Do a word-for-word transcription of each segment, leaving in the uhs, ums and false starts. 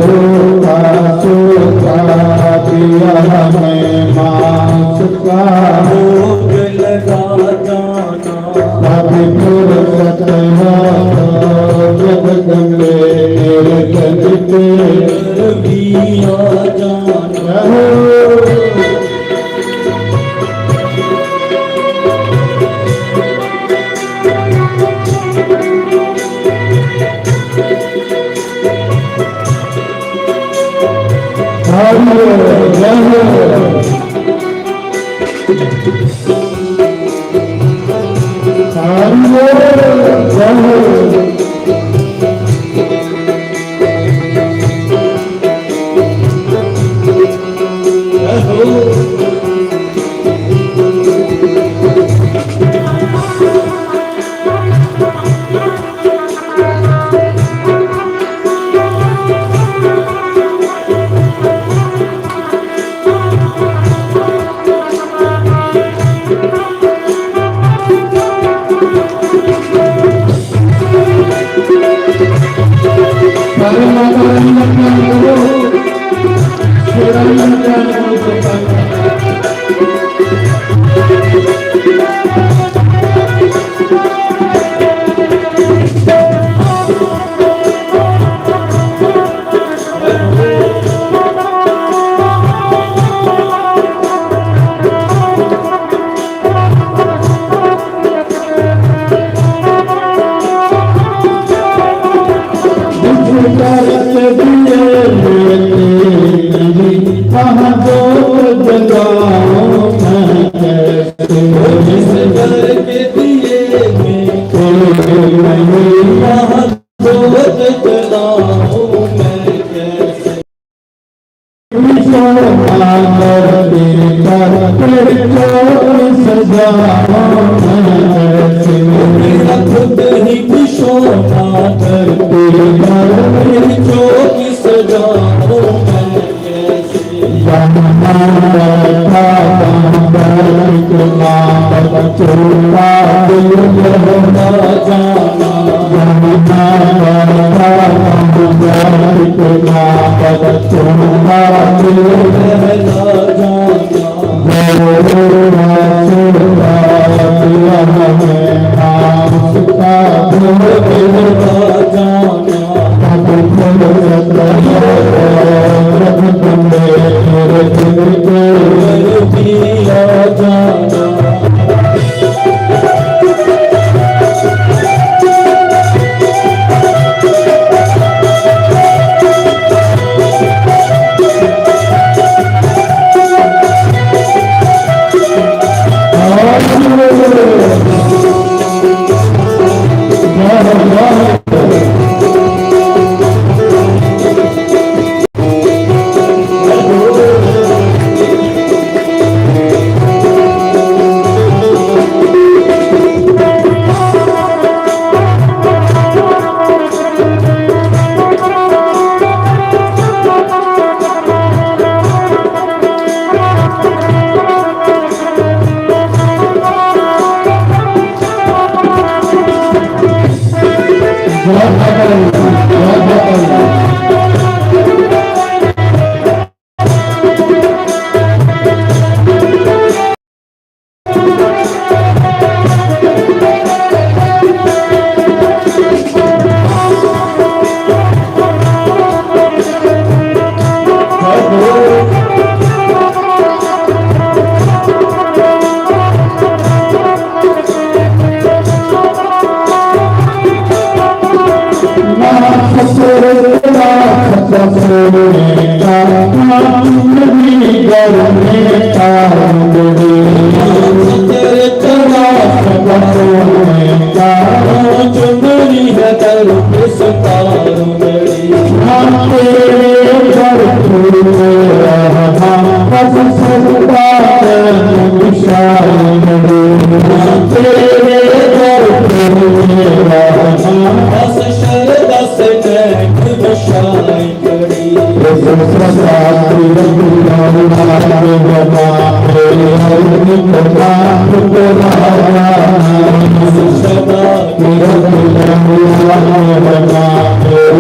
रोता सोता पिया हमें मांस का भोग लगा जाना। अभी फुर्सत हो तो जब गंगे निर्जन के भी आ जाना। सारे माता रानी का ध्यान करो, शेरा रानी का ध्यान करो, सरकार का।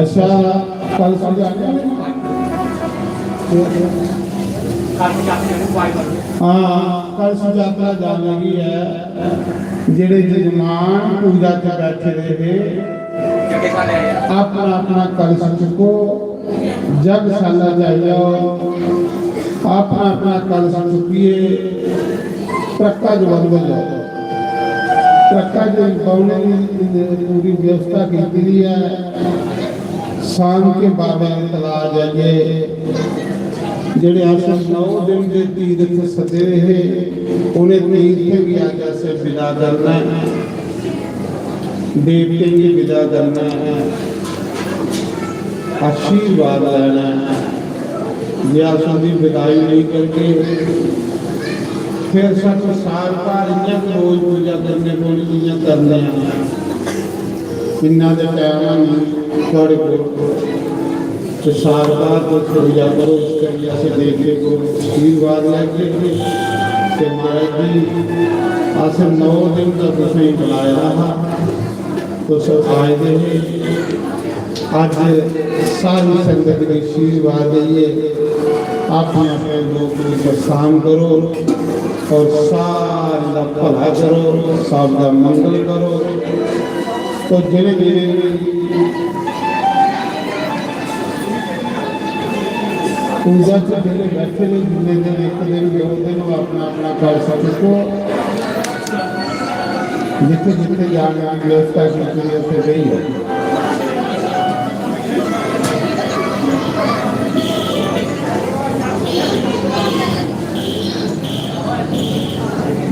अच्छा, कल सुजाता, हाँ, कल सुजाता जाने की है, जेड़े जजमान पूजा च बैठे दे हे, अपना अपना कलश चुको, जग साला जाई जाओ। अपना अपना कलश चुक्कियै ट्रक्का च बंद होई जाओ। ट्रक्का च बौह्ने दी पूरी व्यवस्था कीती दी ऐ। सांग के बाबे दे तलाऽ जाइयै जेह्ड़े अस नौ दिन दे तीर्थ सद्दे दे हे, उ'नें तीर्थें गी अज्ज अस विदा करना ऐ। देवतें गी विदा करना ऐ, आशीर्वाद लैना ऐ। जे अस उं'दी विदाई नेईं करगे, फिर सानूं साल भर इ'यां गै रोज पूजा करने पौनी जि'यां करने आं। इन्ना ते टैम है निं थुआढ़े कोल। ते साल भर तुस पूजा करो, इस करियै अस देवते को आशीर्वाद लैगे। ते महाराज जी, अस नौ दिन दा तुसेंगी बुलाए दा हा, तुस आए दे हे। अज्ज सारी संगत गी आशीर्वाद देइयै अपने अपने लोक गी प्रस्थान करो और सारें दा भला करो, सब दा मंगल करो। तो जिनें जिनें भी पूजा च जेह्ड़े बैठे दे, जिन्ने दिन, इक दिन, दो दिन, ओह् अपना अपना कलश चुक्को। जित्थे जित्थे जाने दी व्यवस्था कीती दी, उत्थे बेही जाओ।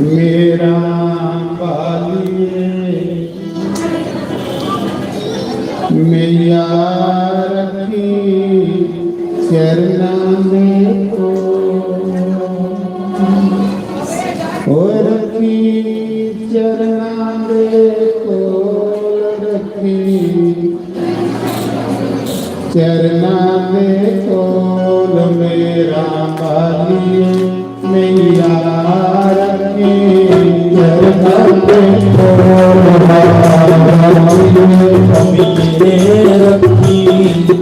मेरा बालिए, मैया रखी चरना दे कोल, ओ रखी चरना दे कोल, रखी चरना दे कोल मेरा बालिए। मैया रखी चरना दे कोल, रखी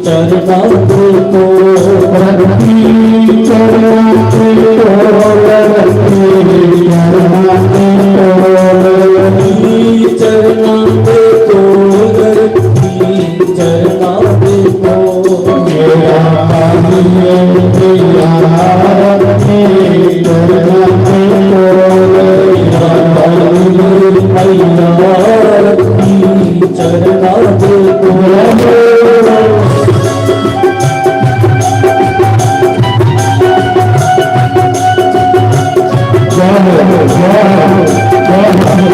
चरना दे कोल, रखी चरना दे कोल, रखी चरना दे कोल, रखी चरना दे कोल, रखी चरना दे कोल। मेरा कालिए तेरा रखे चरना दे कोल, मेरा कालिए तेरा रखे चरना दे कोल। जय हो, जय हो, जय हो।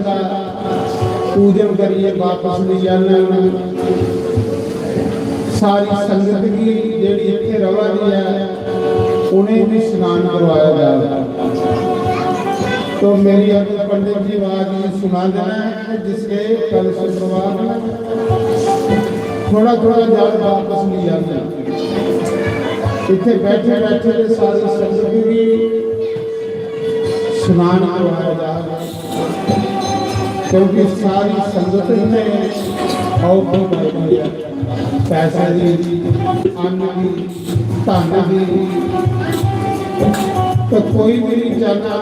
दा पूजन करियै बापस लेई आने। सारी संगत गी जेह्ड़ी इत्थै रवा दी ऐ, उ'नें बी स्नान करवाया जा। तो मेरी अग्गें पंडित जी आवाज गी सुना देना है कि जिसके कलश प्रवाह में थोड़ा थोड़ा जल वापस लिया गया। इतने बैठे बैठे ने सारी संगत भी स्नान करवाया जा, क्योंकि सारी संगत ने औखी पड़ती है, पैसे दी, अन्न दी, धन दी। तो कोई भी नहीं चाहता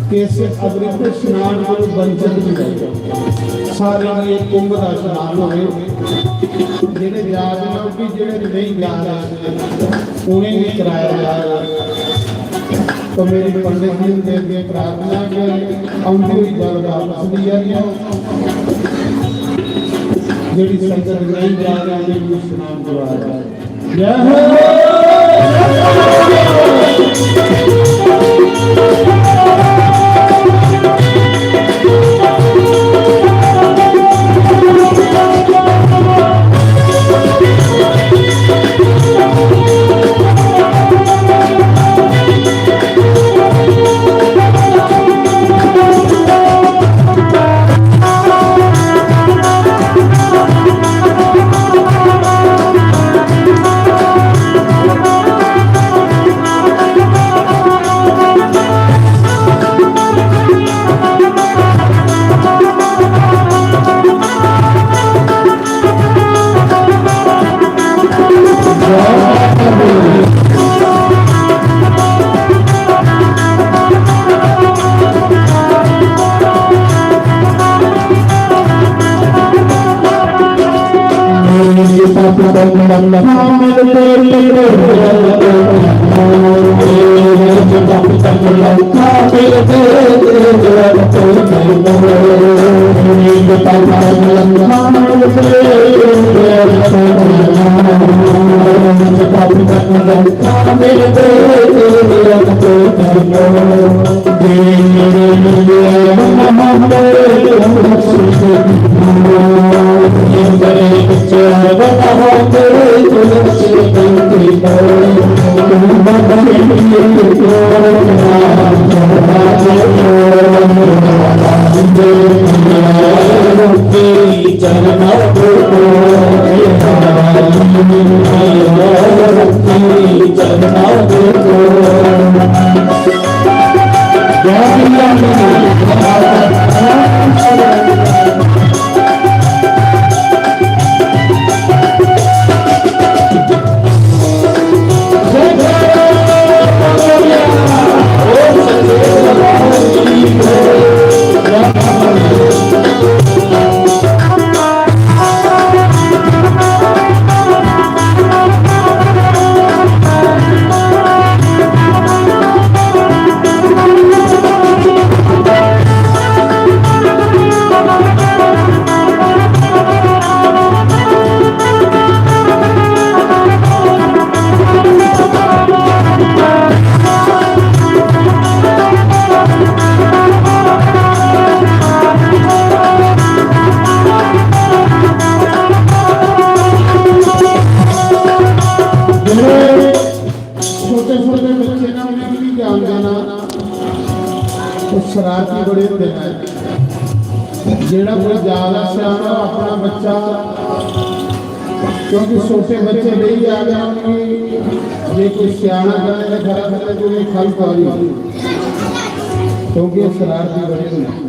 कि इस अमृत स्नान को वंचित नहीं रहे। सारे लिए कुंभ का स्नान हो, जिन्हें जा रहे हो कि जिन्हें नहीं जा रहे, उन्हें भी कराया जा रहा। तो मेरी पंडित जी के अग्गें प्रार्थना कि औंदी होई जल वापस लिया गया, जेह्ड़ी संगत नहीं जा रही, उन्हें भी स्नान करवाया जाए। जय हो। छोटे छोटे बच्चे ना, उ'नेंगी बी ज्ञान देना, ओह् शरारती बड़े होंदे न। जेह्ड़ा कोई ज्यादा स्याना, अपना बच्चा, क्योंकि छोटे बच्चे रेही जाते हैं, उ'नेंगी जे कोई स्याना करे तो खरा करे, तो उ'नेंगी खल पारी, क्योंकि ओह् शरारती बड़े होंदे न।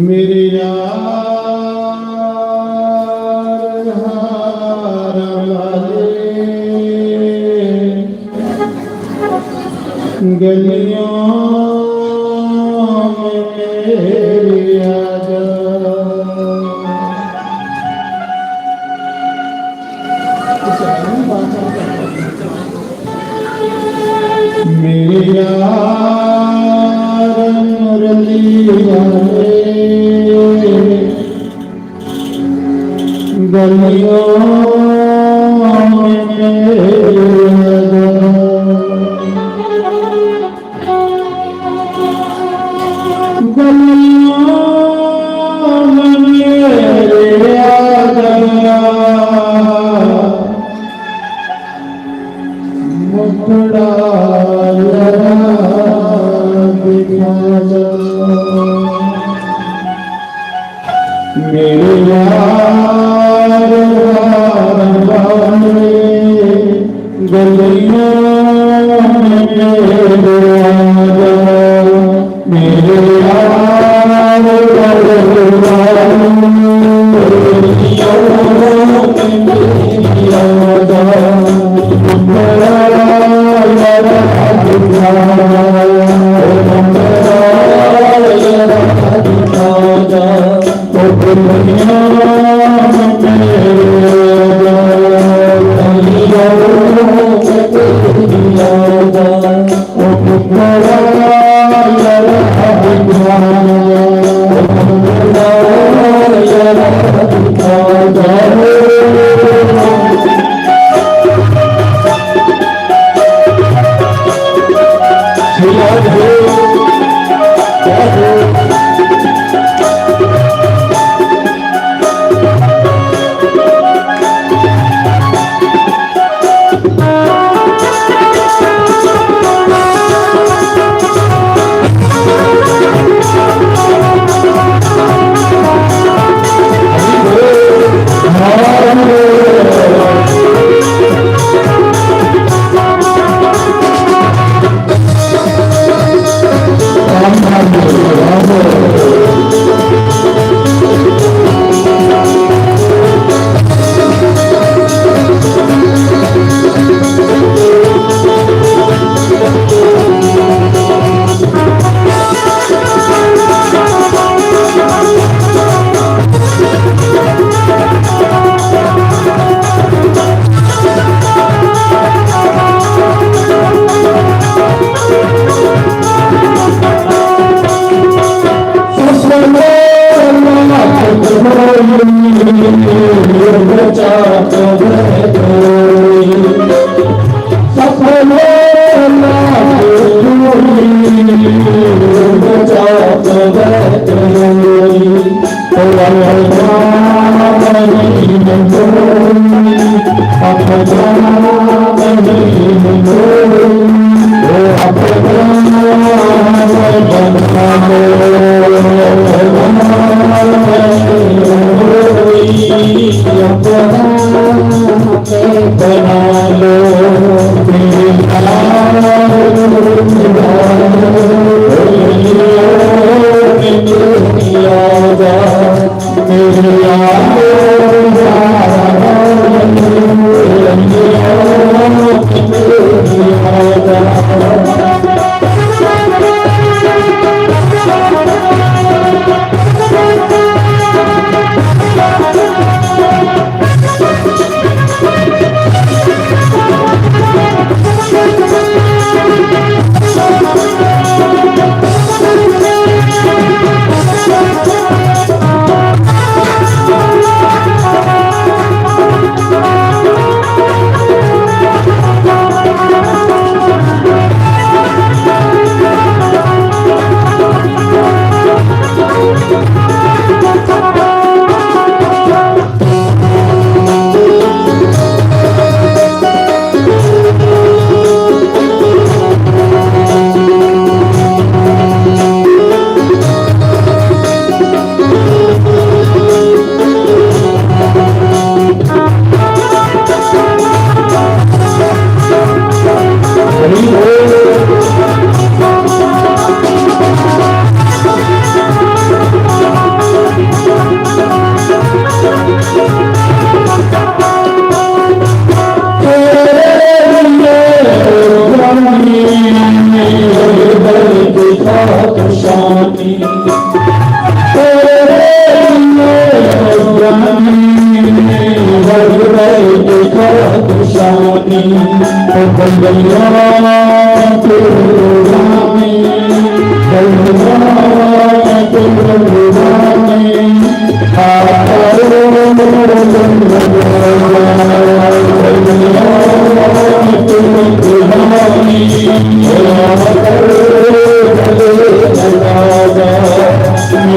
मेरे यार हार वाले गलियों में मेरे आजा। मेरे यार मुरली वाले गलियों में मेरे गलियों में मेरे आजा। मुखड़ा जरा दिखा जा। मेरे यार, गलियां में मेरे आजा,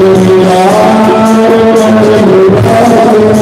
मेरे यार,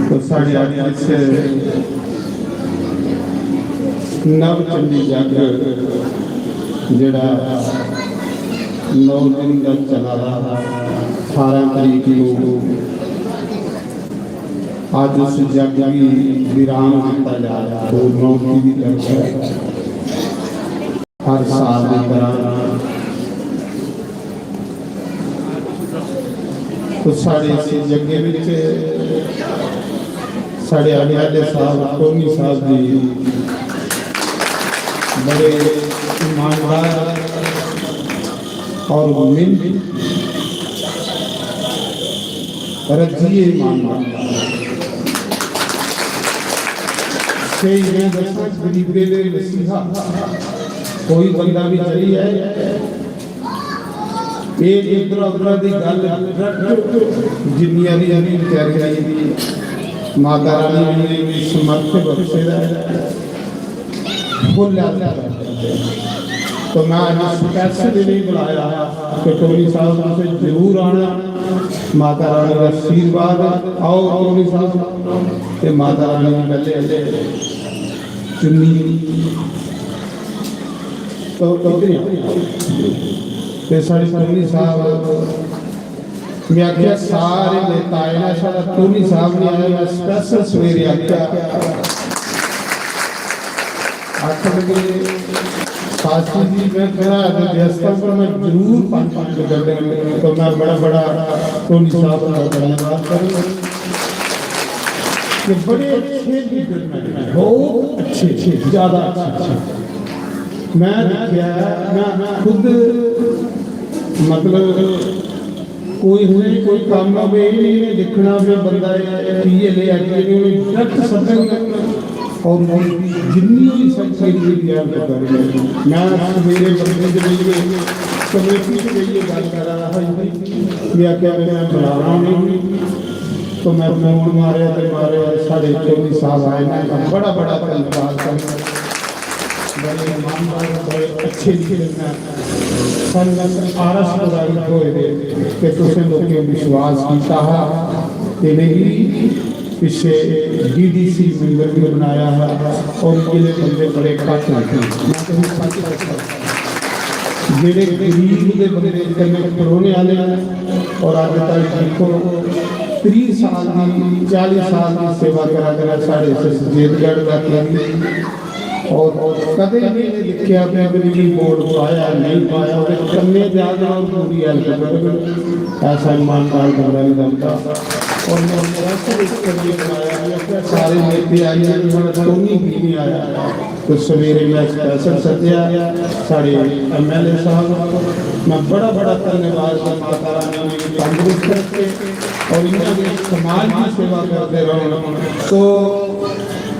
तो साढ़े अज्ज इस नव चंडी जग जेड़ा नौ दिन दा चला दा हा, अठारह तरीक नू अज्ज उस जग गी विराम दिता जा रहा, पूर्णाहुति दी जग है। हर साल दी तरह तो साढ़े इस जग्गे विच साढ़े आने वाले साहब टोनी साहब जी बड़े ईमानदार और मेहनती रजिए ईमानदार। स्हेई में दस्सां, गरीबे दे मसीहा कोई बंदा भी चली जाए, ये इधर उधर दी गल्ल, जिन्नियां भी, जिन्नी बेचारियां दी माता रानी ने समर्थ बख्शे दा है, फुल हैल्प करदे। तो मैं अज्ज स्पेशल इ'नेंगी बुलाया कि टोनी साहब तुसें जरूर आना, माता रानी दा आशीर्वाद। आओ टोनी साहब, ते माता रानी ने पैह्ले चुन्नी तो इद्धर ही आओ। ते साढ़े टोनी साहब मैं आखेआ, सारे नेता आए ना, साढ़ा टोनी साहब नहीं आया। मैं स्पेशल सवेरे आखेआ, आखन लगे, "सासू जी, मैं घरा दे व्यस्तता पर मैं जरूर पंज पंज गड्डे।" तो मैं बड़ा बड़ा टोनी साहब का धन्यवाद करूँ कि बड़े अच्छे लीडर ने, बहुत अच्छे, अच्छे, ज्यादा अच्छे, अच्छे। मैं देखा, मैं खुद, मतलब, कोई हुए, कोई काम आवे, ये नहीं देखना भी बंदा ये, ये ले आके, ये direct सदन और जितनी भी शक्ति मेरी यार को कर, मैं सवेरे बंदे के लिए कमेटी के लिए बात कर रहा था, ये क्या मैं बुलाना नहीं। तो मैं फोन मारेआ ते मारेआ, साढ़े चौधरी साहब आए ने, बड़ा बड़ा धन्यवाद करना। बड़े ईमानदार, बड़े अच्छे दिल ने संगत आरस पुराई होए दे कि तुसें लोकें विश्वास कीता हा, इ'नेंगी पिच्छे डीडीसी मंदर भी बनाया हा और इ'ले बंदे बड़े घट्ट हैं। मैं तुसें सच दस्सां, जेह्ड़े गरीब दे बंदे कन्नै खड़ोने आह्ले न, और अज्ज तक दिक्खो, त्रीह साल दी, चाली साल दी सेवा करा करा साढ़े इस सचेतगढ़ दा केंद्र, और कदें भी नहीं दिक्खेआ कि अगर इ'नें वोट पाया, नहीं पाया, ओह्दे कन्नै जाना और पूरी हेल्प करन, ऐसा ईमानदार बंदा नहीं बनता। और मैं रिक्वेस्ट इस करिए कराया कि अपने सारे नेते आइए, मेरा टोनी भी नहीं आया। तो सवेरे मैं स्पेशल सद्देआ साढ़े एमएलए साहब, मैं बड़ा बड़ा धन्यवाद करना, माता रानी ने तंदुरुस्त रखे और इन्होंने समाज की सेवा करते रहन। तो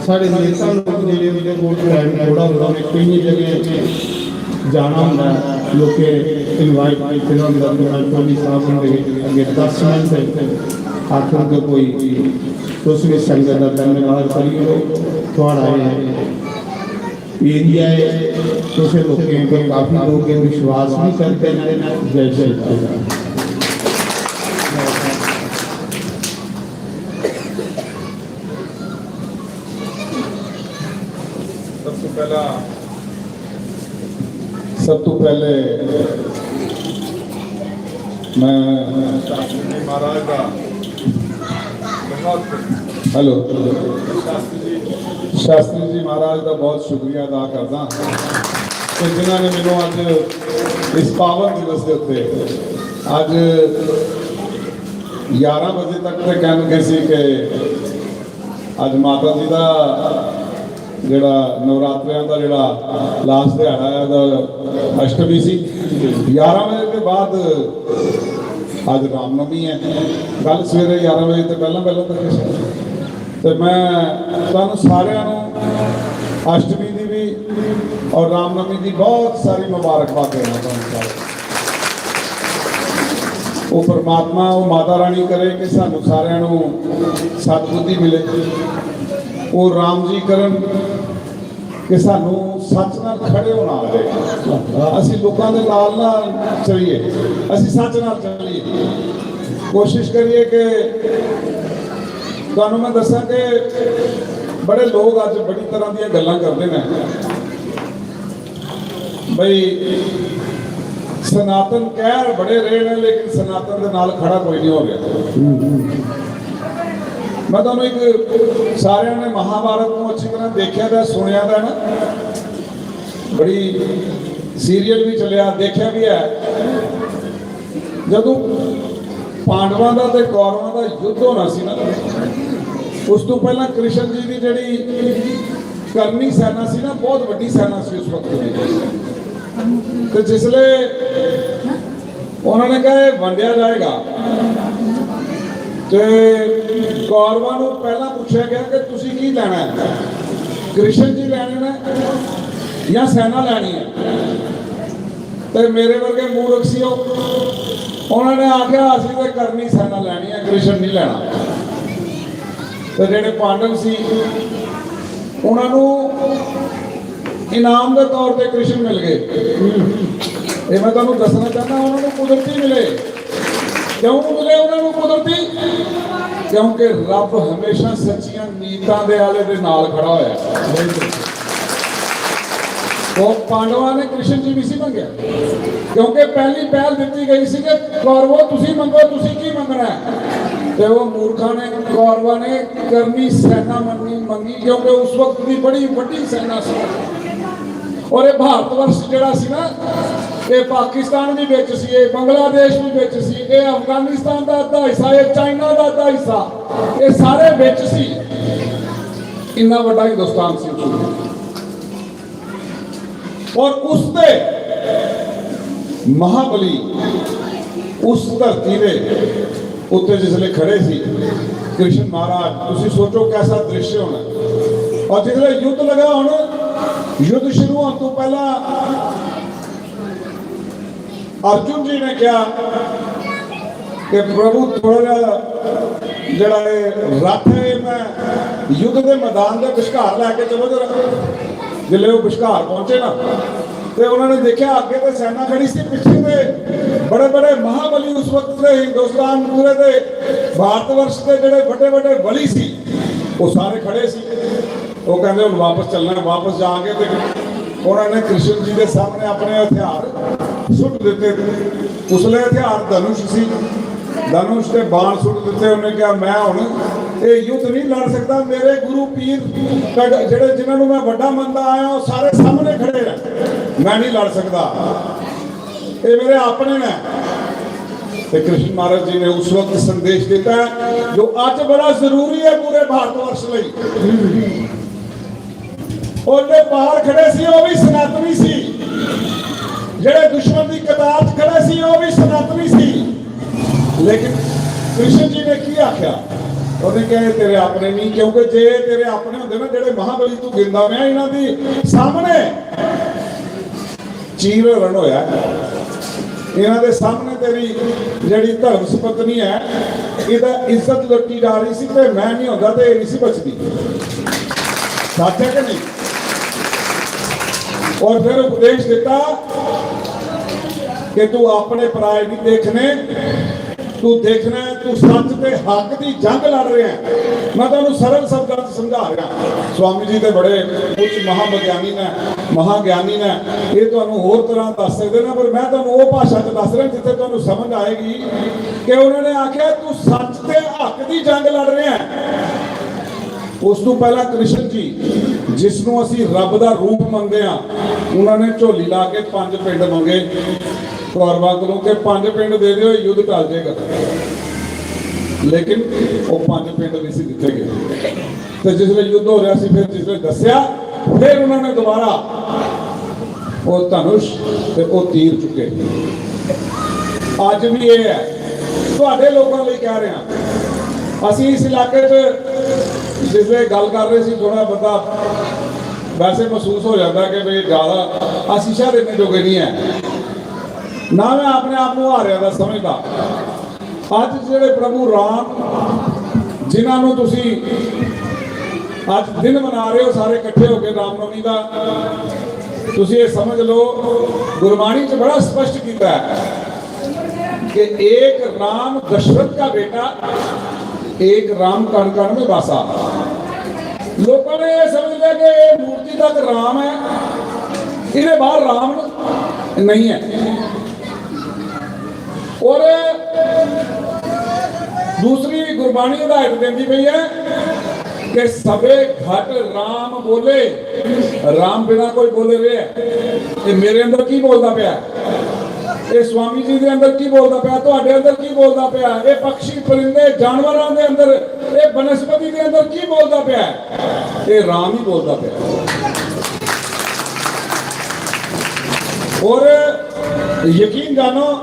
साढ़े नेता लोग जेह्ड़े उं'दे कोल टाइम थोड़ा होंदा, उ'नें केइयें जगह जाना होंदा, लोकें इनवाइट कीते दा होंदा, तो मैं टोनी साहब हुंदे अग्गें दस मिनट आखङ कि कोई तुस बी संगत दा धन्यवाद करी ओड़ो, थुआढ़ा एह् एरिया ऐ, तुसें लोकें पर काफी लोक एह् विश्वास बी करदे न। जय श्री राम। सब तो पहला, सब तो पहले मैं शास्त्री जी महाराज का बहुत, हेलो, शास्त्री जी, शास्त्री जी महाराज का बहुत शुक्रिया अदा करदा कि जिन्होंने मैनू अज इस पावन दिवस के उत्ते अज ग्यारह बजे तक तो कहन गए सी कि अज माता जी का जेह्ड़ा नवरात्रेआं दा जेह्ड़ा लास्ट ध्याड़ा ऐ, ओह्दा अश्टमी सी। ग्यारह बजे के बाद अज रामनवमी ऐ। कल सवेरे ग्यारह बजे तो पहला पहला तक सी। ते मैं तुहानू सारेआं नू अश्टमी दी भी और रामनवमी दी बहुत सारी मुबारकबाद देना तुहानू सारे। वो परमात्मा, वो माता रानी करे कि सानू सारेआं नू सद्बुद्धि मिले। वो राम जी करन कि सानू सच नाल खड़े होना आवे। असी लोकां दे नाल ना चलिए, असी सच नाल चलिए। कोशिश करिए कि तुहानू मैं दसां कि बड़े लोग अज बड़ी तरह दियां गल्लां करदे ने। भाई, सनातन कह बड़े रहे ने, लेकिन सनातन दे नाल खड़ा कोई नहीं हो रहा। मैं तुहानू एक, सारे ने महाभारत को अच्छी तरह देखा था, सुनिया था ना, बड़ी सीरियल भी चलिया, देखा भी है। जदों पांडवां दा ते कौरवां दा युद्ध होना सी ना, उस तो पहला कृष्ण जी दी जेह्ड़ी करनी सेना सी ना, बहुत वड्डी सेना सी उस वक्त दी। ते जिसले उन्होंने कहा, "एह् वंडेआ जाएगा," ते कौरवां नू पहला पूछा गया कि तुसी की लेना है, कृष्ण जी लेने ने या सेना लेनी है? ते मेरे वर्गे मूर्ख सी ओह्, उन्होंने आख्या, "असीं ते करनी सेना लेनी है, कृष्ण नहीं लेना।" ते जेह्ड़े पांडव सी, उन्होंने इनाम के तौर पे कृष्ण मिल गए। ये मैं तुहानू दसना चाहना, उन्होंने कुदरती मिले। क्यों मिले उन्होंने कुदरती? क्योंकि रब हमेशा सच्चियां नीतां दे आले दे नाल खड़ा होया। वो पांडवां ने कृष्ण जी नहीं सी मंगया, क्योंकि पहली पहल दी गई सी कि कौरवो, तुसी मंगो, तुसी की मंगना है? ते वो मूर्खा ने, कौरवा ने करनी सेना मंगी, मंगी, क्योंकि उस वक्त की बड़ी बड़ी सेना सी। और ये भारतवर्ष जेड़ा सी ना, ये पाकिस्तान भी विच सी, ये बांग्लादेश भी विच सी, ये अफगानिस्तान का अद्धा हिस्सा, ये चाइना का अद्धा हिस्सा, ये सारे विच सी। इन्ना बड़ा हिंदुस्तान सी उस वक्त। और उसते महाबली उस धरती दे उत्ते जिसले खड़े सी कृष्ण महाराज, तुसी सोचो कैसा दृश्य होना। और जिसले युद्ध लगा होना, युद्ध शुरू होने तो पहला अर्जुन जी ने कहा, कि प्रभु, थोड़ा जेहा जेह्ड़ा एह् रथ ऐ, एह् मैं युद्ध दे मैदान दे विश्कार लैके चलो जरा। जिसलै ओह् विश्कार पहुंचे ना, ते उन्होंने देखा अग्गे ते सेना खड़ी सी, पिछे ते बड़े बड़े महाबली उस वक्त दे हिंदुस्तान पूरे दे भारतवर्ष दे जेह्ड़े बड़े बड़े बली सी, ओह् सारे खड़े सी। ओह् कहंदे, "हुण वापस चलना है।" वापस जाके ते उन्होंने कृष्ण जी दे सामने अपने हथियार सुट दिते। उसले हथियार धनुष सी, धनुष ते बाण सुट दिते। उन्हें कहा, "मैं हुण एह् युद्ध नहीं लड़ सकता, मेरे गुरु पीर कड-, जेह्ड़े, जिन्हां नूं मैं वड्डा मनदा आया, ओह् सारे सामने खड़े हैं, मैं नहीं लड़ सकता, ये मेरे अपने हैं।" ते कृष्ण महाराज जी ने उस वक्त संदेश दिता है, जो अज बड़ा जरूरी है पूरे भारतवर्ष लई। और जे बाहर खड़े सी, वो भी सनातनी सी। जेड़े दुश्मन की कतार च खड़े सी, वो भी सनातनी सी। लेकिन कृष्ण जी ने की आख्या? उन्हें कहा, "ये तेरे अपने नहीं।" क्योंकि जे तेरे अपने होंदे ना, जेड़े महाबली तू गिनदा मैं, इन्हां दी सामने चीर हरण होया है। इन्हां दे सामने तेरी जेड़ी धर्म पत्नी है, इदा इज्जत लुट्टी जा रही सी, ते मैं नहीं होंदा ते ये नहीं सी बचदी। सच है कि नहीं? और फिर उपदेश दिता कि तू अपने पराए नहीं देखने, तू देखना है, तू सच ते हक दी जंग लड़ रहा है। मैं तुहानू सरल शब्दां च समझा रहा। स्वामी जी ते बड़े उच्च महाविज्ञानी ने, महाज्ञानी ने, ये तुहानू होर तरह दस सकदे ने, पर मैं तुहानू ओह भाशा च दस रहा जिथे तुहानू समझ आएगी कि उन्होंने आख्या, "तू सच ते हक दी जंग लड़ रहा है।" उस ਤੋਂ ਪਹਿਲਾਂ ਕ੍ਰਿਸ਼ਨ ਜੀ, ਜਿਸ ਨੂੰ ਅਸੀਂ ਰੱਬ ਦਾ ਰੂਪ ਮੰਨਦੇ ਹਾਂ, ਉਹਨਾਂ ਨੇ ਝੋਲੀ ਲਾ ਕੇ ਪੰਜ ਪਿੰਡ ਮੰਗੇ ਕੌਰਵਾਂ ਕੋਲੋਂ ਕਿ ਪੰਜ ਪਿੰਡ ਦੇ ਦਿਓ, ਯੁੱਧ ਟਲ ਜਾਏਗਾ। ਲੇਕਿਨ ਉਹ ਪੰਜ ਪਿੰਡ ਨਹੀਂ ਸੀ ਦਿੱਤੇ ਗਏ। ਤੇ ਜਿਸ ਵੇਲੇ ਯੁੱਧ ਹੋ ਰਿਹਾ ਸੀ, ਫਿਰ ਜਿਸ ਵੇਲੇ ਦੱਸਿਆ, ਫਿਰ ਉਹਨਾਂ ਨੇ ਦੁਬਾਰਾ ਉਹ ਧਨੁਸ਼ ਤੇ ਉਹ ਤੀਰ ਚੁੱਕੇ। ਅੱਜ ਵੀ ਇਹ ਹੈ, ਤੁਹਾਡੇ ਲੋਕਾਂ ਲਈ ਕਹਿ ਰਿਹਾ। ਅਸੀਂ ਇਸ ਇਲਾਕੇ 'ਚ ਜਿਸ ਵੇਲੇ ਗੱਲ ਕਰ ਰਹੇ ਸੀ, ਥੋੜਾ ਬੰਦਾ ਵੈਸੇ ਮਹਿਸੂਸ ਹੋ ਜਾਂਦਾ ਕਿ ਵੀ ਜ਼ਿਆਦਾ ਅਸੀਂ ਸ਼ਾਇਦ ਇੰਨੇ ਜੋਗੇ ਨਹੀਂ ਹੈ। ਨਾ ਮੈਂ ਆਪਣੇ ਆਪ ਨੂੰ ਹਾਰਿਆ ਦਾ ਸਮਝਦਾ। ਅੱਜ ਜਿਹੜੇ ਪ੍ਰਭੂ ਰਾਮ, ਜਿਨ੍ਹਾਂ ਨੂੰ ਤੁਸੀਂ ਅੱਜ ਦਿਨ ਮਨਾ ਰਹੇ ਹੋ ਸਾਰੇ ਇਕੱਠੇ ਹੋ ਕੇ ਰਾਮਨੌਮੀ ਦਾ, ਤੁਸੀਂ ਇਹ ਸਮਝ ਲਓ, ਗੁਰਬਾਣੀ 'ਚ ਬੜਾ ਸਪਸ਼ਟ ਕੀਤਾ ਹੈ ਕਿ ਏਕ ਰਾਮ ਦਸ਼ਰਥ ਦਾ ਬੇਟਾ, ਏਕ ਰਾਮ ਕਣ ਕਣ ਮੇਂ ਵਾਸਾ। ਲੋਕਾਂ ਨੇ ਇਹ ਸਮਝ ਲਿਆ ਕਿ ਇਹ ਮੂਰਤੀ ਤੱਕ ਰਾਮ ਹੈ, ਇਹਦੇ ਬਾਹਰ ਰਾਵਣ ਨਹੀਂ ਹੈ। ਔਰ ਦੂਸਰੀ ਗੁਰਬਾਣੀ ਹਦਾਇਤ ਦਿੰਦੀ ਪਈ ਹੈ ਕਿ ਸਭੇ ਘਟ ਰਾਮ ਬੋਲੇ, ਰਾਮ ਬਿਨਾ ਕੋਈ ਬੋਲੇ ਰੇ। ਇਹ ਮੇਰੇ ਅੰਦਰ ਕੀ ਬੋਲਦਾ ਪਿਆ? ਇਹ ਸਵਾਮੀ ਜੀ ਦੇ ਅੰਦਰ ਕੀ ਬੋਲਦਾ ਪਿਆ? ਤੁਹਾਡੇ ਅੰਦਰ ਕੀ ਬੋਲਦਾ ਪਿਆ? ਇਹ ਪੰਛੀ ਪਰਿੰਦੇ ਜਾਨਵਰਾਂ ਦੇ ਅੰਦਰ, ਇਹ ਬਨਸਪਤੀ ਦੇ ਅੰਦਰ ਕੀ ਬੋਲਦਾ ਪਿਆ? ਇਹ ਰਾਮ ਹੀ ਬੋਲਦਾ ਪਿਆ। ਔਰ ਯਕੀਨ ਜਾਣੋ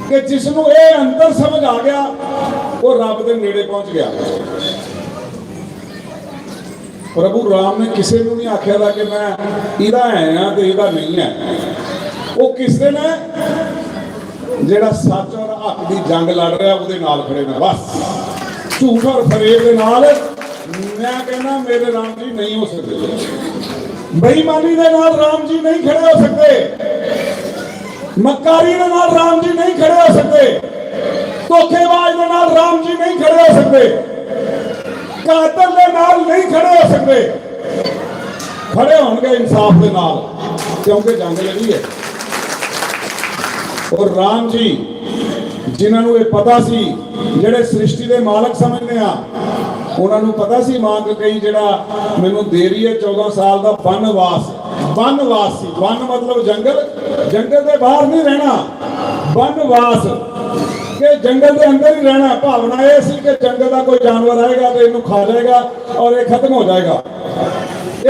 ਕਿ ਜਿਸ ਨੂੰ ਇਹ ਅੰਤਰ ਸਮਝ ਆ ਗਿਆ, ਉਹ ਰੱਬ ਦੇ ਨੇੜੇ ਪਹੁੰਚ ਗਿਆ। ਪ੍ਰਭੂ ਰਾਮ ਨੇ ਕਿਸੇ ਨੂੰ ਨਹੀਂ ਆਖਿਆ ਦਾ ਕਿ ਮੈਂ ਇਹਦਾ ਹੈ ਆ ਤੇ ਇਹਦਾ ਨਹੀਂ ਹੈ। ਉਹ ਕਿਸ ਦੇ ਨੇ? ਜਿਹੜਾ ਸੱਚ ਔਰ ਹੱਕ ਦੀ ਜੰਗ ਲੜ ਰਿਹਾ, ਉਹਦੇ ਨਾਲ ਖੜੇ ਨੇ। ਬਸ ਝੂਠ ਔਰ ਫਰੇਬ ਦੇ ਨਾਲ ਮੈਂ ਕਹਿੰਦਾ, ਮੇਰੇ ਰਾਮ ਜੀ ਨਹੀਂ ਹੋ ਸਕਦੇ। ਬੇਈਮਾਨੀ ਦੇ ਨਾਲ ਰਾਮ ਜੀ ਨਹੀਂ ਖੜੇ ਹੋ ਸਕਦੇ। ਮੱਕਾਰੀ ਦੇ ਨਾਲ ਰਾਮ ਜੀ ਨਹੀਂ ਖੜੇ ਹੋ ਸਕਦੇ। ਧੋਖੇਬਾਜ਼ ਦੇ ਨਾਲ ਰਾਮ ਜੀ ਨਹੀਂ ਖੜੇ ਹੋ ਸਕਦੇ। ਕਾਤਲ ਦੇ ਨਾਲ ਨਹੀਂ ਖੜੇ ਹੋ ਸਕਦੇ। ਖੜੇ ਹੋਣਗੇ ਇਨਸਾਫ ਦੇ ਨਾਲ, ਕਿਉਂਕਿ ਜੰਗ ਲੜੀ ਹੈ। ਔਰ ਰਾਮ ਜੀ, ਜਿਨ੍ਹਾਂ ਨੂੰ ਇਹ ਪਤਾ ਸੀ, ਜਿਹੜੇ ਸ੍ਰਿਸ਼ਟੀ ਦੇ ਮਾਲਕ ਸਮਝਦੇ ਆ, ਉਹਨਾਂ ਨੂੰ ਪਤਾ ਸੀ ਮਾਂ ਕਕਈ ਜਿਹੜਾ ਮੈਨੂੰ ਦੇ ਰਹੀ ਹੈ ਚੌਦਾਂ ਸਾਲ ਦਾ ਬਨਵਾਸ। ਬਨਵਾਸ ਸੀ, ਬਨ ਮਤਲਬ ਜੰਗਲ, ਜੰਗਲ ਦੇ ਬਾਹਰ ਨਹੀਂ ਰਹਿਣਾ, ਬਨਵਾਸ। ਕਿ ਜੰਗਲ ਦੇ ਅੰਦਰ ਹੀ ਰਹਿਣਾ। ਭਾਵਨਾ ਇਹ ਸੀ ਕਿ ਜੰਗਲ ਦਾ ਕੋਈ ਜਾਨਵਰ ਆਏਗਾ ਤੇ ਇਹਨੂੰ ਖਾ ਜਾਏਗਾ ਔਰ ਇਹ ਖਤਮ ਹੋ ਜਾਏਗਾ।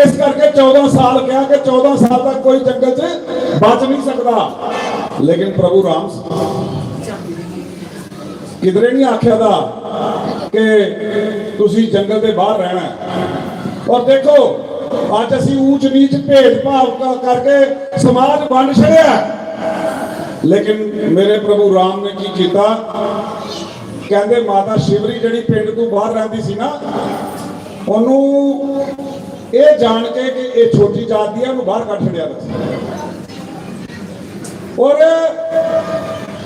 ਇਸ ਕਰਕੇ ਚੌਦਾਂ ਸਾਲ ਕਿਹਾ ਕਿ ਚੌਦਾਂ ਸਾਲ ਤੱਕ ਕੋਈ ਜੰਗਲ 'ਚ ਬਚ ਨਹੀਂ ਸਕਦਾ। ਲੇਕਿਨ ਪ੍ਰਭੂ ਰਾਮ ਕਿਧਰੇ ਨਹੀਂ ਆਖਿਆ ਦਾ ਕਿ ਤੁਸੀਂ ਜੰਗਲ ਦੇ ਬਾਹਰ ਰਹਿਣਾ ਹੈ। ਔਰ ਦੇਖੋ, ਅੱਜ ਅਸੀਂ ਊਚ ਨੀਚ ਭੇਦਭਾਵ ਕ-, ਕਰਕੇ ਸਮਾਜ ਵੰਡ ਛੜਿਆ। लेकिन मेरे प्रभु राम ने की कीता, कहंदे माता शिवरी जेह्ड़ी पिंड तू बाहर रहंदी सी ना, ਉਹਨੂੰ ਇਹ ਜਾਣ ਕੇ ਕਿ ਇਹ ਛੋਟੀ ਜਾਤ ਦੀ ਹੈ, ਉਹਨੂੰ ਬਾਹਰ ਕੱਢ ਛੱਡਿਆ ਸੀ। ਔਰ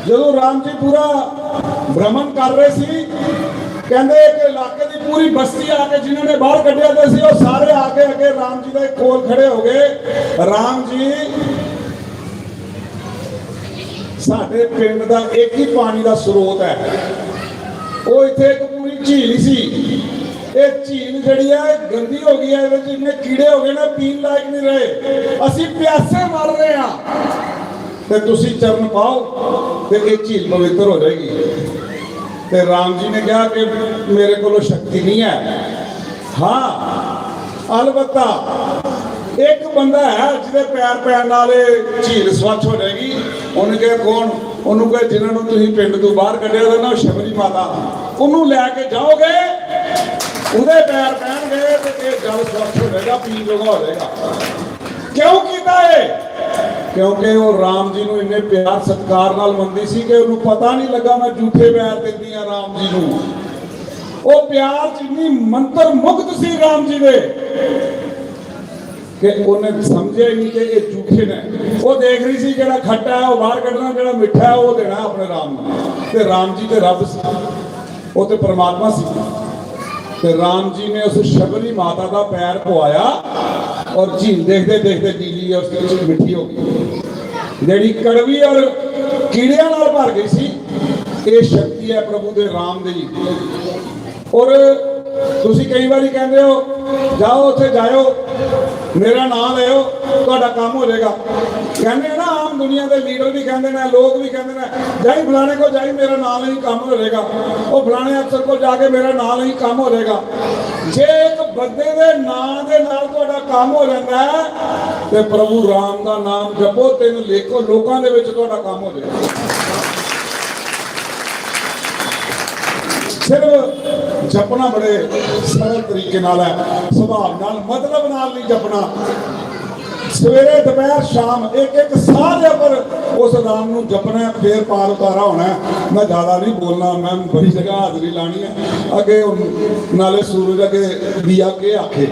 ਜਦੋਂ ਰਾਮ ਜੀ ਪੂਰਾ ਭ੍ਰਮਣ ਕਰ ਰਹੇ ਸੀ, ਕਹਿੰਦੇ ਕਿ ਇਲਾਕੇ ਦੀ ਪੂਰੀ ਬਸਤੀ ਆ ਕੇ, ਜਿਨ੍ਹਾਂ ਨੇ ਬਾਹਰ ਕੱਢਿਆ ਤੇ ਸੀ, ਉਹ ਸਾਰੇ ਆ ਕੇ ਅੱਗੇ ਰਾਮ ਜੀ ਦੇ ਕੋਲ ਖੜੇ ਹੋ ਗਏ। ਰਾਮ ਜੀ, ਸਾਡੇ ਪਿੰਡ ਦਾ ਇੱਕ ਹੀ ਪਾਣੀ ਦਾ ਸਰੋਤ ਹੈ, ਉਹ ਇੱਥੇ ਇੱਕ ਪੂਰੀ ਝੀਲ ਸੀ। ਇਹ ਝੀਲ ਜਿਹੜੀ ਹੈ, ਗੰਦੀ ਹੋ ਗਈ ਹੈ, ਇਹਦੇ ਵਿੱਚ ਇੰਨੇ ਕੀੜੇ ਹੋ ਗਏ ਨੇ, ਪੀਣ ਲਾਇਕ ਨਹੀਂ ਰਹੇ, ਅਸੀਂ ਪਿਆਸੇ ਮਰ ਰਹੇ ਹਾਂ। ਤੇ ਤੁਸੀਂ ਚਰਨ ਪਾਓ ਤੇ ਇਹ ਝੀਲ ਪਵਿੱਤਰ ਹੋ ਜਾਏਗੀ। ਤੇ ਰਾਮ ਜੀ ਨੇ ਕਿਹਾ ਕਿ ਮੇਰੇ ਕੋਲੋਂ ਸ਼ਕਤੀ ਨਹੀਂ ਹੈ। ਹਾਂ, ਅਲਬੱਤਾ ਇੱਕ ਬੰਦਾ ਹੈ ਜਿਹਦੇ ਪੈਰ ਪੈਣ ਨਾਲ ਇਹ ਝੀਲ ਸਵੱਛ ਹੋ ਜਾਏਗੀ। ਉਹਨੇ ਕਿਹਾ, ਕੌਣ? ਉਹਨੂੰ ਕਹੇ, ਜਿਨ੍ਹਾਂ ਨੂੰ ਤੁਸੀਂ ਪਿੰਡ ਤੋਂ ਬਾਹਰ ਕੱਢਿਆ ਤਾਂ ਨਾ, ਉਹ ਸ਼ਬਰੀ ਮਾਤਾ, ਉਹਨੂੰ ਲੈ ਕੇ ਜਾਓਗੇ, ਉਹਦੇ ਪੈਰ ਪੈਣਗੇ ਤੇ ਇਹ ਜਲ ਸਵੱਛ ਹੋ ਜਾਏਗਾ, ਪੀਣ ਜੋਗਾ ਹੋ ਜਾਏਗਾ। ਕਿਉਂ ਕੀਤਾ ਇਹ? ਕਿਉਂਕਿ ਉਹ ਰਾਮ ਜੀ ਨੂੰ ਇੰਨੇ ਪਿਆਰ ਸਤਿਕਾਰ ਨਾਲ ਮੰਨਦੀ ਸੀ ਕਿ ਉਹਨੂੰ ਪਤਾ ਨਹੀਂ ਲੱਗਾ ਮੈਂ ਝੂਠੇ ਪੈਰ ਦਿੰਦੀ ਆ ਰਾਮ ਜੀ ਨੂੰ। ਉਹ ਪਿਆਰ ਚ ਇੰਨੀ ਮੰਤਰ ਮੁਗਧ ਸੀ ਰਾਮ ਜੀ ਦੇ ਕਿ ਉਹਨੇ ਸਮਝਿਆ ਹੀ ਨਹੀਂ ਕਿ ਇਹ ਝੂਠੇ ਨੇ। ਉਹ ਦੇਖ ਰਹੀ ਸੀ ਜਿਹੜਾ ਖੱਟਾ ਹੈ ਉਹ ਬਾਹਰ ਕੱਢਣਾ, ਜਿਹੜਾ ਮਿੱਠਾ ਹੈ ਉਹ ਦੇਣਾ ਆਪਣੇ ਰਾਮ ਨੂੰ। ਤੇ ਰਾਮ ਜੀ ਤੇ ਰੱਬ ਸੀ, ਉਹ ਤੇ ਪਰਮਾਤਮਾ ਸੀ। ਤੇ ਰਾਮ ਜੀ ਨੇ ਉਸ ਸ਼ਬਰੀ ਮਾਤਾ ਦਾ ਪੈਰ ਪਵਾਇਆ ਔਰ ਝੀਲ ਦੇਖਦੇ ਦੇਖਦੇ ਨੀਲੀ ਔਰ ਮਿੱਠੀ ਹੋ ਗਈ, ਜਿਹੜੀ ਕੜਵੀ ਔਰ ਕੀੜਿਆਂ ਨਾਲ ਭਰ ਗਈ ਸੀ। ਇਹ ਸ਼ਕਤੀ ਹੈ ਪ੍ਰਭੂ ਦੇ ਰਾਮ ਦੀ। ਔਰ ਤੁਸੀਂ ਕਈ ਵਾਰੀ ਕਹਿੰਦੇ ਹੋ, "ਜਾਓ ਉੱਥੇ ਜਾਇਓ, ਮੇਰਾ ਨਾਮ ਲਿਓ, ਤੁਹਾਡਾ ਕੰਮ ਹੋ ਜਾਏਗਾ।" ਕਹਿੰਦੇ ਆ ਨਾ, ਆਮ ਦੁਨੀਆ ਦੇ ਲੀਡਰ ਵੀ ਕਹਿੰਦੇ ਨੇ, ਲੋਕ ਵੀ ਕਹਿੰਦੇ ਨੇ, "ਜਾਈ ਫਲਾਣੇ ਕੋਲ ਜਾਈ, ਮੇਰਾ ਨਾਮ ਨਹੀਂ, ਕੰਮ ਹੋ ਜਾਏਗਾ।" ਉਹ ਫਲਾਣੇ ਅਫਸਰ ਕੋਲ ਜਾ ਕੇ, "ਮੇਰਾ ਨਾਮ ਨਹੀਂ, ਕੰਮ ਹੋ ਜਾਏਗਾ।" ਜੇ ਇੱਕ ਬੰਦੇ ਦੇ ਨਾਂ ਦੇ ਨਾਲ ਤੁਹਾਡਾ ਕੰਮ ਹੋ ਜਾਂਦਾ ਹੈ, ਤੇ ਪ੍ਰਭੂ ਰਾਮ ਦਾ ਨਾਮ ਜਪੋ, ਤਿੰਨ ਲੇਖੋ ਲੋਕਾਂ ਦੇ ਵਿੱਚ ਤੁਹਾਡਾ ਕੰਮ ਹੋ ਜਾਏਗਾ। ਸਿਰਫ ਜਪਣਾ ਬੜੇ ਸਰਲ ਤਰੀਕੇ ਨਾਲ ਹੈ, ਸੁਭਾਵ ਨਾਲ, ਮਤਲਬ ਨਾਲ ਨਹੀਂ ਜਪਣਾ। ਸਵੇਰੇ, ਦੁਪਹਿਰ, ਸ਼ਾਮ, ਇੱਕ ਇੱਕ ਸਾਹ ਦੇ ਉੱਪਰ ਉਸ ਰਾਮ ਨੂੰ ਜਪਣਾ ਹੈ, ਫੇਰ ਪਾਰ ਉਤਾਰਾ ਹੋਣਾ ਹੈ। ਮੈਂ ਜ਼ਿਆਦਾ ਨਹੀਂ ਬੋਲਣਾ, ਮੈਂ ਬੜੀ ਜਗ੍ਹਾ ਹਾਜ਼ਰੀ ਲਾਣੀ ਹੈ। ਅੱਗੇ ਹੁਣ ਨਾਲੇ ਸੂਰਜ ਅੱਗੇ ਵੀ ਆ ਕੇ ਆਖੇ,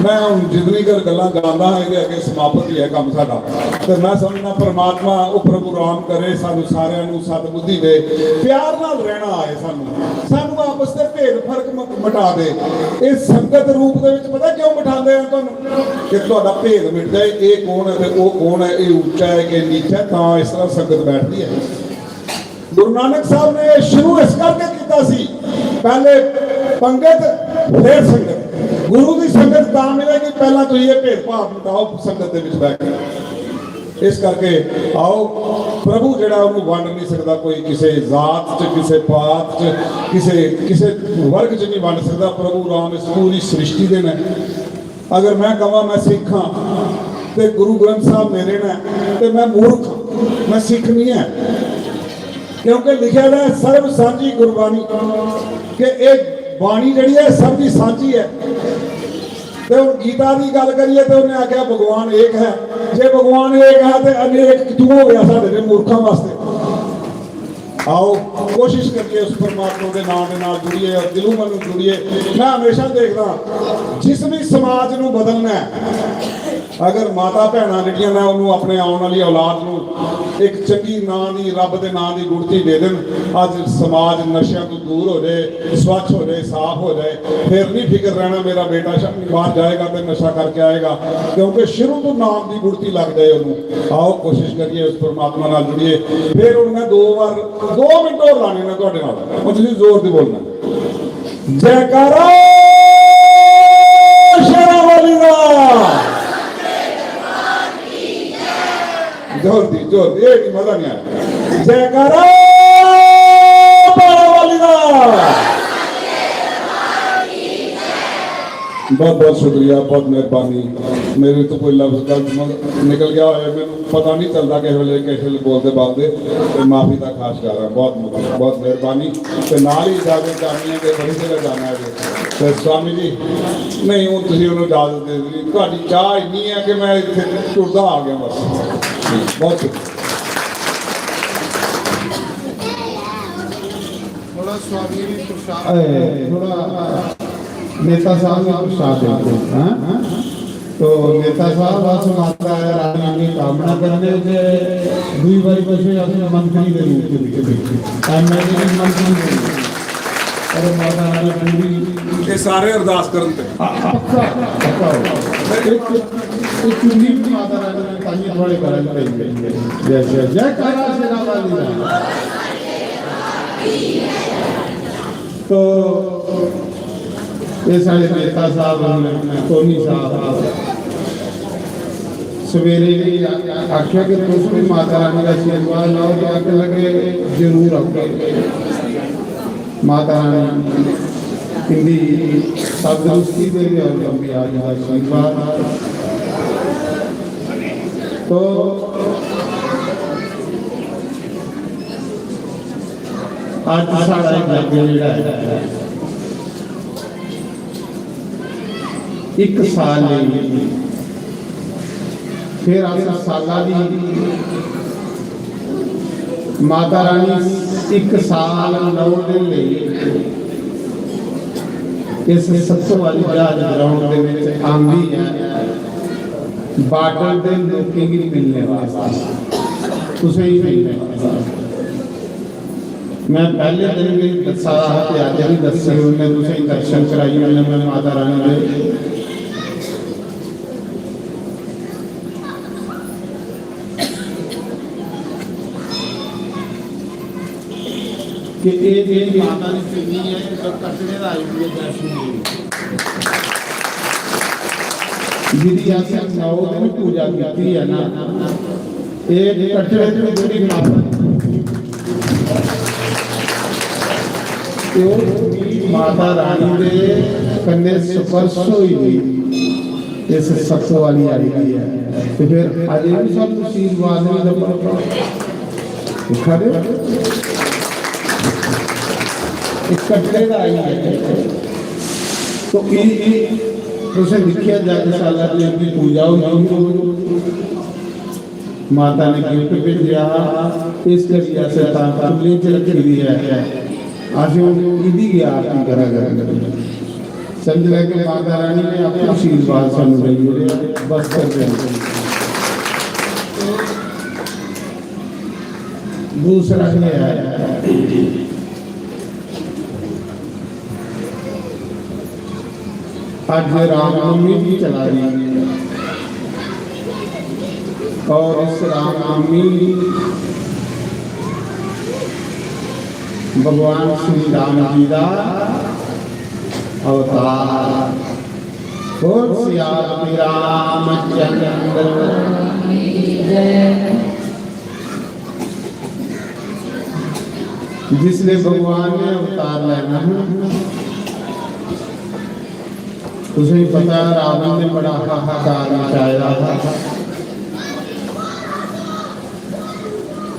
ਮੈਂ ਹੁਣ ਜਿੰਨੀ ਕਰ ਗੱਲਾਂ ਗਾਉਂਦਾ ਹਾਂ, ਇਹਦੇ ਅੱਗੇ ਸਮਾਪਤ ਹੀ ਹੈ ਕੰਮ ਸਾਡਾ। ਤੇ ਮੈਂ ਸਮਝਦਾ, ਪਰਮਾਤਮਾ, ਉਹ ਪ੍ਰਭੂ ਰਾਮ ਕਰੇ, ਸਾਨੂੰ ਸਾਰਿਆਂ ਨੂੰ ਸਤਬੁੱਧੀ ਦੇ, ਪਿਆਰ ਨਾਲ ਰਹਿਣਾ ਆਏ ਸਾਨੂੰ, ਸਾਨੂੰ ਆਪਸ ਦੇ ਭੇਦ ਫਰਕ ਮ-, ਮਿਟਾ ਦੇ। ਇਹ ਸੰਗਤ ਰੂਪ ਦੇ ਵਿੱਚ ਪਤਾ ਕਿਉਂ ਬਿਠਾਉਂਦੇ ਆ ਤੁਹਾਨੂੰ? ਕਿ ਤੁਹਾਡਾ ਭੇਦ ਮਿਟ ਜਾਏ, ਇਹ ਕੌਣ ਹੈ ਤੇ ਉਹ ਕੌਣ ਹੈ, ਇਹ ਉੱਚਾ ਹੈ ਕਿ ਨੀਚਾ ਹੈ, ਤਾਂ ਇਸ ਤਰ੍ਹਾਂ ਸੰਗਤ ਬੈਠਦੀ ਹੈ। ਗੁਰੂ ਨਾਨਕ ਸਾਹਿਬ ਨੇ ਇਹ ਸ਼ੁਰੂ ਇਸ ਕਰਕੇ ਕੀਤਾ ਸੀ, ਪਹਿਲੇ ਪੰਗਤ, ਫਿਰ ਸੰਗਤ। ਗੁਰੂ ਦੀ ਸੰਗਤ ਤਾਂ ਮਿਲੇਗੀ, ਪਹਿਲਾਂ ਤੁਸੀਂ ਇਹ ਭੇਦਭਾਵ ਮਿਟਾਓ, ਸੰਗਤ ਦੇ ਵਿੱਚ ਬਹਿ ਕੇ। ਇਸ ਕਰਕੇ ਆਓ, ਪ੍ਰਭੂ ਜਿਹੜਾ, ਉਹਨੂੰ ਵੰਡ ਨਹੀਂ ਸਕਦਾ ਕੋਈ, ਕਿਸੇ ਜ਼ਾਤ ਚ, ਕਿਸੇ ਪਾਤ ਚ, ਕਿਸੇ ਕਿਸੇ ਵਰਗ ਚ ਨਹੀਂ ਵੰਡ ਸਕਦਾ। ਪ੍ਰਭੂ ਰਾਮ ਇਸ ਪੂਰੀ ਸ੍ਰਿਸ਼ਟੀ ਦੇ ਨੇ। ਅਗਰ ਮੈਂ ਕਹਾਂ ਮੈਂ ਸਿੱਖ ਹਾਂ ਤੇ ਗੁਰੂ ਗ੍ਰੰਥ ਸਾਹਿਬ ਮੇਰੇ ਨੇ, ਤੇ ਮੈਂ ਮੂਰਖ ਹਾਂ, ਮੈਂ ਸਿੱਖ ਨਹੀਂ ਹੈ। ਕਿਉਂਕਿ ਲਿਖਿਆ ਹੋਇਆ ਹੈ, "ਸਰਬ ਸਾਂਝੀ ਗੁਰਬਾਣੀ", ਕਿ ਇਹ ਬਾਣੀ ਜਿਹੜੀ ਹੈ, ਸਭ ਦੀ ਸਾਂਝੀ ਹੈ। ਤੇ ਹੁਣ ਗੀਤਾ ਦੀ ਗੱਲ ਕਰੀਏ, ਤੇ ਉਹਨੇ ਆਖਿਆ, "ਭਗਵਾਨ ਏਕ ਹੈ।" ਜੇ ਭਗਵਾਨ ਏਕ ਹੈ, ਤੇ ਅਨੇਕ ਕਿਉਂ ਹੋ ਗਿਆ ਸਾਡੇ ਦੇ ਮੂਰਖਾਂ ਵਾਸਤੇ? ਆਓ, ਕੋਸ਼ਿਸ਼ ਕਰੀਏ ਉਸ ਪਰਮਾਤਮਾ ਦੇ ਨਾਮ ਦੇ ਨਾਲ ਜੁੜੀਏ ਔਰ ਦਿਲੋਂ ਮਨੋਂ ਜੁੜੀਏ। ਮੈਂ ਹਮੇਸ਼ਾ ਦੇਖਦਾ, ਜਿਸ ਵੀ ਸਮਾਜ ਨੂੰ ਬਦਲਣਾ ਹੈ, ਅਗਰ ਮਾਤਾ ਭੈਣਾਂ ਜਿਹੜੀਆਂ ਨੇ, ਉਹਨੂੰ, ਆਪਣੇ ਆਉਣ ਵਾਲੀ ਔਲਾਦ ਨੂੰ ਇੱਕ ਚੰਗੀ ਨਾਂ ਦੀ, ਰੱਬ ਦੇ ਨਾਂ ਦੀ ਗੁੜਤੀ ਦੇ ਦੇਣ, ਅੱਜ ਸਮਾਜ ਨਸ਼ਿਆਂ ਤੋਂ ਦੂਰ ਹੋ ਜਾਏ, ਸਵੱਛ ਹੋ ਜਾਏ, ਸਾਫ਼ ਹੋ ਜਾਏ। ਫਿਰ ਨਹੀਂ ਫਿਕਰ ਰਹਿਣਾ, "ਮੇਰਾ ਬੇਟਾ ਸ਼ਾਮੀ ਬਾਹਰ ਜਾਏਗਾ ਤੇ ਨਸ਼ਾ ਕਰਕੇ ਆਏਗਾ", ਕਿਉਂਕਿ ਸ਼ੁਰੂ ਤੋਂ ਨਾਮ ਦੀ ਗੁੜਤੀ ਲੱਗ ਜਾਏ ਉਹਨੂੰ। ਆਓ, ਕੋਸ਼ਿਸ਼ ਕਰੀਏ, ਉਸ ਪਰਮਾਤਮਾ ਨਾਲ ਜੁੜੀਏ। ਫਿਰ ਹੁਣ ਮੈਂ ਦੋ ਵਾਰ, ਦੋ ਮਿੰਟ ਹੋਰ ਲਾਣੇ ਨੇ ਤੁਹਾਡੇ ਨਾਲ, ਉਹ ਤੁਸੀਂ ਜ਼ੋਰ ਦੀ ਬੋਲਣਾ, "ਜੈਕਾਰਾ ਸ਼ੇਰਾਂ ਵਾਲੀ ਦਾ।" ਜ਼ੋਰ ਦੀ, ਜ਼ੋਰ ਦੀ, ਇਹ ਨਹੀਂ, ਮਜ਼ਾ ਨਹੀਂ ਆਇਆ। "ਜੈਕਾਰਾ ਬਾਲਾ ਵਾਲੀ ਦਾ।" ਬਹੁਤ ਬਹੁਤ ਸ਼ੁਕਰੀਆ, ਬਹੁਤ ਮਿਹਰਬਾਨੀ। ਮੇਰੇ ਤੋਂ ਕੋਈ ਲਫ਼ਜ਼ ਗਲਤ ਮ-, ਨਿਕਲ ਗਿਆ ਹੋਇਆ, ਮੈਨੂੰ ਪਤਾ ਨਹੀਂ ਚੱਲਦਾ ਕਿਸੇ ਵੇਲੇ, ਕਿਸੇ ਵੇਲੇ ਬੋਲਦੇ ਬਾਲਦੇ, ਤੇ ਮਾਫੀ ਦਾ ਖਾਸ ਚਾਹਰਾ। ਬਹੁਤ ਬਹੁਤ ਮਿਹਰਬਾਨੀ। ਤੇ ਨਾਲ ਹੀ ਇਜਾਜ਼ਤ ਚਾਹੁੰਦੇ ਹਾਂ ਕਿ ਬੜੀ ਜਗ੍ਹਾ ਜਾਣਾ ਹੈ ਜੀ। ਤੇ ਸਵਾਮੀ ਜੀ, ਨਹੀਂ, ਹੁਣ ਤੁਸੀਂ ਉਹਨੂੰ ਇਜਾਜ਼ਤ ਦੇ ਦਿੱਤੀ, ਤੁਹਾਡੀ ਚਾਹ ਇੰਨੀ ਹੈ ਕਿ ਮੈਂ ਇੱਥੇ ਟੁਰਦਾ ਆ ਗਿਆ ਬਸ। ਬਹੁਤ ਸ਼ੁਕਰੀਆ। ए, थोड़ा नेता साहब ने प्रसाद देते हैं, हाँ? तो नेता साहब, अस माता रानी की कामना करने जे दुई बारी तुसें अस मंत्री दे रूप च दिखगे, एमएलए दी मंत्री दे रूप च। और माता रानी पूरी ये सारे अरदास करन ते। आ, पक्का, पक्का हो। एक, एक चुन्नी भी माता रानी ने ताइए थोड़े घरां च पई है। जय, जय, जयकारा शेरा वाली दा। तो ये साढ़े नेता साहब हैं, टोनी साहब, सवेरे भी आख्या कि तुस भी माता रानी का आशीर्वाद लाओ, तो आखन लगे, "जरूर आगे।" माता रानी इंदी तंदुरुस्ती देवे और लंबी आयु का आशीर्वाद। तो अज साढ़ा यज्ञ जेह्ड़ा ऐ, इक साल लेई, फिर अस साला दी माता रानी इक साल नौ दिन लेई इस सत्तो वाली जहाज ग्राउंड दे विच आंदी ऐ, बार्डर दे लोकें गी मिलने वास्ते, तुसें गी मिलने वास्ते। मैं पहले दिन भी दस्सा दा हा ते अज्ज भी दस्सी ओड़ने, तुसें दर्शन कराई ओड़ने मैं माता रानी दे। कि एह् जेह्ड़ी माता दी चुन्नी ऐ, इस कटड़े दा आई दी ऐ वैष्णो देवी। जिदी असें नौ दिन पूजा कीती है ना, एह् कटड़े दी जेह्ड़ी माता, एह् पूरी माता रानी दे कन्नै स्पर्श होई दी इस सत्तो वाली आई दी है। ते फिर अजें भी सानूं आशीर्वाद नहीं लब्भा। दिक्खा दे? इस कटड़े दा आई है। तो एह्, एह् तुसें दिक्खेआ, जगसाला दी अग्गें पूजा होई, माता ने गिफ्ट भेजेआ हा, इस करियै असें तां खु'ल्ली च रक्खी दी ऐ। असें हून एह्दी गै आरती करा करनी। समझ लैगे, माता रानी ने अपना आशीर्वाद सानूं देई ओड़ेआ, बस कर देना। दूसरा ये है, अज रामनवमी भी चला रही है और इस रामनवमी भगवान श्री राम जी का अवतार। बोल सियापति रामचंद्र की जय। जिसने भगवान ने अवतार लेना है, तुसें पता रावण ने बड़ा हाहाकार मचाया था।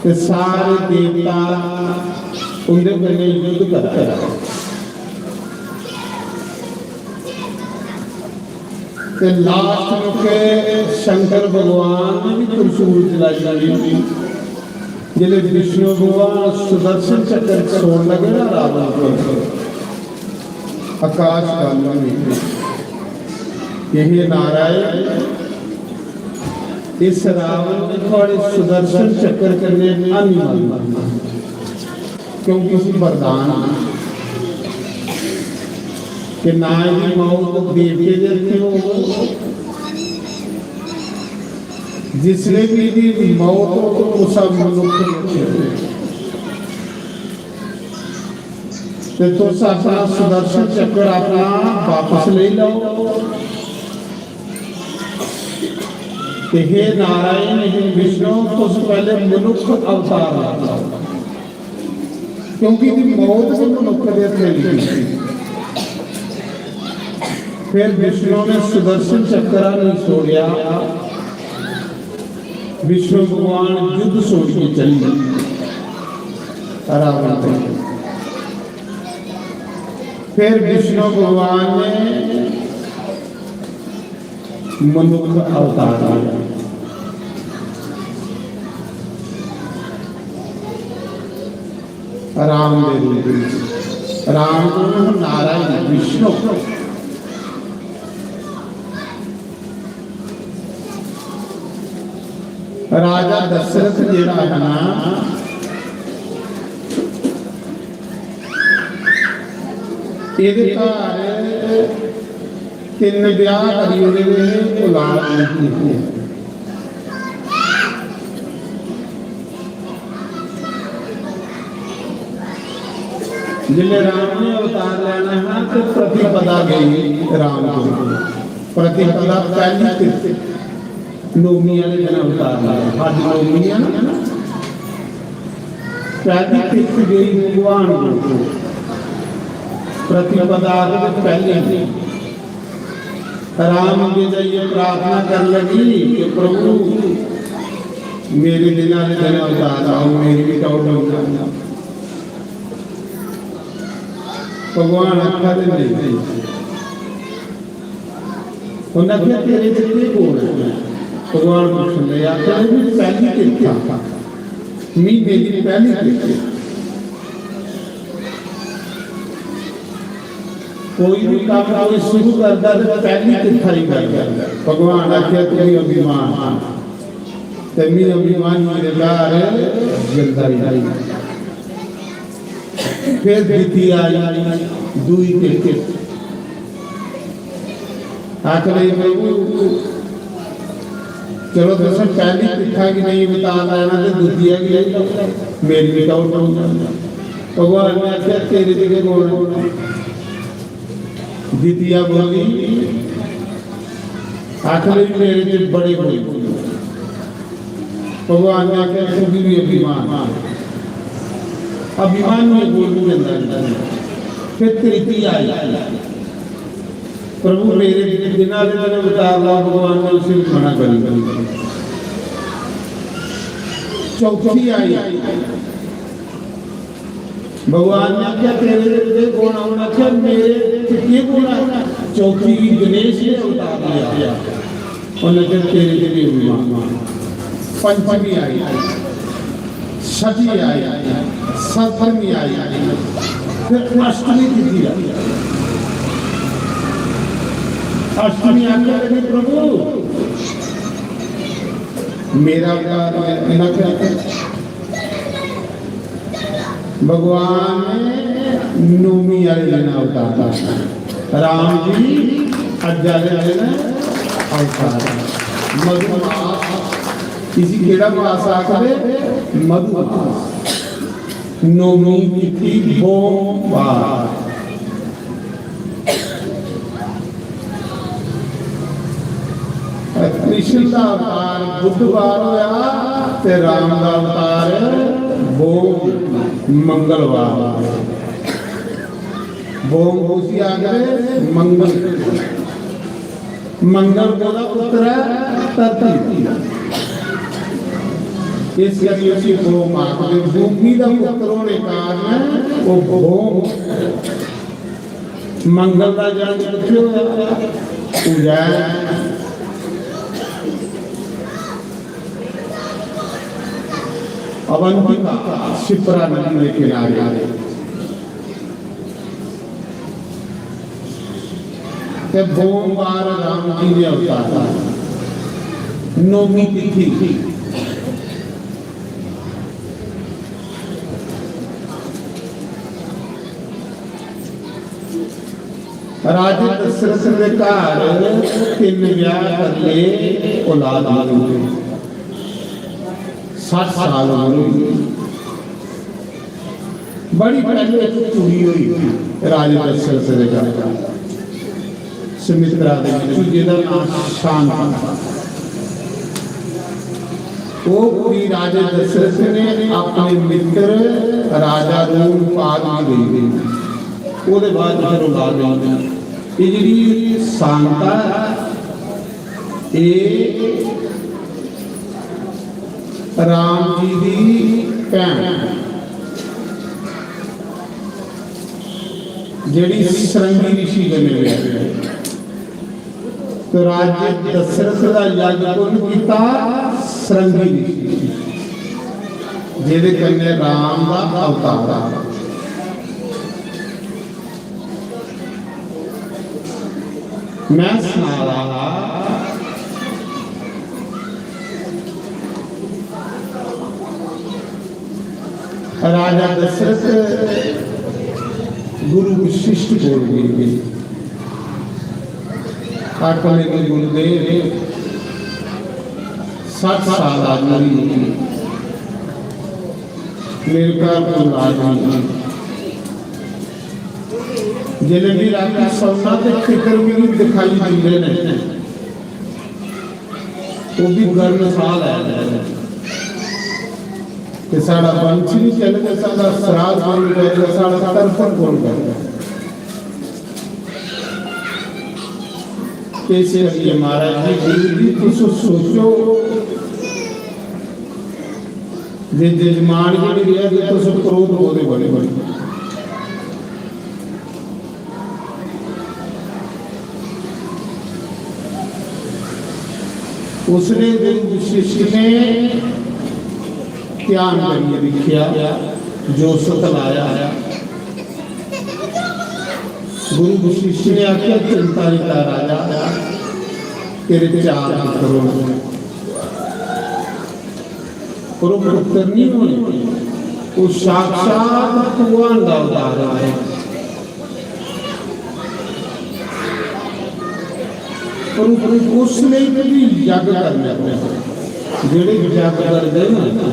ते सारे देवता उंदे कन्नै युद्ध करदे रहे। ते लास्ट मौके शंकर भगवान ने भी त्रिशूल चलाई। जिसले विष्णु भगवान सुदर्शन चक्कर छोड़ लगे ना रावण को, आकाश गंगा में कि हे नारायण, इस रावण ने थुआड़े सुदर्शन चक्कर कन्नै हानि मत मरना, क्योंकि इसी वरदान है कि ना इदी मौत देवते दे हत्थे हो, जिसले भी इदी मौत हो तो कुसै मनुख दे हत्थे हो। ते तुस अपना सुदर्शन चक्र अपना वापस लेई लैओ। ते हे नारायण, हे विष्णु, तुस पहले मनुख अवतार लैओ, क्योंकि इदी मौत भी मनुख दे हत्थे लिखी सी। फिर विष्णु ने सुदर्शन चक्र नहीं छोड़िया। विष्णु भगवान युद्ध छोड़ के चली गए रावण पे। फिर विष्णु भगवान ने मनुख अवतार लिया राम दे रूप में। राम कौन? नारायण विष्णु। राजा दशरथ जेह्ड़ा है ना, एह्दे घर तिन्न ब्याह करी ओड़े दे हे, औलाद नहीं थी। जिसलै राम ने अवतार लैना हा, ते प्रतिपदा गई राम को। प्रतिपदा पैह्ली तिथि, नौमी आह्ले दिन अवतार लैना। अज्ज नौमी है ना, पैह्ली तिथि गई भगवान को। प्रतिपदा आखदे पैह्ले दिन। राम अग्गें जाइयै प्रार्थना करन लगी कि प्रभु, मेरे दिना दे दिन अवतार आओ, मेरी भी टौहर डोल जाए। भगवान आखा दे नहीं। उन्हें आखेआ, "तेरे च केह् गुण ऐ?" भगवान पुच्छन लगे, आखा दे, "मैं पैह्ली तिथि, म्हीने दी पैह्ली तिथि।" कोई भी काम कोई शुरू करदा ते पैह्ली तिथि ही करदा। भगवान आखेआ, "तू अभिमान, ते मैं अभिमानी दे घर जंदा ही नहीं।" फिर द्वितीय आई, दूई तिथि। आखन लगे, "प्रभु, चलो, तुसें पैह्ली तिथि गी नहीं बता लैना ते द्वितीय गी लेई लो, मेरी भी टौहर डोल जाए।" भगवान ने आखेआ, "तेरे च केह् गुण ऐ?" द्वितीय बोली, आखन लगी, "मेरे च बड़े गुण।" भगवान ने आखेआ, "तुगी भी अभिमान, अभिमानियें कोल नहीं जंदा।" फिर तृतीय आई, "प्रभु, मेरे दिना दे दिन अवतार ला।" भगवान ने उसे भी मना करी दित्ता। चौथी आई, भगवान ने आखेआ, "तेरे च केह् गुण ऐ?" उन्हें आखेआ, "मेरे च केह् गुण ऐ?" चौथी गी गणेश ने अवतार लिया। उन्हें आखेआ, "तेरे च भी अभिमान।" पंचमी आई, छठी आई, सप्तमी आई, फिर अष्टमी तिथि आई। अष्टमी आखने लगे, "प्रभु, मेरा अवतार है।" उन्हें आखेआ, भगवान ने नौमी आह्ले दिन अवतार, राम जी अज्ज आह्ले दिन अवतार। मधुमास, इसी केह्ड़ा मास आखदे? मधुमास। नौमी तिथि बोमवार। कृष्ण दा अवतार बुधवार होया ते राम दा अवतार बोम मंगलवार। बोम उसी आखदे मंगल। मंगल कोह्दा पुत्र ऐ? धरती। इस करियै उसी बोम आखदे। भूमि दा पुत्र होने कारण ओह् बोम। मंगल दा जन्म कुत्थै होया? उज्जैन। अवंतिका, शिप्रा नदी दे किनारे। ते बोमवार राम जी ने अवतार। नौमी तिथि। राजे दशरथ दे घर तिन्न ब्याह करियै औलाद मरी गई। सट्ठ साल उम्र होई गई। बड़ी पैह्ले इक कुड़ी होई राजे दशरथ दे घर, सुमित्रा दे बिच्चों, जेह्दा नाम शांता। ओह् कुड़ी राजे दशरथ ने अपने मित्र राजा रोमपाद गी देई देई। ओह्दे बाद फिर औलाद नेईं। एह् जेह्ड़ी शांता ऐ, एह् राम जी दी भैन, जेह्ड़ी सरंगी ऋषि कन्नै ब्याही ऐ। तो राजे दशरथ दा यज्ञ कु'न कीता? सरंगी ऋषि, जेह्दे कन्नै राम दा अवतार। मैं सना रहा हा, राजा दशरथ गुरु वशिष्ठ कोल गए। आखन लगे, "गुरुदेव, सठ साल आदमी, मेरे घर कोई औलाद नहीं।" जिसलै भी रातीं सौना ते पितर मिगी दिखाई दिंदे न, ओह् भी गर्म साह लै लैंदे न। ते साढ़ा वंश नहीं चलग, साढ़ा श्राद्ध कौन करेगा, साढ़ा तर्पण कौन करेगा? इस करियै महाराज जी, गुरु जी, तुस सोचो जे जजमान गी निं रेहा ते तुस क्रोध ओह्दे बड़े बड़े। उसने गुरु वशिष्ठ ने ध्यान करियै दिक्खेआ, जो सतलाया। गुरु वशिष्ठ ने आखेआ, "चिंता निं कर राजा, तेरे चार पुत्र होने, पर ओह् पुत्र नहीं होने, ओह् साक्षात भगवान दा अवतार है।" पर उसने भी यज्ञ करने पौंदे। जेह्ड़े यज्ञ करदे ना,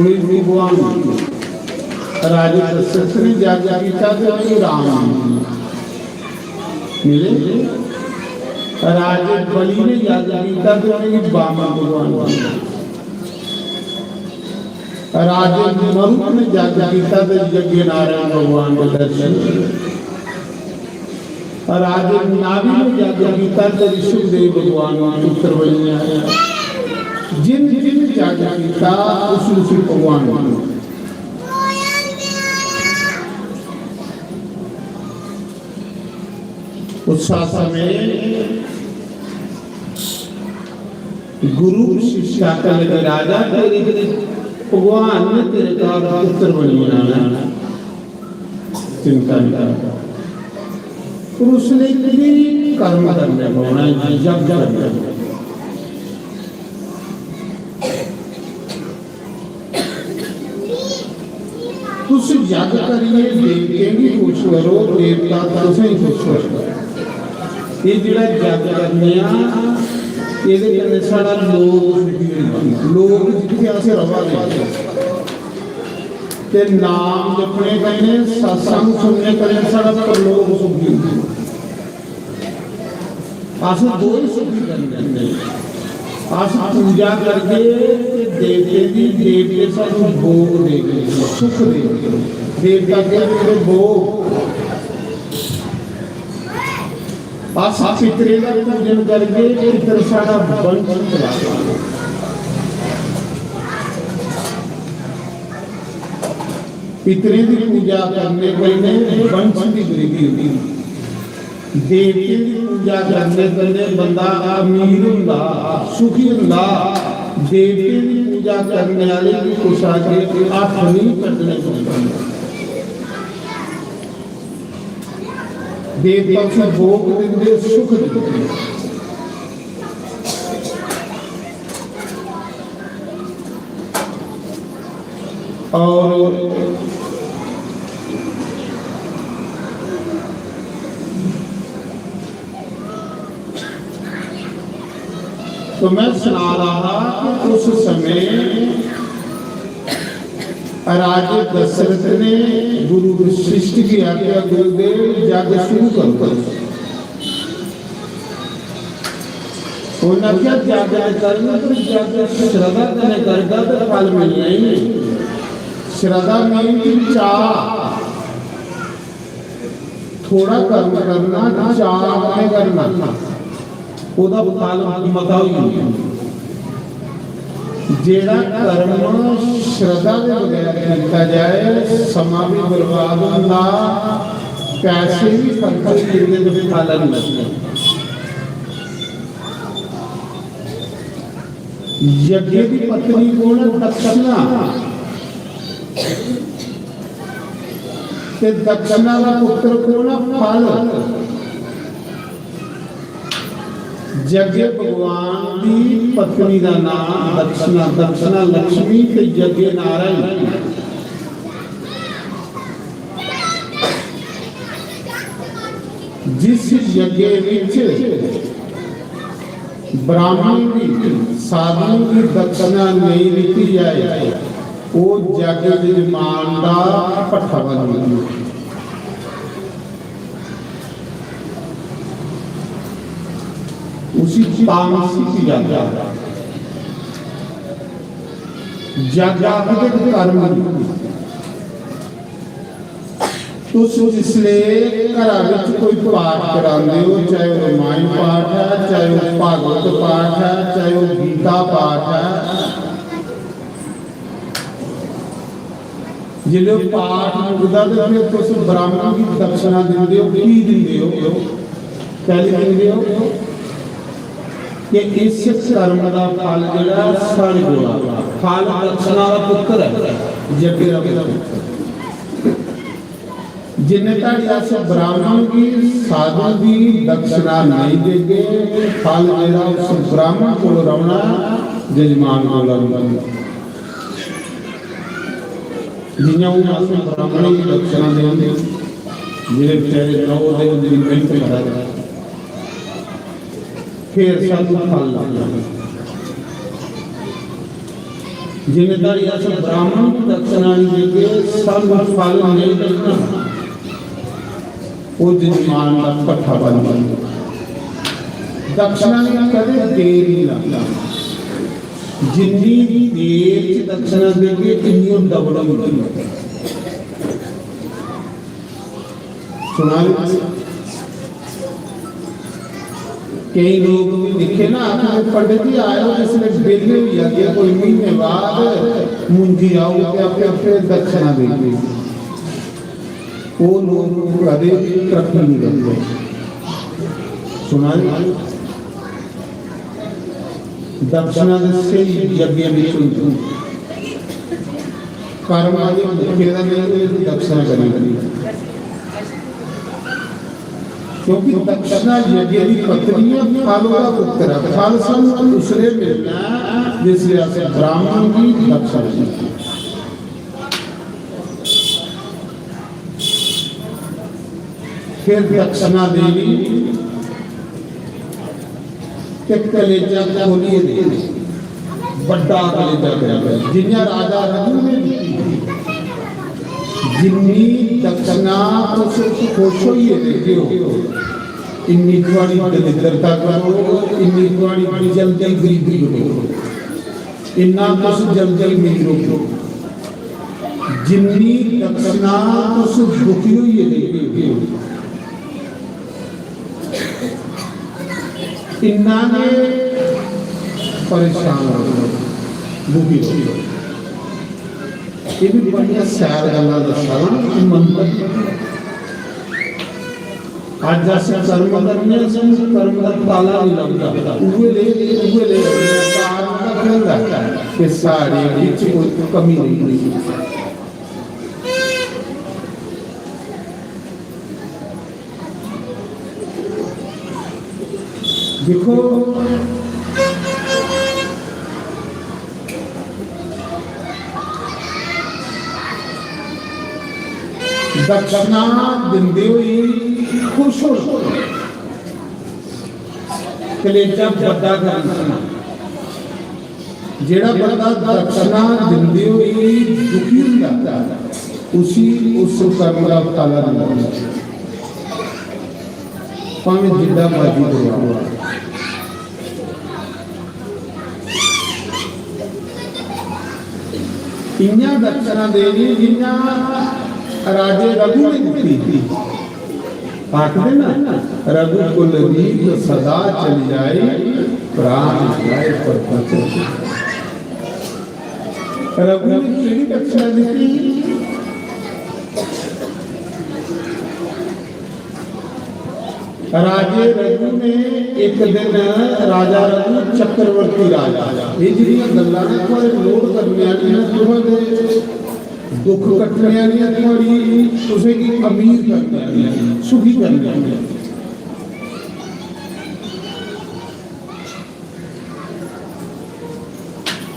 उ'नेंगी भगवान मिलदे। राजा दशरथ ने यज्ञ कीता ते उ'नेंगी राम मिले। राजे बलि ने यज्ञ कीता ते उ'नेंगी वामन भगवान मिले। राजे मरुत ने यज्ञ कीता ते यज्ञ नारायण भगवान दे दर्शन। राजे नाभि ने यज्ञ कीता ते ऋषभदेव भगवान दा पुत्र बनी आया। जिन जिन यज्ञ कीता, उस उस भगवान दा। उस समय गुरु शिष्य आखन लगे, "राजा, तेरे भगवान ने तेरे घर पुत्र बनी आना, चिंता नहीं कर।" पर उसने भी कर्म करने पौना, यज्ञ करने पौना। तुस यज्ञ करियै देवतें गी खुश करो, देवता तुसें गी खुश करदे। एह् जेह्ड़ा यज्ञ करने आं, एह्दे कन्नै साढ़ा लोक सुखी होई जंदा। लोक जित्थै अस र'वा दे ते नाम जपने कन्नै, सत्संग सुनने कन्नै साढ़ा परलोक सुखी होई जंदा। अस दो ही सुखी करने। अस पूजा करगे ते देवते दी, देवते सानू भोग देंगे, सुख देंगे। देवता के देंगे भोग। अस पितरे का पूजन करगे, पितर साढ़ा वंश चलाएगा। पितरें दी पूजा करने कन्नै वंश दी वृद्धि होंदी। देवतें दी पूजा करने कन्नै बंदा अमीर होंदा, सुखी होंदा। देवतें दी पूजा करने आह्ले गी कुसै अग्गें हत्थ नहीं कड्ढने पौंदे। देवता उसी भोग दिंदे, सुख दिंदे। और तो मैं सुना रहा कि उस समय राजे दशरथ ने गुरु वशिष्ठ की आज्ञा, "गुरुदेव, यज्ञ शुरू करो।" उन्हें आख्या, "यज्ञ करना, पर यज्ञ श्रद्धा कन्नै करगा तो फल मिलना ही नहीं।" श्रद्धा नहीं थी, चाह। थोड़ा कर्म करना, चाह कन्नै करना, ओह्दा फल मता होई जंदा। जेह्ड़ा कर्म श्रद्धा दे बगैर कीता जाए, समां भी बर्बाद होंदा, पैसे भी खर्च होई जंदे ते फल नेईं। यज्ञ दी पत्नी कौन ऐ? दक्षिणा। ते दक्षिणा दा पुत्र कौन ऐ? फल। यज्ञ भगवान दी पत्नी दा नाम दक्षिणा, दक्षिणा लक्ष्मी ते यज्ञ नारायण। जिस यज्ञ विच ब्राह्मण गी, साधु गी दक्षिणा नेईं दित्ती जाए, ओह् यज्ञ यजमान दा भट्ठा बनी जंदा। उसी तामसिक यज्ञ आखदे। यज्ञ आखदे कर्म गी। तुस जिसले घरा बिच कोई पाठ करांदे ओ, चाहे ओह् रामायण पाठ ऐ, चाहे ओह् भागवत पाठ ऐ, चाहे ओह् गीता पाठ ऐ, जिसले ओह् पाठ मुकदा ते फिर तुस ब्राह्मण गी दक्षिणा दिंदे ओ। की दिंदे ओ? कैली दिंदे ओ? कि इस कर्म दा फल जेह्ड़ा साढ़े कोला, फल दक्षिणा दा पुत्तर ऐ, यज्ञ दा पुत्तर। जिन्ने धड़ी अस ब्राह्मण गी, साधु गी दक्षिणा नेईं देगे, फल जेह्ड़ा उस ब्राह्मण कोल रौह्ना, जजमान कोल रौह्ना। जियां हून अस ब्राह्मण गी दक्षिणा देंदे, जेह्ड़े बेचारे नौ दिन दी मेहनत करा दे, फिर सानू फल लभदा। जिन्ने धड़ी अस ब्राह्मण गी दक्षिणा नेईं देगे, सानू फल नेईं लभना। ओह् जजमान दा भट्ठा बन जांदा। दक्षिणा गी कदें देर नहीं लगता। जिन्नी देर च दक्षिणा देगे, इन्नी ओह् डबल होंदी है। सुना दे? केई लोक भी दिक्खे ना, आखदे, "पंडित जी, आयो, जिसले बेले होई जागे, कोई महीने बाद मुंजी आओ, ते आपे, आपे दक्षिणा देगे।" वो लोग कदे भी तरक्की नहीं करते। सुना दे? दक्षिणा दे स्हेई यज्ञ विच होंदी। कर्म अजे मुक्के दा नहीं, ते दक्षिणा करनी पौंदी। क्योंकि दक्षिणा यज्ञ दी पत्नी है, फल ओह्दा पुत्तर है। फल सानू उसले मिलना है, जिसले अस ब्राह्मण गी दक्षिणा दिंदे। फिर दक्षिणा देनी ते कलेजा खोलिए देनी, बड्डा कलेजा करियै, जियां राजा रघु ने दित्ती। जिन्नी दक्षिणा तुस खुश होइयै देगे ओ, इन्नी थुआड़ी दरिद्रता करो, इन्नी थुआड़ी जल्दी गरीबी करो, इन्ना तुस जल्दी अमीर होगे। जिन्नी दक्षिणा तुस दुखी होइयै देगे ओ, इन्ना गै परेशान होगे, दुखी होगे। एह् भी बड़ियां सैल गल्लां दस्सा ना, मंत्र। अज्ज अस कर्म करने आं, सानू कर्म दा फल नहीं लभदा। उ'ऐ ले, उ'ऐ ले, कारण दा केह् होंदा? कि साढ़े बिच कोई कमी नहीं होई। दिक्खो, दक्षिणा दिंदे होई खुश होना, कलेजा बड्डा करना। जेड़ा बंदा दक्षिणा दिंदे होई दुखी होंदा, उसी उस कर्म दा फल नहीं मिलदा, भावें जिड्डा मर्जी करवाओ। इयां दक्षिणा देनी जियां राजे रघु ने दित्ती। आखदे ना, "रघुकुल रीत सदा चली आई, प्राण जाए पर बचन।" रघु ने केड़ी दक्षिणा दित्ती? राजे रघु ने एक दिन, राजा रघु चक्रवर्ती राजा, ये जेह्ड़ियां गल्लां ने थुआढ़े नोट करने आह्लियां, थुआढ़े दुख कट्टने आह्लियां, थुआढ़ी, तुसेंगी अमीर करने आह्लियां, सुखी करने आह्लियां।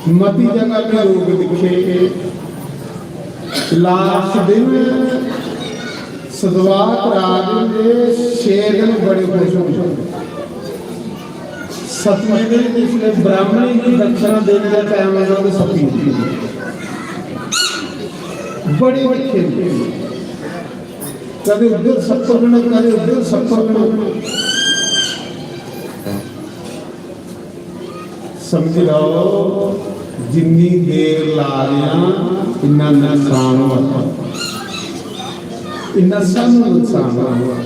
मती जगह भी लोग दिक्खे, लास्ट दिन सदवात राज दे छे दिन बड़े खुश होंदे। सतमें दिन जिसले ब्राह्मणी गी दक्षिणा देने का टाइम आता, तो सत्ती होंदी। बड़े दिक्खे, कदे उद्धर सत्तर दिन, कदे उद्धर सत्तर दिन। समझी लैओ, जिन्नी देर ला रहे हैं, इन्ना नुकसान होआ, इन्ना सानू नुकसान होआ।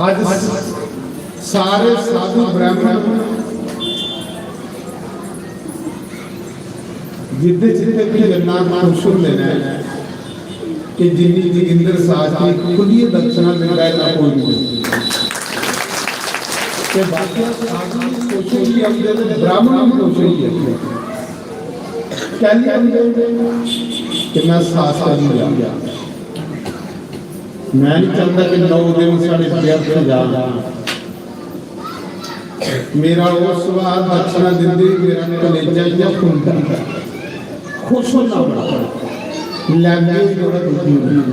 अज सारे साधु ब्राह्मण जित्थे जित्थे भी जन्ना खुश होंदे ने कि जिन्नी जोगिंदर साहब जी खुल्लियै दक्षिणा दिंदा है, ना कोई नहीं। ते बाकी साधु भी खुश होइयै औंदे ते ब्राह्मण भी खुश होइयै औंदे। कैल्ली औंदे? कि मैं साथ करी गया। मैं नहीं चाहता कि नौ दिन साढ़े व्यर्थ जा। मेरा ओह् सुभाऽ दक्षिणा दिंदे ही मेरा कलेजा इ'यां फुलदा, खुश होना बड़ा, लैंदे ही बड़ा दुखी होना।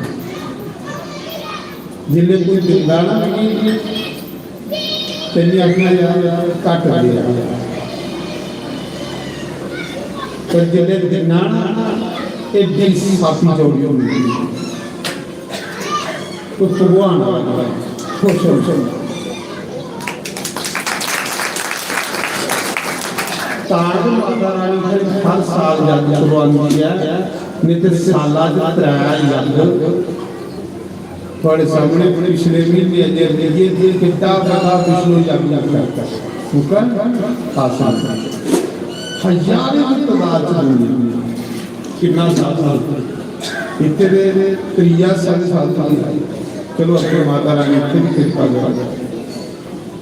जिसलै कोई दिंदा ना मिगी, ते में आखना, "यार, घट्ट देआ।" पर जिसलै दिन्ना ना, एड्डी साफी चौड़ी होंदी। तो भगवान खुश होंदे। तां गै माता रानी फिर हर साल जग करवांदी ऐ, नेईं ते साला च त्रै जग। थुआढ़े सामने पिछले म्हीने अजय मिलियै जे किड्डा बड़ा विष्णु जग करता, मुकन आसन। हजारें दी तादाद च दुनिया, किन्ना साधु। इत्थे दे त्रिया संघ साधु ही है। चलो, अपने माता रानी इत्थे भी किरपा करो।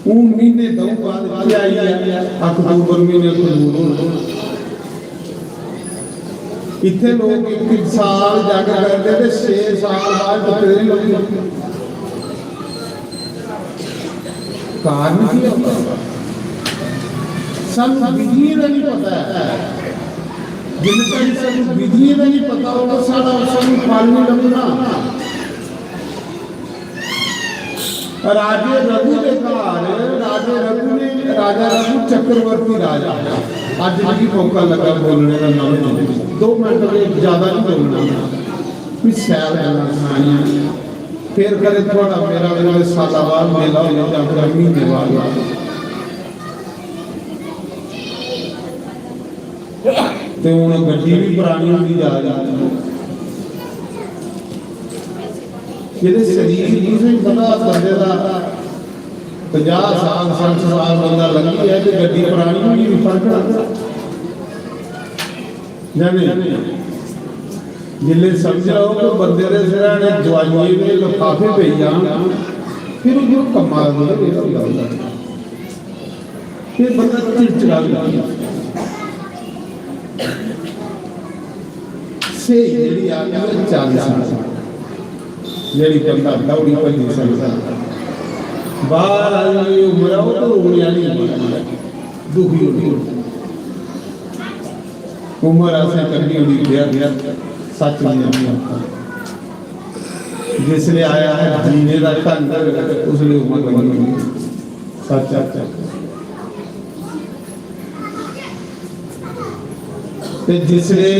हून म्हीने दो बाद इत्थे आई है, अक्तूबर म्हीने अक्तूबर होना। इत्थे लोग इक साल जग करदे ते छे साल बाद टुट्टे दे लभदे। कारण की होंदा? सानू विधिये दा नहीं पता है। जिन्ने तक सानू विधिये दा नहीं पता होगा, साढ़ा सानू फल नहीं लभना। राजे रघु दे घर, राजे रघु ने, राजा रघु चक्रवर्ती राजा। अज भी मौका लगा बोलने का, नमें नमें दो मिनट में ज्यादा नहीं बोलना, भी सैल गल्लां सनानियां। फिर कदें थुआढ़ा मेरा कदें साला बाद मेला होना जां फिर महीने बाद। ते हुन गड्डी भी परानी होंदी जा रही है। जेह्ड़े शरीर, तुसें पता, बंदे दा पंजाह साल, सट्ठ साल बंदा लंघी जाए ते गड्डी परानी होई गेई, फर्क लगदा। जां नेईं? जिसलै समझ आओ कि बंदे दे सिरै ने दवाइयें दे लफाफे पेई जान, फिर ओह् कम्मा दा मतलब केह् होंदा? फिर बंदा चिड़चिड़ा बी होंदा। स्हेई जेह्ड़ी आदत ऐ, चाली साल, जेह्ड़ी बंदा दौड़ी भज्जी सकदा। बाह्र आह्ली उम्र ऐ, ओह् ते रोने आह्ली उम्र ऐ, दुखी होने आह्ली। उम्र असें कड्ढी होनी बेअर्थ, सच्च निं आखेआ। जिसलै आया है जीने दा ढंग, उसलै उम्र लग्गी होनी। सच्च, सच्च। ते जिसलै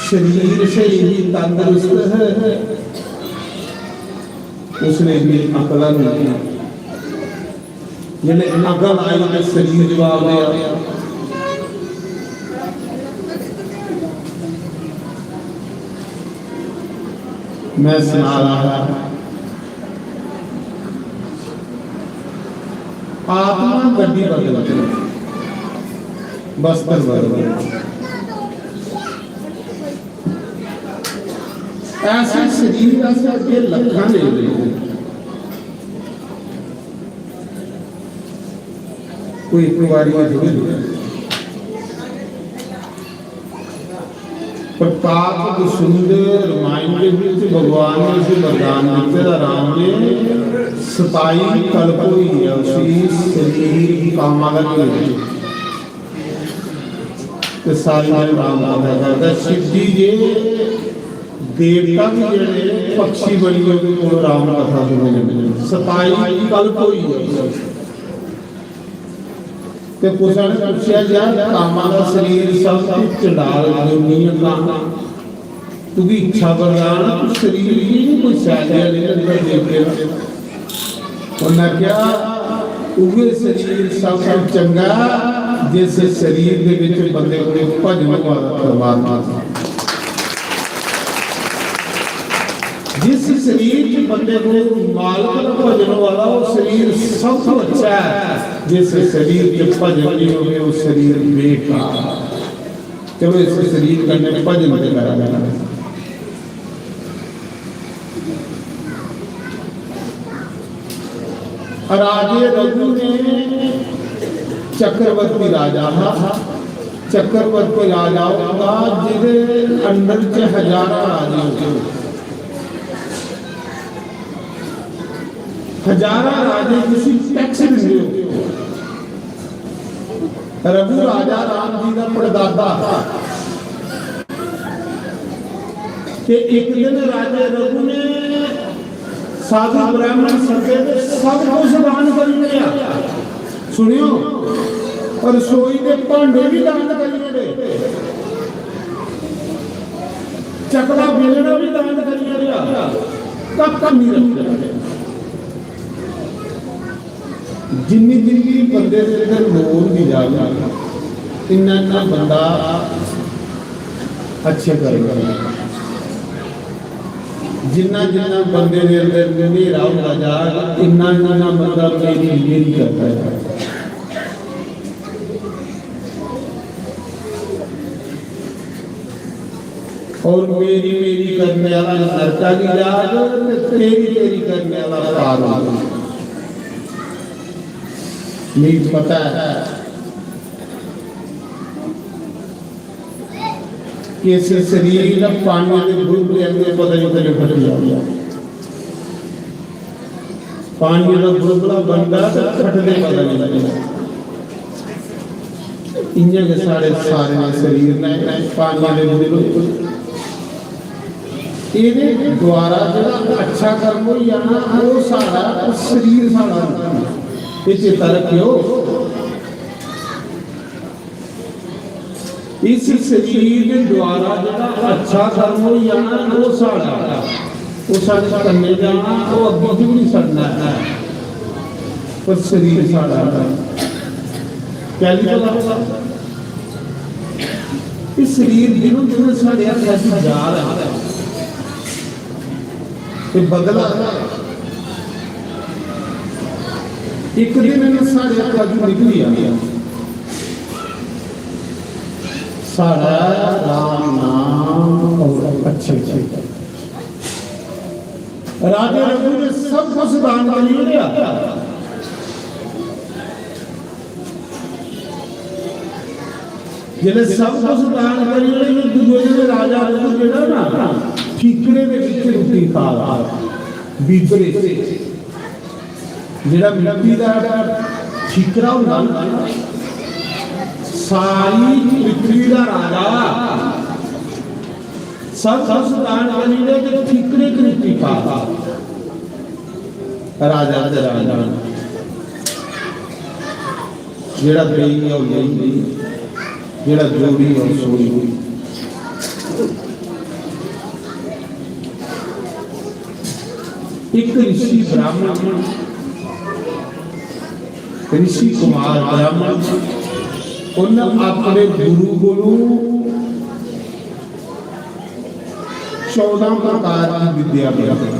शरीर स्हेई ही, तंदरुस्त है, उसलै इन्नी अकल नहीं। जिसलै अकल आई ते शरीर जवाब देआ। मैं सना रहा था, आत्मा गड्डी बदलदी, वस्त्र बदलदे। ऐसे शरीर अस अग्गे लक्खां लेई लेदे। कोई इक बारी में थोड़ी लेआ। प्रताप दुसुंदे रामायण दे विच भगवान ने उसी वरदान दित्ते दा, राम ने, सताई कल्प होई गेआ उसी शरीर कामाला दे विच। ते सारी राम कथा करदा। शिव जी जे देवता भी जेह्ड़े पक्षी बनियै ओह्दे कोल राम कथा सुनने जंदे। सताई कल्प होई गेआ उसी। ते कुसै ने पुच्छेआ, "यार, कामा दा शरीर सब तो चंडाल दुनिया का, तुगी इच्छा वरदान आ, तू शरीर की नहीं कोई सैल जेहा लेई लैंदा देवते दा?" उन्नै आखेआ, "उ'ऐ शरीर सब तो चंगा, जिस शरीर दे विच बंदे कोल भजन होआ दा परमात्मा दा।" जिस शरीर च बंदे को मालक दा भजन होआ दा, वो शरीर सब तो अच्छा है। जिस शरीर च भजन नहीं होवे, वो शरीर बेकार। चलो, इस शरीर कन्नै भजन ते करा देना। राजे रघु ने, चक्रवर्ती राजा हा, चक्रवर्ती राजा होंदा जिदे under च हजारां राजे होंदे। हजारां राजे जिसी tax दिंदे हो। रघु राजा राम जी दा परदादा हा। ते एक दिन राजे रघु ने साधु ब्राह्मण सद्दे ते सब कुछ दान करी ओड़ेआ। सुनियो, रसोई दे भांडे भी दान करी ओड़े, चकला बेलना भी दान करी ओड़ेआ, कक्ख नहीं रखेआ। जिन्नी जिन्नी बंदे दे अंदर लोड़ होंदी जाग, इन्ना इन्ना बंदा अच्छे कर्म करदा। जिन्ना जिन्ना बंदे दे अंदर न्हेरा होंदा जाग, इन्ना इन्ना बंदा मेरी मेरी करदा जाग। और मेरी मेरी करने वाला नरका गी जाग, ते तेरी तेरी करने वाला पार होग। मिगी पता है कि इस शरीर दा पानी दे बुलबुले आंगे पता नहीं कदूं फटी जाना। पानी दा बुलबुला बनदा ते फटदे पता नहीं लगदा। इ'यां गै साढ़े सारे शरीर ने पानी दे बुलबुले। एह्दे द्वारा जेह्ड़ा अच्छा कर्म होई जाना, ओह् साढ़ा शरीर साढ़ा होना। एह् चेता रक्खेओ। इस शरीर दे द्वारा जेह्ड़ा अच्छा कर्म होई जाना, ओह् साढ़ा, ओह् साढ़े कन्नै जाना, ओह् अग्गें क्यों नहीं सड़ना ऐ, पर शरीर साढ़ा। कैली भला? इस शरीर दिनों दिन साढ़े हत्था च जा रहा है। ते बदला इक दिन इन्ना साढ़े हत्था चों निकली जाना। साढ़ा राम नाम और अच्छे अच्छे कर्म। राजे रघु ने सब कुछ दान करी ओड़ेआ। जिसलै सब कुछ दान करी ओड़े, ते दूए दिन राजा रघु जेह्ड़ा ना, ठीकरे दे बिच रुट्टी खा दा, बीबरे च। जेह्ड़ा मिट्टी दा ठीकरा होंदा ना, सारी पृथ्वी दा राजा, सब कुछ दान करी ओड़े ते ठीकरे च रुट्टी खा दा। राजा ते राजा। जेह्ड़ा देई ऐ ओह् लेई, जेह्ड़ा जोड़ी ऐ ओह् सोई। इक ऋषि ब्राह्मण, ऋषि कुमार ब्राह्मण, उन्न अपने गुरु कोलू चौदां प्रकार की विद्या पढ़ी।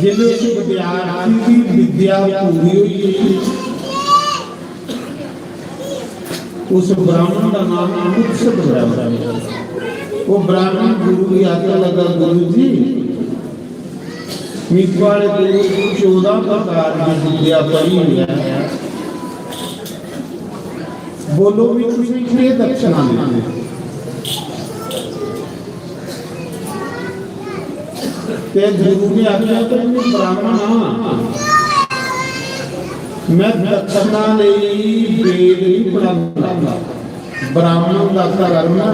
जिसलै उस विद्यार्थी की विद्या पूरी होई गई, उस ब्राह्मण का नाम कुत्सित ब्राह्मण। वो ब्राह्मण गुरु की आज्ञा लगा, "गुरु जी, मिगी थुआढ़े कोल चौदां प्रकार की विद्या पढ़ी है।" बोलो भी, तुसें केह् दक्षिणा देनी? ते गुरु ने आखेआ कि मैं ब्राह्मण हां, मैं दक्षिणा लेई वेद नहीं पढ़ांदा। ब्राह्मण दा धर्म ऐ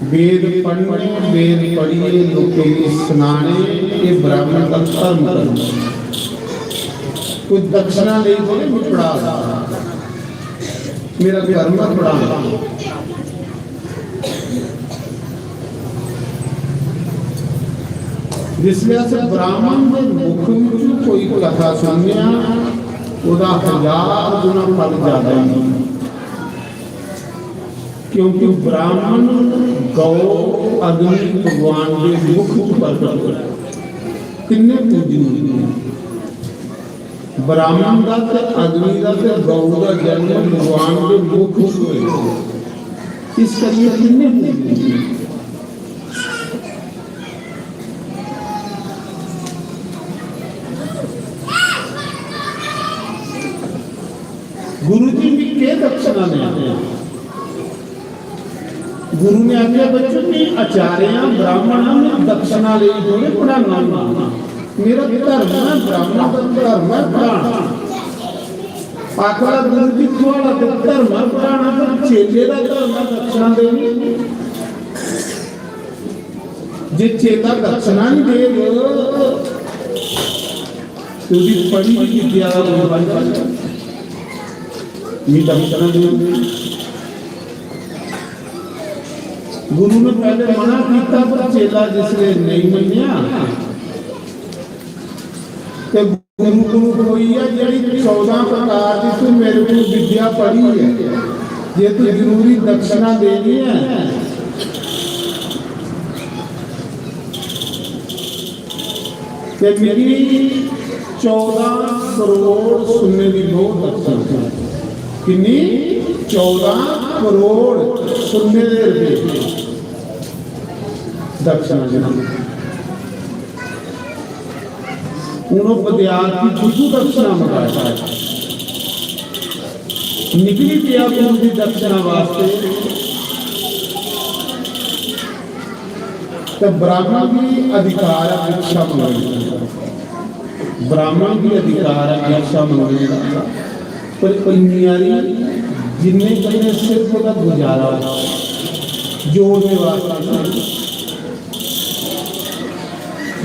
वेद पढ़ने, वेद पढ़ियै लोकें गी सनाने, एह् ब्राह्मण दा धर्म करना। कोई दक्षिणा लेई थोड़ी कोई पढ़ा, मेरा धर्म ऐ पढ़ाना। जिसलै अस ब्राह्मण दे मुख विचों कोई कथा सुनने आं, ओह्दा हजार गुणा फल ज्यादा होंदा। क्योंकि ब्राह्मण, गौ, अग्नि भगवान दे मुख च प्रकट होए, तिन्ने पूजनीय। ब्राह्मण दा ते अग्नि दा ते गौ दा जन्म भगवान दे मुख च होए। इस करियै तिन्ने पूजनीय। गुरु जी, मैं केह् दक्षिणा देआं? गुरु ने आखेआ, "बच्चो, मैं आचार्य आं, ब्राह्मण आं, मैं दक्षिणा लेई थोड़े पढ़ाना होन्ना। मेरा धर्म ऐ, ब्राह्मण दा धर्म ऐ पढ़ाना।" आखदा, "गुरु जी, थुआढ़ा ते धर्म ऐ पढ़ाना, पर चेले दा धर्म ऐ दक्षिणा देनी। जे चेला दक्षिणा नहीं देग, ते ओह्दी पढ़ी दी विद्या दा कोई फल नहीं। मी दक्षिणा देओ।" गुरु ने पैह्ले मना कीता, पर चेला जिसलै नेईं मन्नेआ, ते गुरु कोलू कोई ऐ जेह्ड़ी चौदां प्रकार दी तू मेरे कोल विद्या पढ़ी ऐ, जे तू जरूरी दक्षिणा देनी ऐ, ते मिगी चौदां करोड़ सुन्ने दी लोड़ दक्षिणा। किन्नी? चौदां करोड़ सुन्ने दे रपेऽ दक्षिणा देनी। हून ओह् विद्यार्थी बुद्धू दक्षिणा मंगाई सकदा। निकली पेआ गुरु दी दक्षिणा वास्ते, ते ब्राह्मण गी अधिकार ऐ भिक्षा मंगने दा। ब्राह्मण गी अधिकार ऐ भिक्षा मंगने दा, पर इन्नी हारी जिन्ने कन्नै सिर्फ ओह्दा गुजारा होऐ, जोड़ने वास्ते नहीं।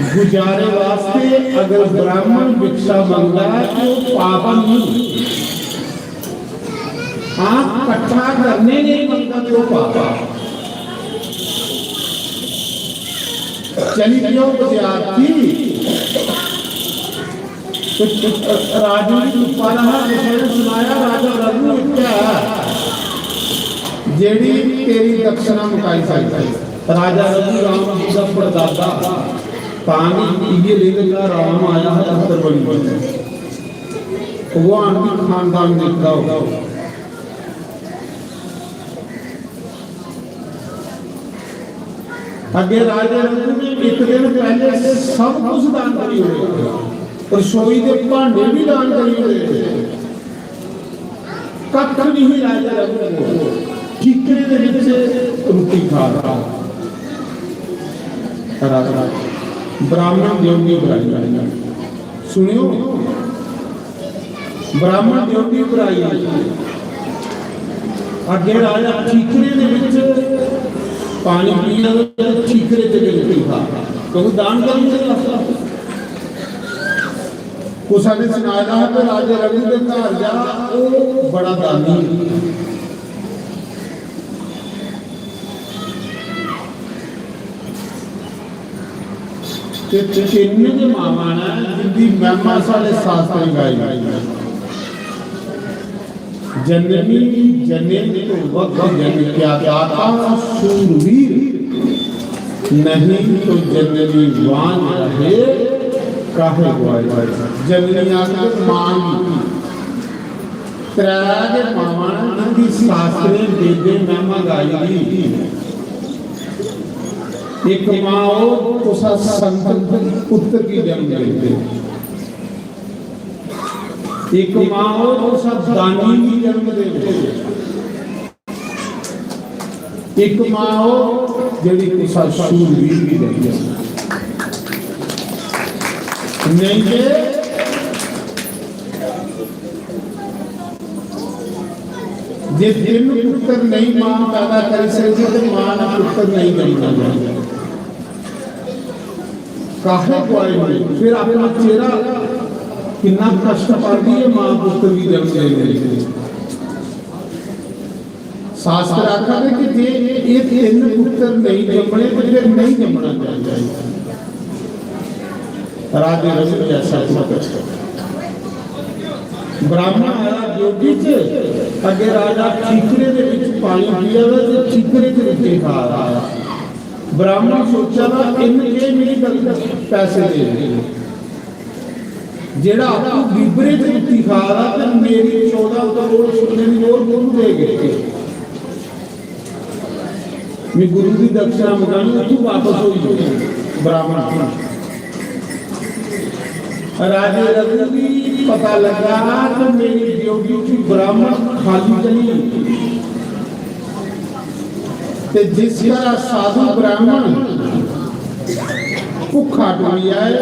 गुजारे वास्ते अगर ब्राह्मण भिक्षा मंगदा है तो पाप नहीं। हाँ, कट्ठा करने नहीं मंगदा तो पाप। चली गयो विद्यार्थी। राजू जी तुप्पा दा हा, किसे ने सनाया राजा रघु इत्थै ऐ, जेह्ड़ी तेरी दक्षिणा मुकाई सकदा है। राजा रघु राम जी दा परदादा, तां बी इ'यै लेखा राम आया हा पुत्र बनी। भगवान दी खानदान दिखदा होग। अग्गे राजा रघु ने इक दिन पैह्ले सब कुछ दान करी ओड़ेआ, रसोई दे भांडे भी दान करी ओड़े। कक्ख नहीं राजा रघु को, ठीकरे दे विच रुट्टी खा रहा। राजा ब्राह्मण द्योनी बनाई। सुनियो, ब्राह्मण द्योनी पर आई। अग्गे राजा ठीकरे दे विच पानी पीना ते ठीकरे ते बिल्कुल था, क्योंकि दान करने दे वास्ते। कुसा ने सनाया है कि राजा रवि के घर जा, वो बड़ा दानी है। ते तिन्न गै मावां न जिंदी महिमा साढ़े शास्त्रें गाई। जननी जनित वक्र जन क्या दाता सूरवीर, नहीं तो जननी वांझ रहे काहे ग्वाल। जननी आखदे मां गी। त्रै गै मावां न जिंदी शास्त्रें वेदें महिमा गाई दी। इक मां ओह् कुसै संत पुत्र गी जन्म दिंदे। एक मां हो, कुसै दानी गी जन्म देवे। एक मां हो, जेह्ड़ी कुसै शूरवीर गी जन्म देवे। नेईं ते जे तिन्न पुत्तर नेईं मां पैदा करी सकदी ते मां ने पुत्तर नेईं जन्म देना। काहे कोई नहीं, फिर अपना चेहरा किन्ना कष्ट पाती है मां पुत्र की जन्म देने में। शास्त्र आखा दे कि जे ये तीन पुत्र नहीं जमने तो फिर नहीं जमना चाहिए। राजे रघु जैसा पुत्र। ब्राह्मण आया जोगी च, अगे राजा ठीकरे दे विच पानी पिया दा ते ठीकरे च रुट्टी खा रहा। ब्राह्मण सोचा दा, "इन्न के मिगी पैसे दे?" जेड़ा आपू बीबरे च रुट्टी खा रहा ते मेरी चौदह करोड़ सोने दी लोड़ कुण देग? मैं गुरु दी दक्षिणा मंगानी, तू वापस हो जाओ। ब्राह्मण। राजे रघु गी पता लगा कि मेरी ड्योढ़ी च ब्राह्मण खाली चली। ते जिस घरा साधु ब्राह्मण भुक्खा टुरी जाए,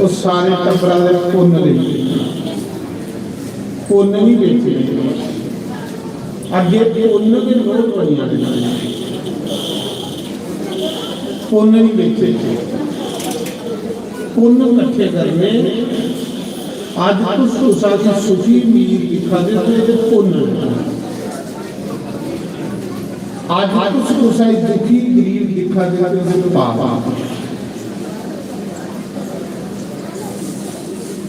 ओह् सारे टब्बरा दे पुन्न लेई, पुन्न नहीं बेचे। अग्गे पुन्न दे नोट बनी जाने, पुन्न नहीं बेचे। पुन्न कट्ठे करने। अज्ज तुस कुसा गी सुखी अमीर दिक्खा दे ओ ते पुन्न। अज्ज तुस कुसा गी दुखी गरीब दिक्खा दे ओ ते पाप।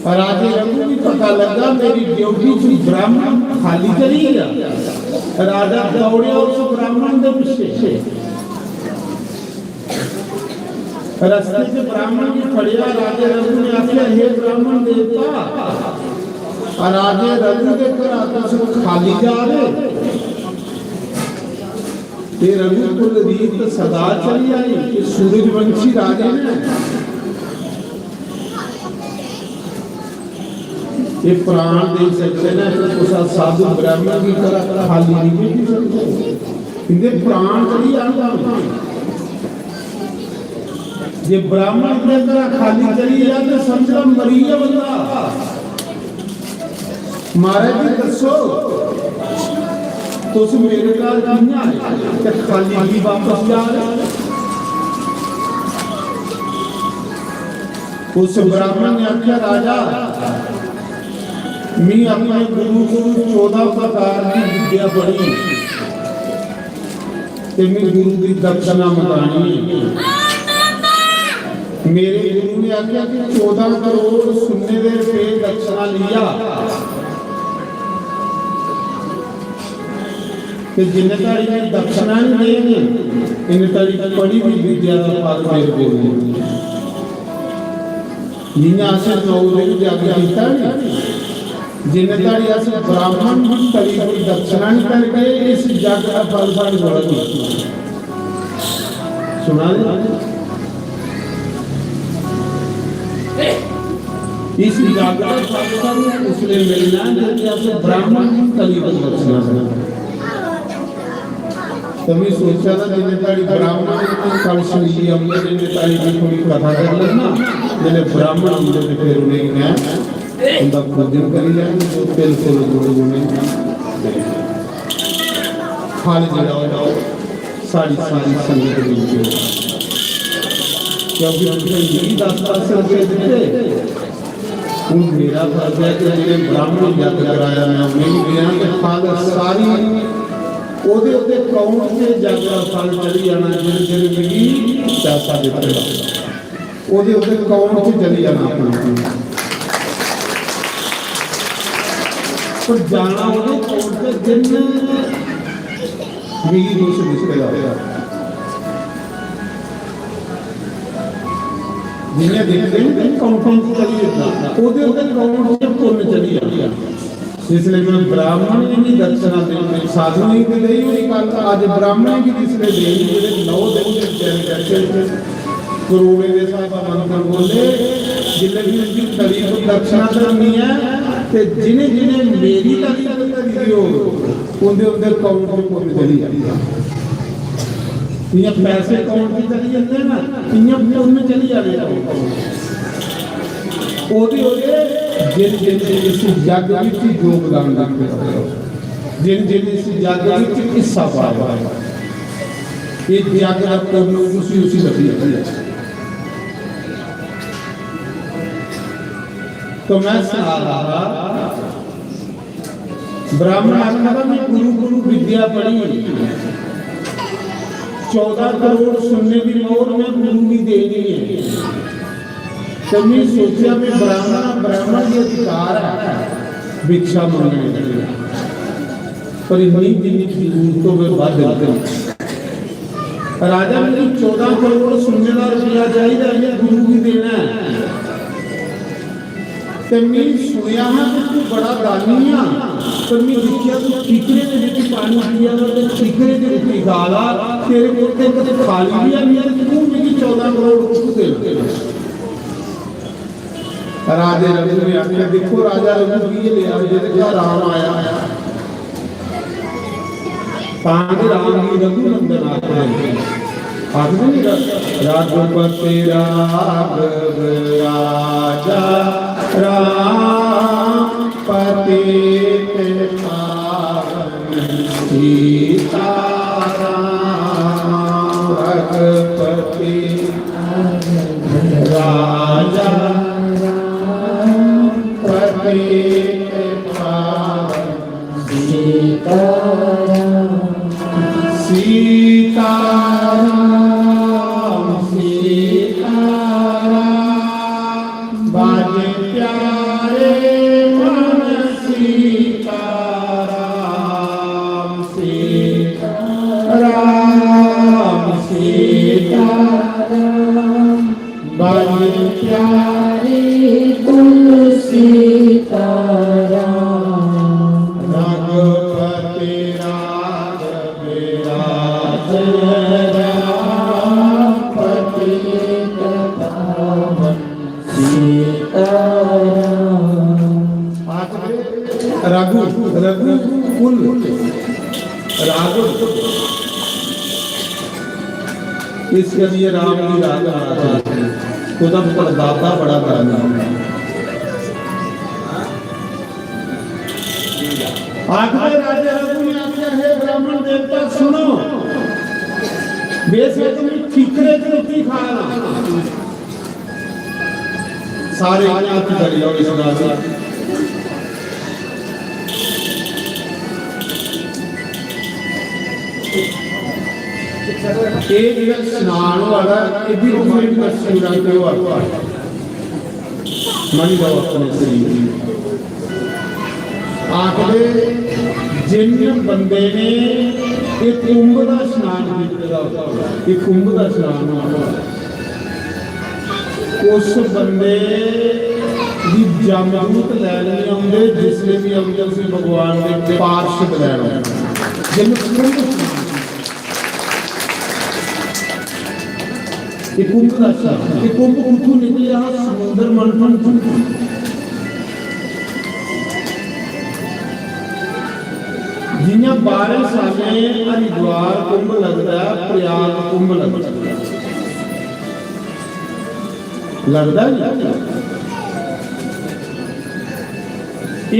राजे रघु गी पता लगा, मेरी ड्योढ़ी च ब्राह्मण खाली चली गया। राजा दौड़िया उस ब्राह्मण दे पिछे। रस्ते च ब्राह्मण गी फड़िया, राजे रघु ने आख्या, "हे ब्राह्मण देवता, राजे रघु दे घरा तुस खाली जा रहे?" ते रघुकुल रीत सदा चली आई कि सूरजवंशी राजे ने ये प्राण दे सकते ने, तो कुसा साधु ब्राह्मण की तरह खाली नहीं भेजी सकते। इंदे प्राण चली जान। जे ब्राह्मण की तरह खाली चली जाए तो समझ लो मरी गया बंदा। महाराज जी दसो, तुस मेरे घर कियां आए ते खाली की वापस जा रहे? उस ब्राह्मण ने आख्या, "राजा, मैं अपने गुरु को चौदह प्रकार की विद्या पढ़ी।" ते मैं गुरु दी दक्षिणा मंगानी है। मेरे गुरु ने आख्या कि चौदह करोड़ सुन्ने दे रुपये दक्षिणा लिया, ते जिन्ने ताड़ी मैं दक्षिणा नहीं देंगे, इन्ने ताड़ी पढ़ी दी विद्या का फल मेरे को नहीं। जियां असें नौ दिन जग कीता नी, जिन्ने धड़ी अस ब्राह्मण दी तली कोई दक्षिणा नहीं करगे, इस जग का फल साढ़े कोला नहीं। सुना दे? इस जग का फल साढ़े उसले मिलना, जब अस ब्राह्मण दी तली कोई दक्षिणा करगे। तो मैं सोचा था, जिन्ने ताड़ी ब्राह्मण कलश लेइयै औंदे, जिन्ने ताड़ी मैं थोड़ी कथा कर लैना, जिन्ने ब्राह्मण औंदे ते फिर उ'नेंगी मैं उं'दा पूजन करी लैना, ते तिल फुल गुड़ उ'नेंगी देई देना। फल जेह्ड़ा होंदा, ओह् साढ़ी सारी संगत गी देओ। क्योंकि तुसें मिगी दस दस रपेऽ दित्ते, हून मेरा फर्ज ऐ कि जेह्ड़े ब्राह्मण जग कराया, मैं उ'नेंगी देआं, ते फल सारी ओह्दे, ओह्दे account च जग दा फल चली जाना, जिन्ने, जिन्ने मिगी पैसा दित्ते दा, ओह्दे, ओह्दे account च चली जाना अपने। पर जाना ओह्दे account च जिन्ने मिगी तुस दित्ते दा। जियां दिखदे न कि account च चली जंदा, ओह्दे, ओह्दे account च पुन्न चली जंदा। इसलिए मैं ब्राह्मण गी भी दक्षिणा देनी, साधुएं गी भी देई होई गल्ल, अज्ज ब्राह्मणें गी भी इसलिए देनी, जेह्ड़े नौ दिन दे बेचारे बैठे दे करोड़ें दे स्हाबा मंत्र बोले, जिसले भी उनकी तली पर दक्षिणा धरनी है, ते जिनें जिनें मेरी तली पर धरी दी होग, उंदे उंदे अकाउंट च पुन्न चली जानी। जियां पैसे अकाउंट च चली जंदे ना, इयां पुन्न चली जाने अकाउंट च। ओह्दे ओह्दे जिन जिन इस जग विच योगदान दित्ते दा, जिन जिन इस जग विच हिस्सा पाया, एह् जग दा पुन्न उसी उसी लब्भी जाना। तो मैं सना रहा था, ब्राह्मण आखा दा, "मैं गुरु गुरु विद्या पढ़ी, चौदह करोड़ सुन्ने दी मोहर मैं गुरु गी देनी है।" तो मैं सोचा भी ब्राह्मण, ब्राह्मण के अधिकार है भिक्षा मंगने के, पर इतनी जितनी जरूरत हो, वह बात बिल्कुल। राजा, "मैं चौदह करोड़ सुन्ने का रुपया चाहिए, मैं गुरु गी देना है।" ते मैं सुनेआ हा कि तू बड़ा दानी आ, पर मैं दिक्खेआ तू ठीकरे दे विच पानी पिया दा ते ठीकरे दे विच गा दा, तेरे कोल ते कदे खाली भी है नहीं, ते तू मिगी चौदह करोड़ कुत्थों दे? राजे रघु ने आखेआ, "देखो राजा रघु, की लिया जेह्दे घर राम आया।" तां गै राम गी रघुनंदन आखदे न। आखदे न र-, "रघुपति राघव राजा राम पतित पावन सीता राम।" रघुपति राजा राम पतित पावन सीताराम। सीताराम, सीताराम, बाजे प्यारे मन सीताराम, सीताराम, सीताराम। बन प्यारी तुलसी तारा। रघुपति राघव राम पतित पावन सीताराम। रघु, रघु कुल राघव। इस करियै राम दी रात रात है। ओह्दा परदाता बड़ा दानी। आखदे राजा रघु ने आखेआ, "हे ब्राह्मण देवता, सुनो, बेशक मैं ठीकरे च रुट्टी खा रहा हूं।" सारे इ'यां हत्थ करी लैओ इस गल्ल दा। एह् जेह्ड़ा स्नान होआ दा, एह् बी तुसें गी दस्सी ओड़ां केह् होआ दा। मन्नी लैओ अपने शरीर गी। आखदे, जिन बंदे ने एह् कुंभ दा स्नान कीते दा होऐ, एह् कुंभ दा स्नान होआ दा, उस बंदे दी जमदूत लैन नहीं औंदे, जिसले भी औंदे उसी भगवान दे पार्षद लैन औंदे। जिन कुंभ स्नान कीता। एह् कुंभ दा स्नान, एह् कुंभ कुत्थों निकलेआ हा? समुंदर मंथन चों। जियां बारें सालें हरिद्वार कुंभ लगदा ऐ, प्रयाग कुंभ लगदा ऐ। लगदा निं?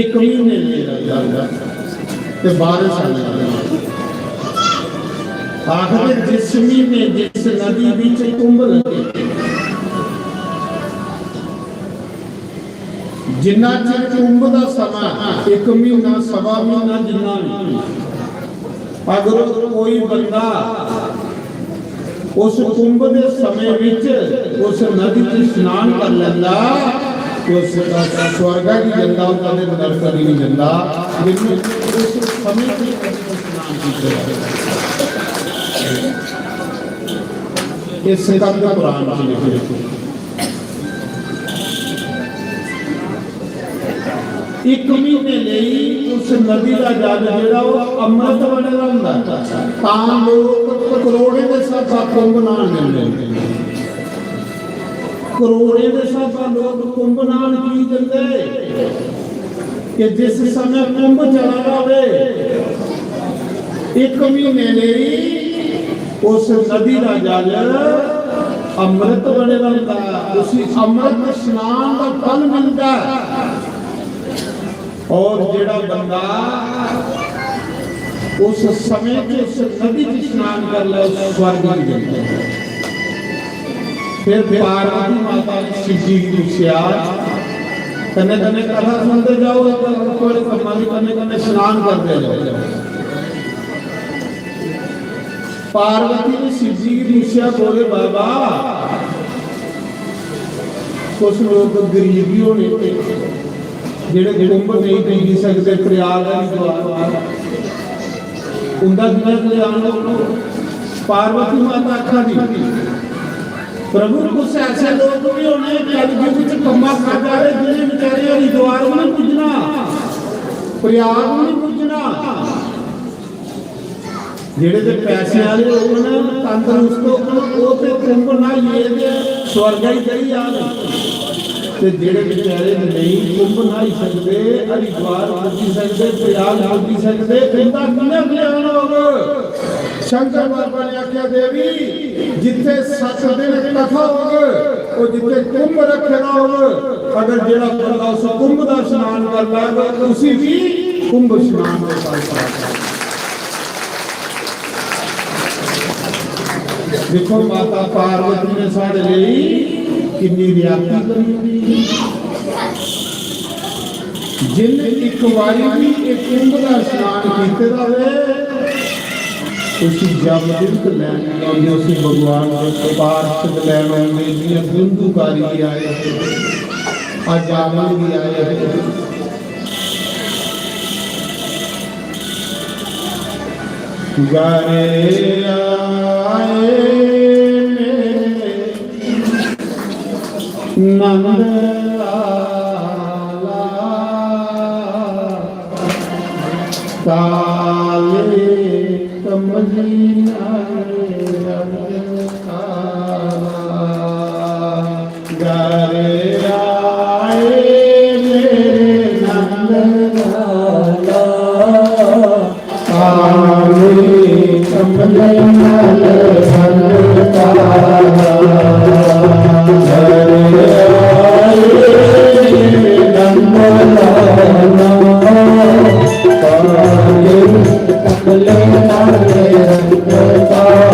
इक म्हीने लेई लगदा ते बारें सालें दा। आखदे जिस म्हीने जिस नदी बिच कुंभ लग्गे, जिन्ना चिर कुंभ दा समां, इक म्हीना, सवा म्हीना, जिन्ना बी, अगर कोई बंदा उस कुंभ दे समें विच उस नदी च स्नान कर लैंदा, ते उस स्वर्गा गी जंदा, ओह् कदें नरक गी नहीं जंदा, लेकिन उस समें च स्नान कीते दा। एह् स्कंद पुराण च लिखे। इक म्हीने लेई उस नदी दा जल जेह्ड़ा ओह् अमृत बने दा होंदा, तां लोक करोड़ें दे स्हाबा कुंभ न्हान जंदे न। करोड़ें दे स्हाबा लोक कुंभ न्हान की जंदे? कि जिस समय कुंभ चला दा होवे, इक महीने लेई उस नदी दा जल अमृत बने दा होंदा ऐ, उसी अमृत स्नान दा फल मिलदा है। और जेड़ा बंदा उस समय च उस नदी च स्नान कर ले, उस स्वर्ग च जंदा है। फिर पार्वती माता ने शिव जी गी पुच्छेआ, कन्नै कन्नै कथा सुनदे जाओ, थोड़े कम्मां दे कन्नै कन्नै स्नान करदे जाओ। पार्वती ने शिव जी गी पुच्छेआ, बोले, "बाबा, कुछ लोग गरीब भी होने, जेड़े कुंभ नहीं पी सकते, प्रयाग हरिद्वार, उंदा कियां कल्याण होना?" पार्वती माता आखा दी, "प्रभु, कुछ ऐसे लोग भी होने कलयुग च कम्मा खा जा रहे, जिन्हें बेचारे हरिद्वार भी नहीं पुज्जना, प्रयाग भी नहीं पुज्जना।" जेड़े ते पैसे आह्ले होङन, तंदरुस्त होङन, ओह् ते कुंभ न्हाइयै ते स्वर्गा च चली जान। ते जेड़े बेचारे नेईं कुंभ न्हाई सकदे, हरिद्वार पुज्जी सकदे, प्रयाग पुज्जी सकदे, उंदा कि'यां कल्याण होग? शंकर बाबा ने आखेआ, "देवी, जित्थे सत्त दिन कथा होग, ओह् जित्थे कुंभ रक्खे दा होग, अगर जेड़ा बंदा उस कुंभ दा स्नान कर लैग, उसी भी कुंभ स्नान दे फल प्राप्त होग।" देखो, माता पार्वती ने साढ़े लेई किन्नी रियायत करी दी। जिन इक बारी भी इक कुंभ दा स्नान कीते दा होवे, उसी जमदूत लैने औंदे, उसी भगवान दे पार्षद लैने औंदे, जियां दुंदुकारी आए, अजामिल भी आए। गारे आए मेरे नंद लाला, काले कमली नाले रंग काला। गारे आए मेरे नंद लाला, काले कमले नल बन काला। गारे आए मेरे नंद लाला, काले कमले नल बन काला।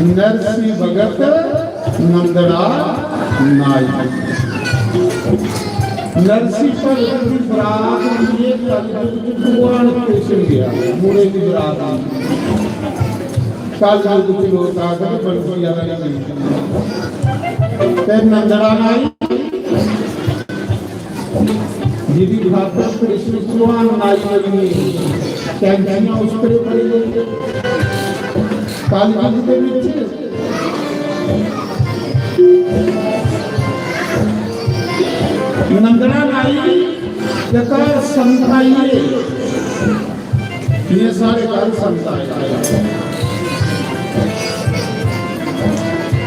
नरसी भगत नंदड़ा नाई। नरसी भगत दी बरात लिए कलयुग च भगवान कृष्ण गया, मुड़े दी बरात आई। कलयुग च लोग आखदे बंसी आह्ला नहीं। ते नंदड़ा नाई जिदी खातर कृष्ण भगवान नाई बनिए, कैंचियां उस पर पड़ी। कलयुग दे विच नंदड़ा नाई जेह्का संत आई है, ये सारे घर संत आए।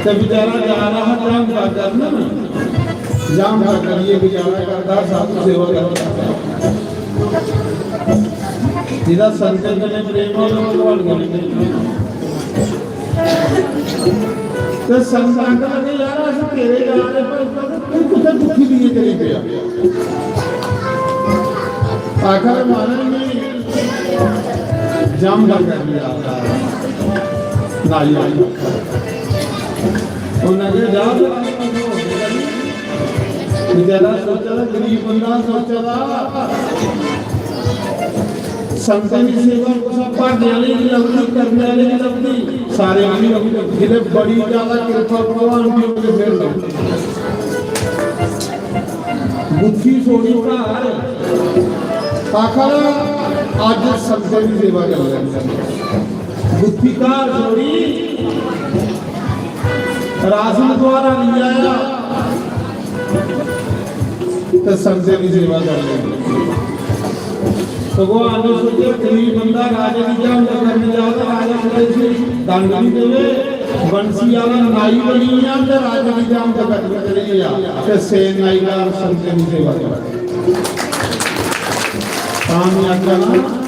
ते बेचारा जा रहा था जाम का करना ना, जाम का करिए बेचारा करता, साधु सेवा करता। जिदा संत कन्नै प्रेम हो, वो भगवान कन्नै प्रेम हो। ते संत आखन लगे, "यार, अस तेरे जा रहे, पर तू कुत्थै दुखी दिए चली पेआ?" आखर महाराज ने जाम का कर लिया। नाई, उन्हें कहा, "जा।" बेचारा सोचा दा, गरीब बंदा सोचा दा। संतें दी सेवा कुसै भागने आह्ले गी लभदी, करने आह्ले गी लभदी, सारे गी लभदी। जिसलै बड़ी ज्यादा किरपा भगवान दी होवे, फिर लभदी। गुत्थी छोड़ी घर, आखा दा, "अज्ज संतें दी सेवा कर लैंदे।" गुत्थी घर छोड़ी, राशन द्वारा लेई आया ते संतें दी सेवा कर लेई। भगवान ने सोचेआ, गरीब बंदा राजे दी जंग करने जा, ते राजा कुतै इसी दंड नहीं देवे। बंसी आह्ला नाई बनी जा ते राजे दी जंग करने चली जा, ते सेन नाई का संतें दी सेवा कर। तां मैं आखा ना,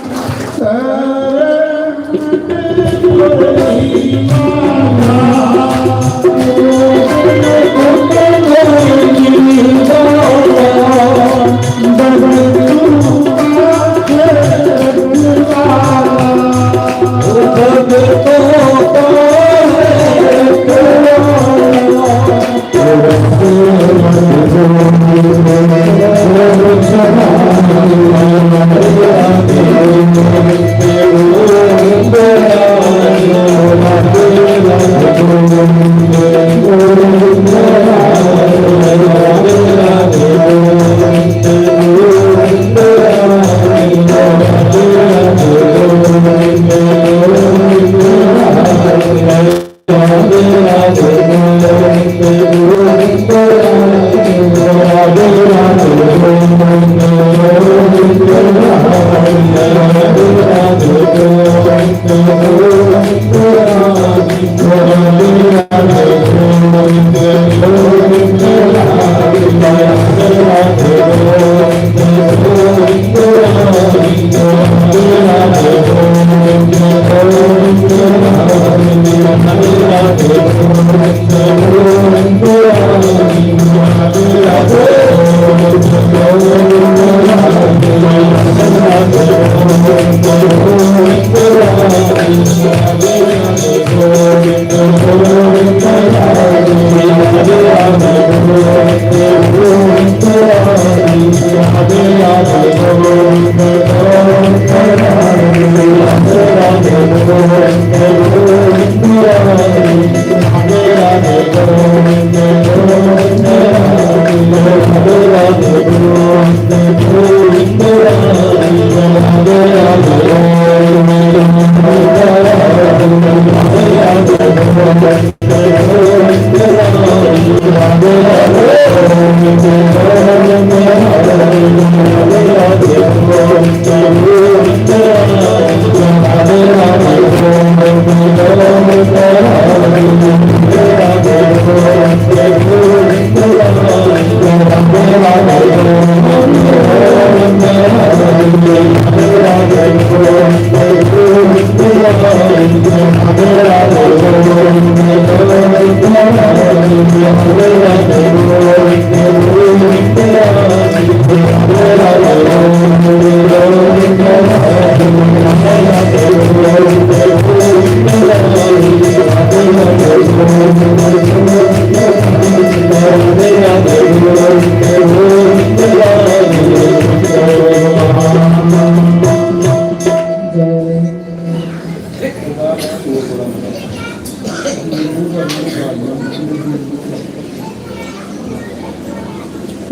तो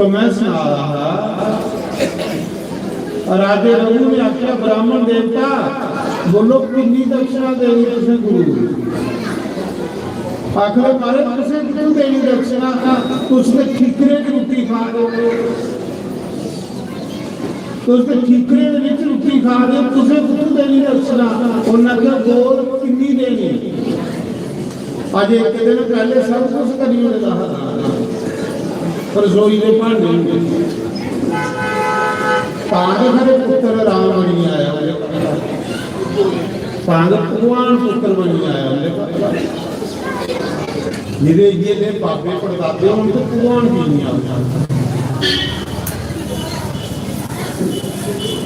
मैं सना रहा हा, राजे रघु ने आख्या, "ब्राह्मण देवता, बोलो, किन्नी दक्षिणा देनी तुसें गुरु?" आखदे, "महाराज, तुसें कित्थों देनी दक्षिणा? तुस ते ठीकरे दी रुट्टी खा रहे हो, तुस ते ठीकरे दे विच रुट्टी खा रहे हो, तुसें कुत्थों देनी दक्षिणा?" उन्हें आखेआ, "बोल, किन्नी देनी?" अजे इक दिन पहले सब कुछ करी ओड़े दा हा, रसोई दे भांडे होंदे। तां ते खरे पुत्र राम बनी आया उंदे, तां ते भगवान पुत्र बनी आया उंदे। जेह्दे इ'यै नेह् बाबे पड़दादे होन ते भगवान की नहीं आंदा?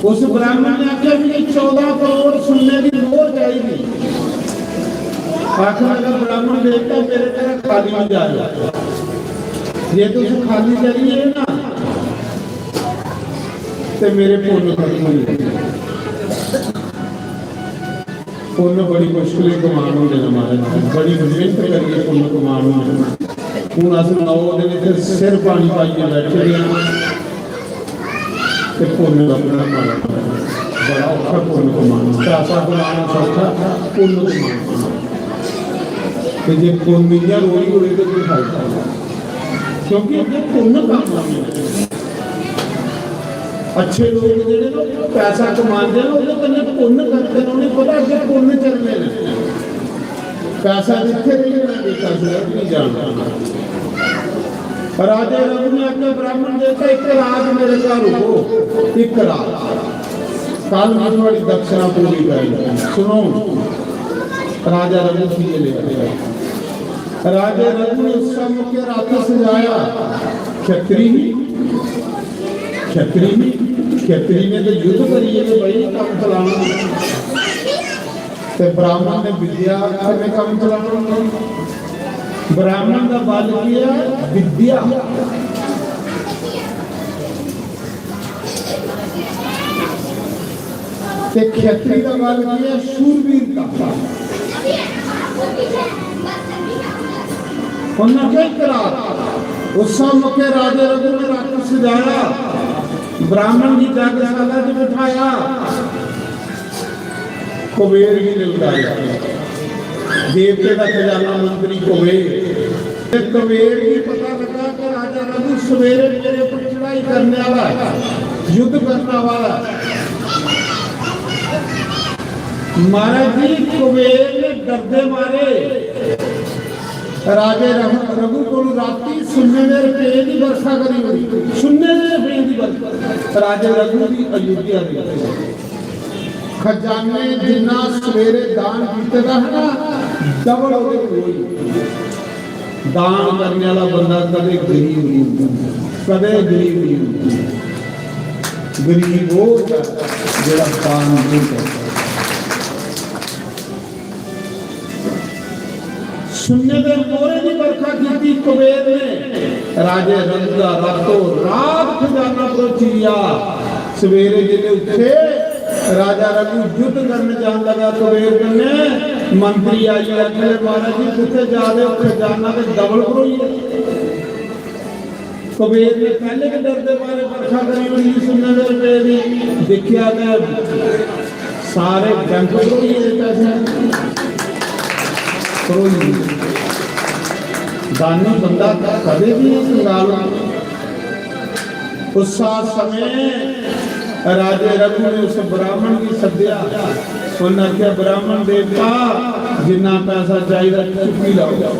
उस ब्राह्मण ने आखेआ, "मिगी चौदां करोड़ सुन्ने दी मोहर चाहिदी।" आखन लगा, "ब्राह्मण देवता, मेरे तरह खाली नहीं जाएगा। जे तुस खाली चली गए ना, ते मेरे पुण्य खत्म हो जाएंगे।" पुन्न बड़ी मुश्किलें कमान होंदे न महाराज, बड़ी मेहनत करियै पुन्न कमान होंदे न। हून अस नौ दिन इत्थै सिर पानी पाइयै बैठे दे आं ते पुन्न लब्भना बड़ा, बड़ा औखा पुन्न कमाना। पैसा कमाना सौखा, पुन्न कमाना। ते जे पुन्न इ'यां रोई ओड़े ते कोई फायदा नहीं, क्योंकि अग्गें पुन्न कम्म आने। अच्छे लोक जेह्ड़े न, ओह् पैसा कमांदे न, ओह्दे कन्नै पुन्न करदे न, उ'नेंगी पता अग्गें पुन्न चलने न। पैसा जित्थै बी लेना, बेटा, जरूरत नहीं जाना। राजे रघु ने आखेआ, "ब्राह्मण देवता, इक रात मेरे घर रुको, इक रात। कल मैं थुआड़ी दक्षिणा पूरी करी लैंगा।" सुनो, राजा रघु की लेआ। राजे रघु ने उस समय के रथ सजाया। क्षत्री ही, क्षत्री ही, क्षत्री ने तो युद्ध करिए तो भाई काम चलाना। ते ब्राह्मण ने विद्या कन्नै काम चलाना। ब्राह्मण दा बल की है? विद्या। ते खेतरी दा बल की है? शूरवीरता। उन्हें क्या करा? उस मौके राजे रघु ने रथ सजाया, ब्राह्मण की यागशाला च बिठाया। कुबेर गी ललकारेआ। देवते दा खजाना मंत्री कुबेर। ते कुबेर गी पता लगा कि राजा रघु सवेरे मेरे पर चढ़ाई करने वाला है, युद्ध करने वाला है। महाराज जी, कुबेर ने डरदे मारे राजे रघु, रघु कोल राती सुन्ने दे रुपये दी बरखा करी ओड़ी। सुन्ने दे रुपये दी बरखा राजे रघु दी अयोध्या दी। खजाने जिन्ना सवेरे दान कीते दा है ना, डबल ओह्दे कोल होई। दान करने वाला बंदा कदे गरीब नहीं होंदा, कदे गरीब नहीं होंदा। गरीब वो होंदा जेड़ा दान नहीं करता। सुन्ने दे मोहरे दी बरखा कीती कुबेर ने। राजे रघु दा रातों रात खजाना परोची लिया। सवेरे जिसले उठे, राजा रघु युद्ध करने जान लगा कुबेर कन्ने। मंत्री आइए आखन लगे, "महाराज जी, कुत्थे जा रहे हो? खजाना ते डबल भरोई है।" कुबेर ने पैह्ले गै डरदे मारे बरखा करी ओड़ी ही सुन्ने दे रपेऽ दी। दिक्खेआ ते सारे बैंक भरोई गे पैसे। भरोई गे। दानी बंदा कदें भी नहीं कंगाल होंदा। उस समय राजे रघु ने उस ब्राह्मण गी सद्देआ। उन्हें आखेआ, "ब्राह्मण देवता, जिन्ना पैसा चाहिदा, चुक्की लैओ।"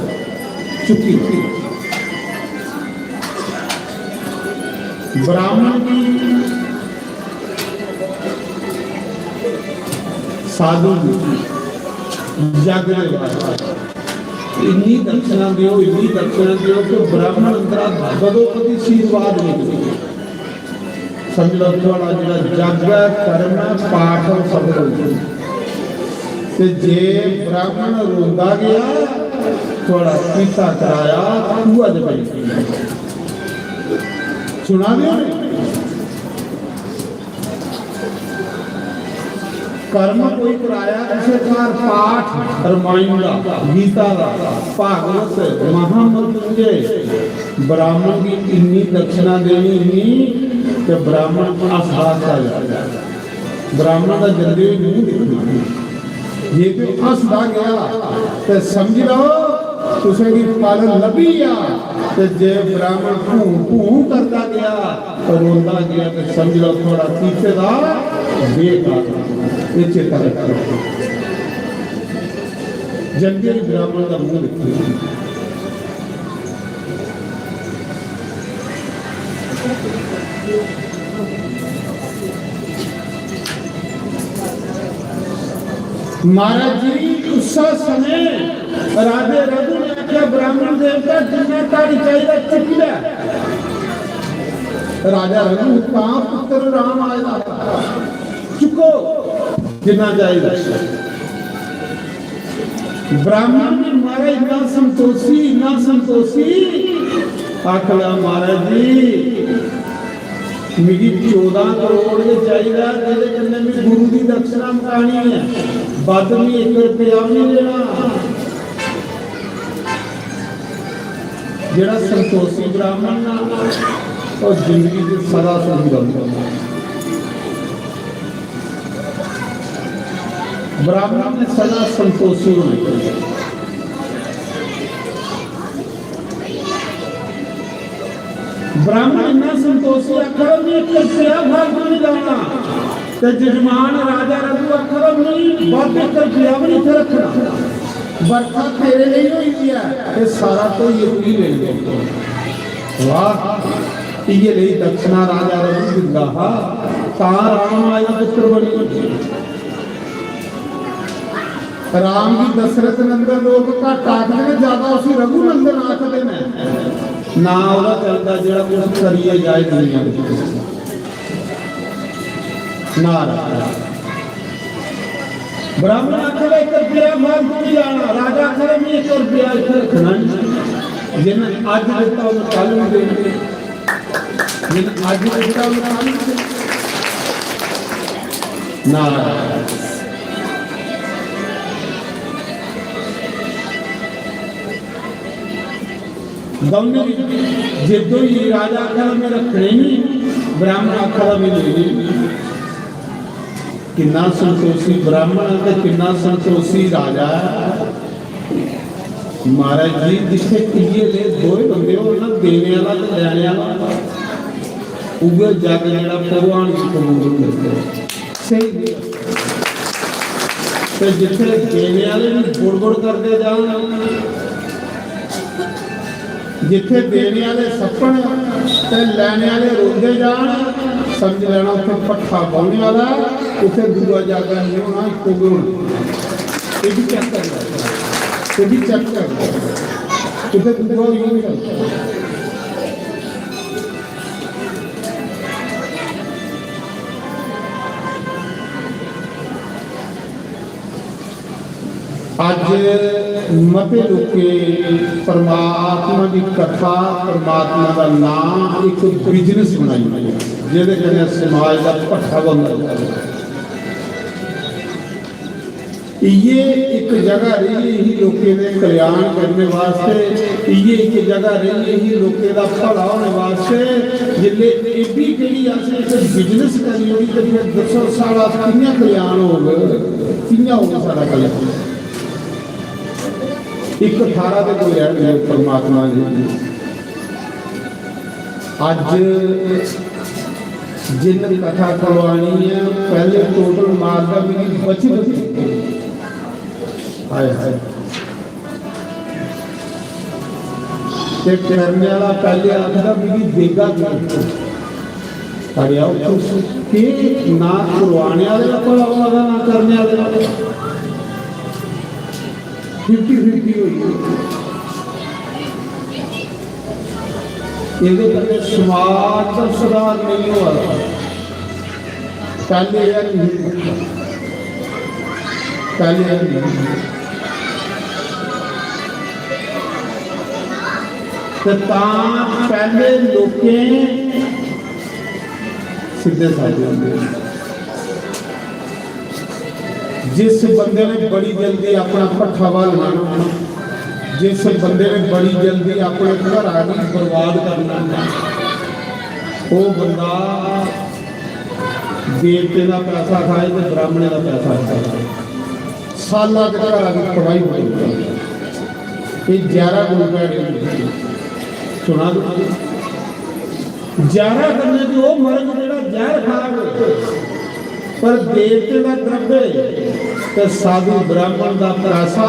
चुक्की लैओ। ब्राह्मण गी, साधु गी, जग दे बारे इन्नी दक्षिणा देओ, इन्नी दक्षिणा देओ कि ब्राह्मण अंदरा बदोबदी आशीर्वाद निकले। समझ लो, थुआढ़ा जेह्ड़ा जग ऐ, कर्म ऐ, पाठ ऐ, ओह् सफल होई जाए। ते जे ब्राह्मण रोंदा गेआ, थुआढ़ा कीता कराया उ'ऐ दे बनी। सुना दे हो? कर्म कोई कराया, किसे घर पाठ रमायण दा, गीता दा, भागवत, महामृत्युंजय, ब्राह्मण गी इन्नी दक्षिणा देनी, इन्नी कि ब्राह्मण हसदा हसदा जाए। ब्राह्मण दा जंदे होए मूंह दिक्खना। जे कोई हसदा गया ते समझी लैओ तुसेंगी फल लब्भी गया। ते जे ब्राह्मण भूं भूं करदा गया, रोंदा गया, ते समझ लैओ थुआड़ा कीते दा बेकार। एह् चेता रखो। जंदे होए ब्राह्मण दा मूंह दिक्खो। महाराज जी, उस्सै समें राजे रघु ने आखेआ, "ब्राह्मण देवता, जिन्ना धन चाहिदा चुक्की लै।" राजा रघु तां पुत्र राम आए दा, "चुक्को जिन्ना चाहिदा।" ब्राह्मण भी महाराज इन्ना संतोषी, इन्ना संतोषी, आखदा, "महाराज जी, मिगी चौदां करोड़ गै चाहिदा, जेह्दे कन्नै में गुरु दी दक्षिणा मकानी ऐ, बद्ध मी इक रपेआ बी निं देना।" जेह्ड़ा संतोषी ब्राह्मण ना, ओह् जिंदगी च सदा सुखी रौंह्दा। ब्राह्मण ने सदा संतोषी होना चाहिए। ब्राह्मण इन्ना संतोषी आखदा, "मैं इक रपेआ फालतू नहीं लाना।" ते जजमान राजा रघु आखदा, "मैं बद्ध इक रपेआ भी नहीं इत्थै रखना। बरखा तेरे लेई होई दी ऐ, ते सारा धोइयै पी लेने।" वाह, इयै लेई दक्षिणा राजा रघु दिंदा हा, तां राम आया पुत्र बनी। राम गी दशरथ नंदन लोक घट्ट आखदे ने, ज्यादा उसी रघुनंदन आखदे ने। नां ओह्दा चलदा जेह्ड़ा कुछ करियै जाए दुनिया दे। नारायण। ब्राह्मण आखदा, "इक रपेआ फालतू नहीं लाना।" राजा आखदा, "मैं इक रपेआ इत्थै रखना नहीं।" जिन्ने अज्ज दित्ता, उन्ने कल भी देना। जिन्ने अज्ज दित्ता, उन्ने कल भी देना। नारायण। दौनें दी जिद्द होई, राजा आखदा, "मैं रक्खने नहीं।" ब्राह्मण आखदा, "मैं लेने नहीं।" किन्ना संतोषी ब्राह्मण ते किन्ना संतोषी राजा ऐ। महाराज जी, जित्थे इयै ले दोए बंदे होन ना, देने आह्ला ते लैने आह्ला, उ'ऐ जग जेह्ड़ा भगवान गी कबूल होंदा। स्हेई। ते जित्थे देने आह्ले बी बुड़बुड़ करदे जान, जित्थे देने आह्ले सप्पन ते लैने आह्ले रोंदे जान, समझ लैना उत्थे भट्ठा बौह्ने आह्ला, उत्थे दूआ जागा नेईं होना, इक्को गै होना। एह् बी चेक करी लैओ, एह् बी चेक करी लैओ। उत्थे दूआ होई गै निं सकदा। अज्ज मते लोकें परमात्मा दी कथा, परमात्मा दा नाम इक बिजनेस बनाई ओड़ेआ, जेह्दे कन्नै समाज दा भट्ठा बनदा। इ'यै इक जगह रेही ही लोकें दे कल्याण करने वास्ते, इ'यै इक जगह रेही ही लोकें दा भला होने वास्ते। जिसलै एह् बी जेह्ड़ी असें इक बिजनेस करी ओड़ी ते फिर दस्सो साढ़ा कि'यां कल्याण होग, कि'यां होग साढ़ा कल्याण? इक थाह्रा ते कोई रैह्न देओ परमात्मा जी। अज्ज जिन्न कथा करवानी ऐ, पैह्ले टोटल मारदा मिगी बचत। हाय हाय। ते करने आह्ला पैह्ले आखदा, "मिगी देगा केह्?" अरे आओ, तुस केह् ना करवाने आह्ले दा भला होआ दा, ना करने आह्ले दा। फिफ्टी फिफ्टी होई गेई। एह्दे कन्नै समाज दा सुधार नेईं होआ दा। पैह्ले एह् नेईं, पैह्ले एह् नेईं। ते तां पैह्ले लोकें सिद्धे सादे होंदे हे। जिस बंदे ने बड़ी जल्दी अपना भट्ठा बहालना ना, जिस बंदे ने बड़ी जल्दी अपने घरा गी बर्बाद करना ना, वो बंदा देवते दा पैसा खाए ते ब्राह्मणे दा पैसा खाए। साला के घरा दी कमाई बड़ी। ये ग्यारह गुण भैड़े होंदे। सुना दो। ग्यारह कन्नै ते ओह् मरग जेह्ड़ा जैह्र खाग, पर देवते दा द्रव्य ते साधु ब्राह्मण दा पैसा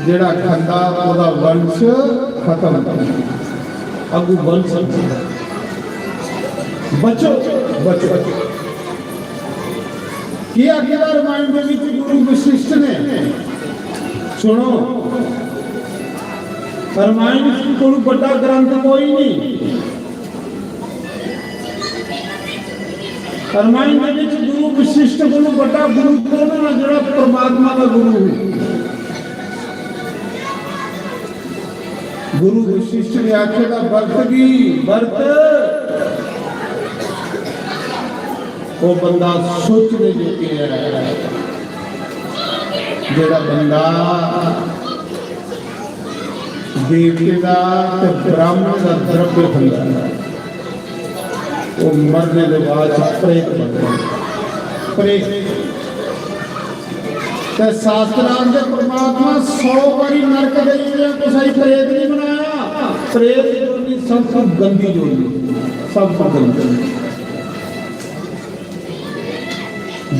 जेह्ड़ा खंदा, ओह्दा वंश खत्म। अग्गू वंश बचो, बचो। केह् आखेदा रामायण दे विच गुरु वशिष्ठ ने? सुनो, रामायण कोलू बड्डा ग्रंथ कोई नहीं। रामायण दे विच गुरु वशिष्ठ कोलू बड्डा गुरु कौन है? जेड़ा परमात्मा का गुरु है। गुरु वशिष्ठ ने आखे दा, "भक्त की भक्त, वो बंदा सोचने योग्य है, जेड़ा बंदा देवते दा ते ब्राह्मण दा द्रव्य खंदा है।" वो मरने के बाद च प्रेत बनता है। प्रेत। ते शास्त्र आखदे परमात्मा सौ बारी नरक देई ओड़ेआ, कुसै गी प्रेत नहीं बनाया। प्रेत जोनी सब तो गंदी जोनी, सब तो गंदी।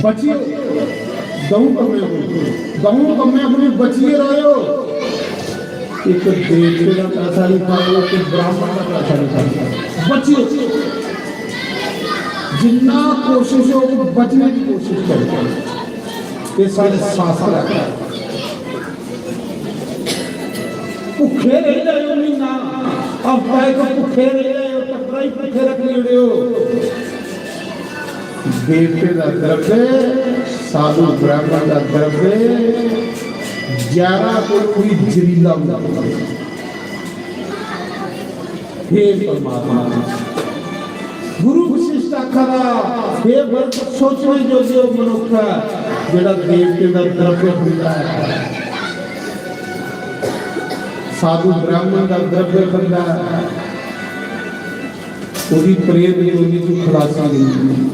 बचियो, दऊं कम्में को, दऊं कम्में को बचिए रहो। एक देवते का पैसा नहीं खाओ, एक ब्राह्मण का पैसा नहीं खाओ। बचियो, जिन्ना कोशिश हो, वो बचने की कोशिश करो। ये सारे शास्त्र है। भुखे रही जाओ महीना, हफ्ता एक भुखे रही जाओ, टब्बरा ही भुखे रखी ओड़ो। देवते दा द्रव्य, साधु ब्राह्मण दा द्रव्य, ग्यारह कोलू भी जरीला होंदा। हे परमात्मा, गुरु वशिष्ठ आखा दा, हे भरत, सोचने जोगे ओह् मनुख है जेड़ा देवते दा द्रव्य खंदा है, साधु ब्राह्मण दा द्रव्य खंदा है, ओह्दी प्रेत जोनी तू खलासी नहीं।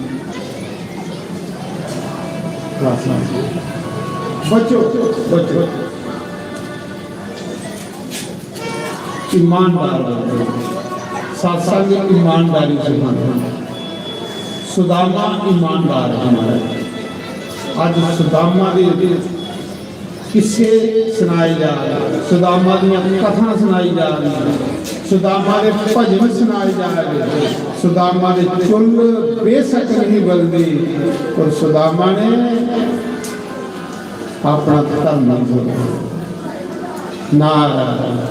खलासी। बचो, बचो। ईमानदार बंदे। सत्संग ईमानदारी से बनदा। सुदामा ईमानदार है महाराज। अज सुदामा दे किस्से सुनाए जा रहे, सुदामा दियां कथां सुनाई जा रही, सुदामा दे भजन सुनाए जा रहे, सुदामा दे चुल्ल बेशक नहीं बलदे, पर सुदामा ने अपना धर्म नहीं छोड़ा। नारायण।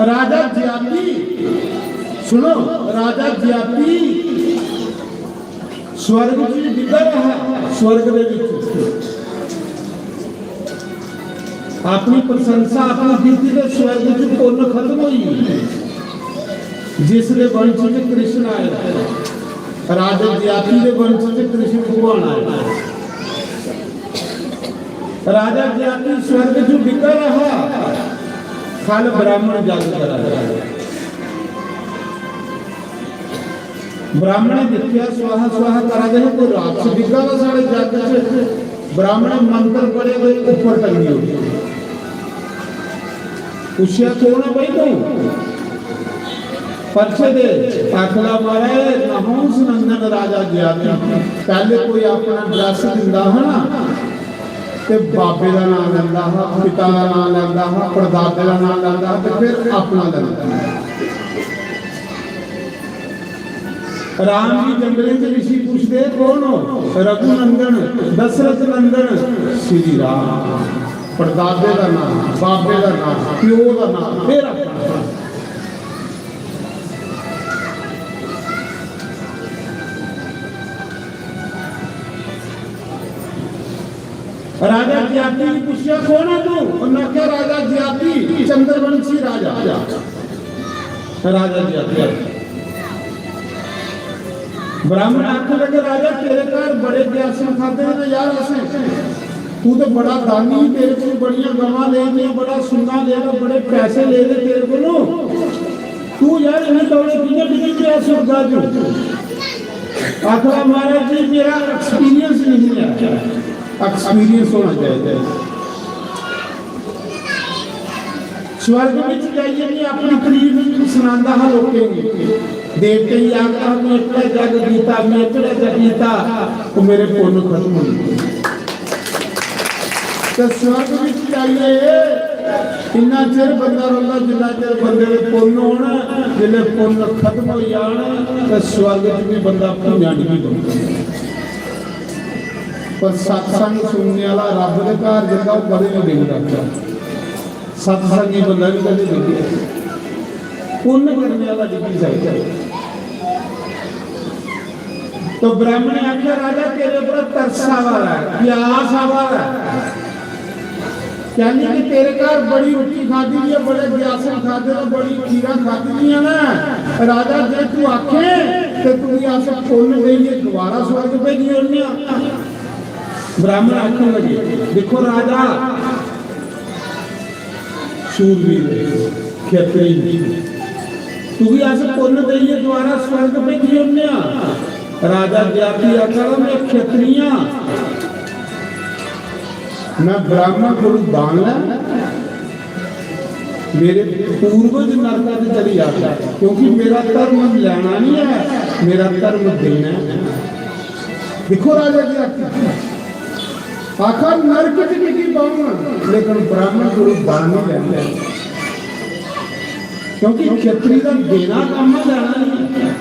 राजा ज्याति, सुनो, राजा ज्याति स्वर्ग च डिग्गा रहा, स्वर्ग दे विच अपनी प्रशंसा अपनी कीती ते स्वर्ग च पुन्न खत्म होई। जिस दे वंश च कृष्ण आए, राजा ज्याति दे वंश च कृष्ण भगवान आए। राजा ज्याति स्वर्ग च डिग्गा रहा, खल ब्राह्मण जग करा रहा। ब्राह्मण ने दिक्खेआ, स्वाहा स्वाहा करा दे हे, कोई राक्षस डिग्गा दा साढ़े जग च। ब्राह्मण ने मंत्र पढ़े, कोई ऊपर टंगी होई। पुच्छेआ, "कौन है भाई तू?" परछे दे आखदा, "महाराज, नहुंस नंदन राजा ज्याति।" पहले कोई अपना ड्रेस दिंदा हा ना, ते बाबे दा नाम लैंदा हा, पिता दा नाम लैंदा हा, परदादे दा नाम लैंदा हा, ते फिर अपना लैंदा हा। राम जी जंगलें च ऋषि पुछदे, "कौन हो?" "रघुनंदन, दशरथ नंदन, श्री राम।" परदादे दा नाम, बाबे दा नाम, प्यो दा नाम, फिर अपना। राजा ज्याति ने पूछा, "कौन है तू?" उन्हें कहा, "राजा ज्याति, चंद्रवंशी राजा।" राजा ज्याति। ब्राह्मण आखन लगे, "राजा, तेरे घर बड़े ग्यासन खादे न यार असें। तू तो बड़ा दानी, तेरे कोल बड़ियां गवां ले दियां, बड़ा सुन्ना ले दा, बड़े पैसे ले दे तेरे कोलों। तू यार इन्ने तौले कि'यां डिग्गी गेआ सुरगा च?" आखदा, "महाराज जी, मेरा एक्सपीरियंस नहीं है, एक्सपीरियंस होना चाहिए।" स्वर्ग विच जाइयै भी अपनी तारीफ सनांदा हा लोकें गी। देवतें गी आखदा हा, "मैं एकड़ा जग जीता, मैं एकड़ा जग जीता, तो मेरे पुन्न खत्म हो गए।" तो स्वर्ग विच जाइयै इन्ना चिर बंदा रौंह्दा, जिन्ना चिर बंदे दे पुन्न होन। जिसलै पुन्न खत्म हो जान, तो स्वर्ग च भी बंदा भुंजा नहीं बनदा। पर सत्संग सुनने वाला रब दे घर जंदा, ओह् कदें नहीं डिगदा। सत्संगी बंदा नहीं कदें डिगे, पुन्न करने वाला डिगी सकदा। तो ब्राह्मण ने आख्या, "राजा, तेरे पर तरस आवा दा है, प्यास आवा दा है। यानी कि तेरे घर बड़ी रुट्टी खादी दी है, बड़े ग्यासन खादे ने, बड़ी खीरां खादी दियां ने। राजा, जे तू आखे ते तुगी अस पुन्न देइयै दोबारा स्वर्ग भेजी ओड़ने आं।" ब्राह्मण आखन लगे, "देखो राजा, शूरवीर, खेतरी, तुगी अस पुन्न देइयै दोबारा स्वर्ग भेजी ओड़ने आं।" राजा जाति आखदा, "मैं खेतरी आं, मैं ब्राह्मण कोलू दान लैना, मेरे पूर्वज नरका च चली जाते, क्योंकि मेरा धर्म लैना नहीं है, मेरा धर्म देना है।" देखो राजा जी, आखा, "नरक च मिगी पाओ ना, लेकिन ब्राह्मण कोलू दान नहीं लैना, क्योंकि खेतरी दा देना कम्म है, लैना नहीं।"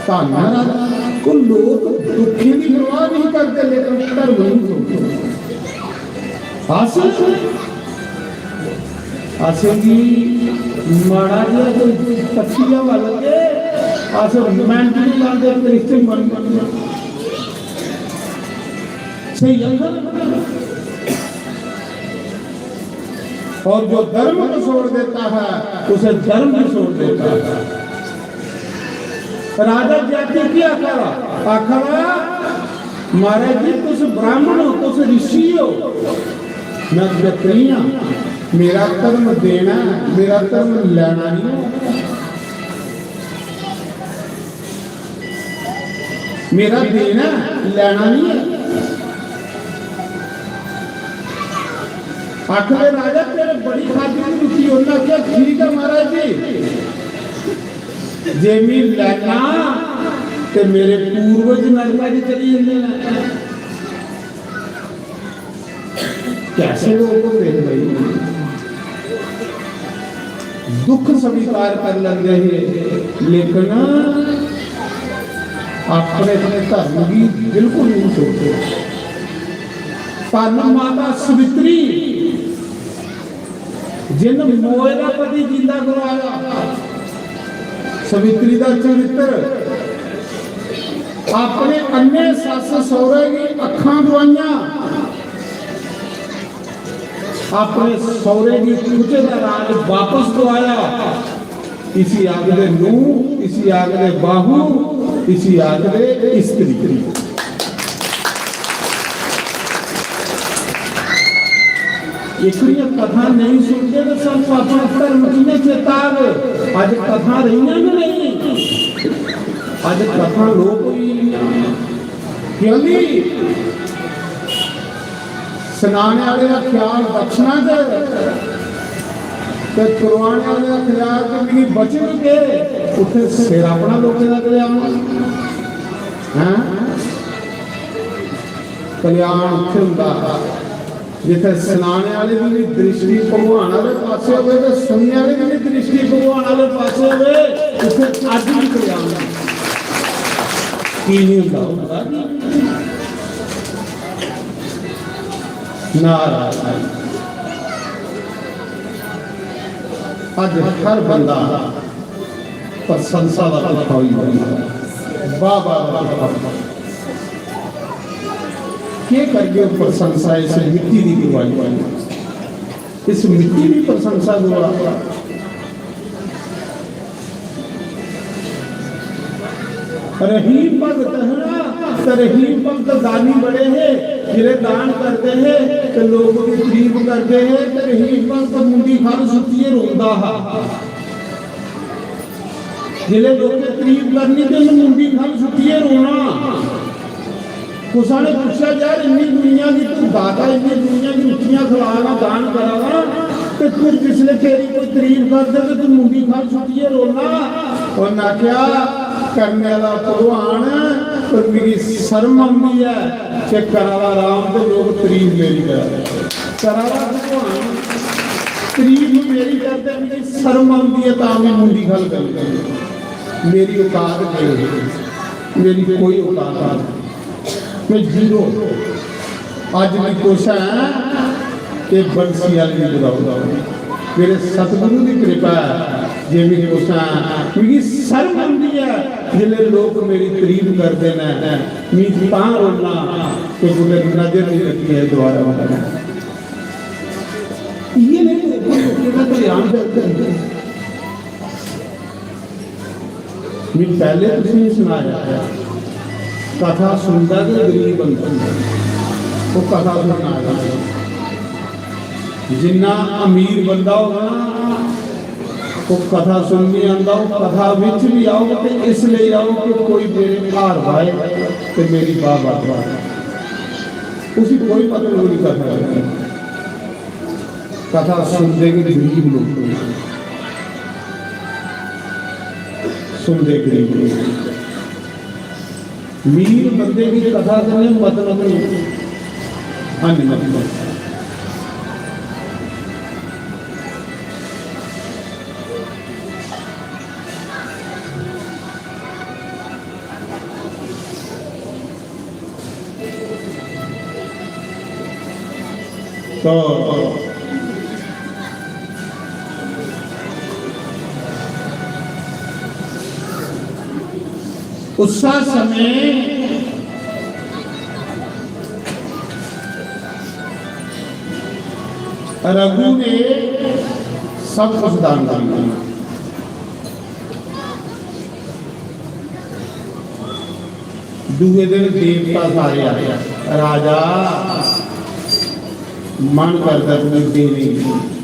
धन्न है राजा। कोई लोक दुखें दी परवाह नहीं करते, लेकिन धर्म नहीं तोड़ते। अस, असेंगी माड़ा जेहा कोई पक्षी हवा लगे, अस मैंट नहीं लांदे, क्रिश्चियन बन, बन, बन। सही आखा ना? और जो धर्म को छोड़ देता है, उसे धर्म को छोड़ देता है। राजा जाति की आखा, आखा, "महाराज जी, तुस ब्राह्मण हो, तुस ऋषि हो, मैं क्षत्रिय हां, मेरा धर्म देना है, मेरा धर्म लैना नहीं है।" मेरा देना है, लैना नहीं है। आखदे, "राजा, तेरे बड़ी खादी दी रुट्टी।" उन्हें आखेआ, "ठीक है महाराज जी, जे मैं लैना ते मेरे पूर्वज नरका च चली जंदे न।" कैसे लोग होंदे हे भाई, दुख स्वीकार कर लेंदे हे, लेकिन अपने, अपने धर्म गी बिल्कुल नहीं छोड़दे। धन माता सवित्री, जिन मोए दा पति जींदा करवाया, सवित्री दा चरित्र, अपने अन्ने सस्स सौहरे गी अक्खां दुआइयां, अपने सौहरे गी खुजे दा राज वापस दुआया। इसी आखदे नूंह, इसी आखदे बाहू, इसी आखदे इस्त्री। एकड़ियां कथा नहीं सुनदे ते सानू अपना धर्म कि'यां चेता आग? अज कथा रहियां कि नहीं? अज कथा लोप होई गेइयां। क्योंकि सनाने आह्ले दा ख्याल दक्षिणा च ते करवाने आह्ले दा ख्याल कि मिगी बचन के, उत्थे सिर अपना लोकें दा कल्याण। हैं? कल्याण उत्थे हुंदा जित्थे सनाने आह्ले दी भी दृष्टि भगवान आह्ले पासे होवे ते सुनने आह्ले दी भी दृष्टि भगवान आह्ले पासे होवे, उत्थे अज्ज भी कल्याण। की नहीं हुंदा? हुंदा नहीं। नाराज। अज्ज हर बंदा प्रशंसा दा भुक्खा होई बैठा, वाह वाह दा भुक्खा। केह् करगे ओह् प्रशंसा, इस मिट्टी दी गवाही, इस मिट्टी दी प्रशंसा गवा। रहीम भगत है ना, ते रहीम भगत दानी बड़े हे। जिसलै दान करदे हे ते लोक उं'दी तरीफ करदे हे, ते रहीम भगत मुंडी ख'ल्ल सुट्टियै रोंदा हा। जिसलै लोकें तरीफ करनी ते उ'नें मुंडी ख'ल्ल सुट्टियै रोना। कुसै ने पुच्छेआ, "यार, इन्नी दुनिया गी तू दाता, इन्नी दुनिया गी रुट्टियां खला दा, दान करा दा, ते तू जिसलै तेरी कोई तरीफ करदे ते तू मुंडी ख'ल्ल सुट्टियै रोना?" उ'न्नै आखेआ, "करने आह्ला भगवान, पर मिगी शर्म औंदी ऐ कि करा दा राम ते लोक तरीफ मेरी करा दे। करा दा भगवान, तरीफ मेरी करदे, मिगी शर्म औंदी ऐ, तां बी मुंडी ख'ल्ल करनी। मेरी औकात केह्? मेरी कोई औकात नहीं।" मैं जीरो। अज भी कुछ है ते बंसी आह्ले दी बदौलत। मेरे सतगुरु दी कृपा है जे मैं कुछ है। मिगी शर्म आंदी है जिसले लोग मेरी तारीफ करदे ने, मैं तां रोना कि कुतै नजर नहीं लगी है दोबारा। इ'यै नेह् लोकें दा कल्याण करदे। मैं पैह्ले तुसेंगी सनाया, कथा सुनदा गै गरीब बंदा, ओह् कथा सुनना आया। जिन्ना अमीर बंदा होगा ना, ओह् कथा सुनने आंदा, ओह् कथा बिच भी आओ ते इसलिए आओ कि कोई मेरे घर आए ते मेरी बाह बात। उसी कोई मतलब नहीं कथा। कथा सुनदे गै गरीब लोक, सुनदे गरीब लोक। मीर बंदे गी कथा कन्नै मतलब नहीं, हन मतलब। तो उस समय रघु ने सब कुछ दान कर दिया। दूए दिन देवता सारे आए, "राजा, मन करदा तुगी देने गी।"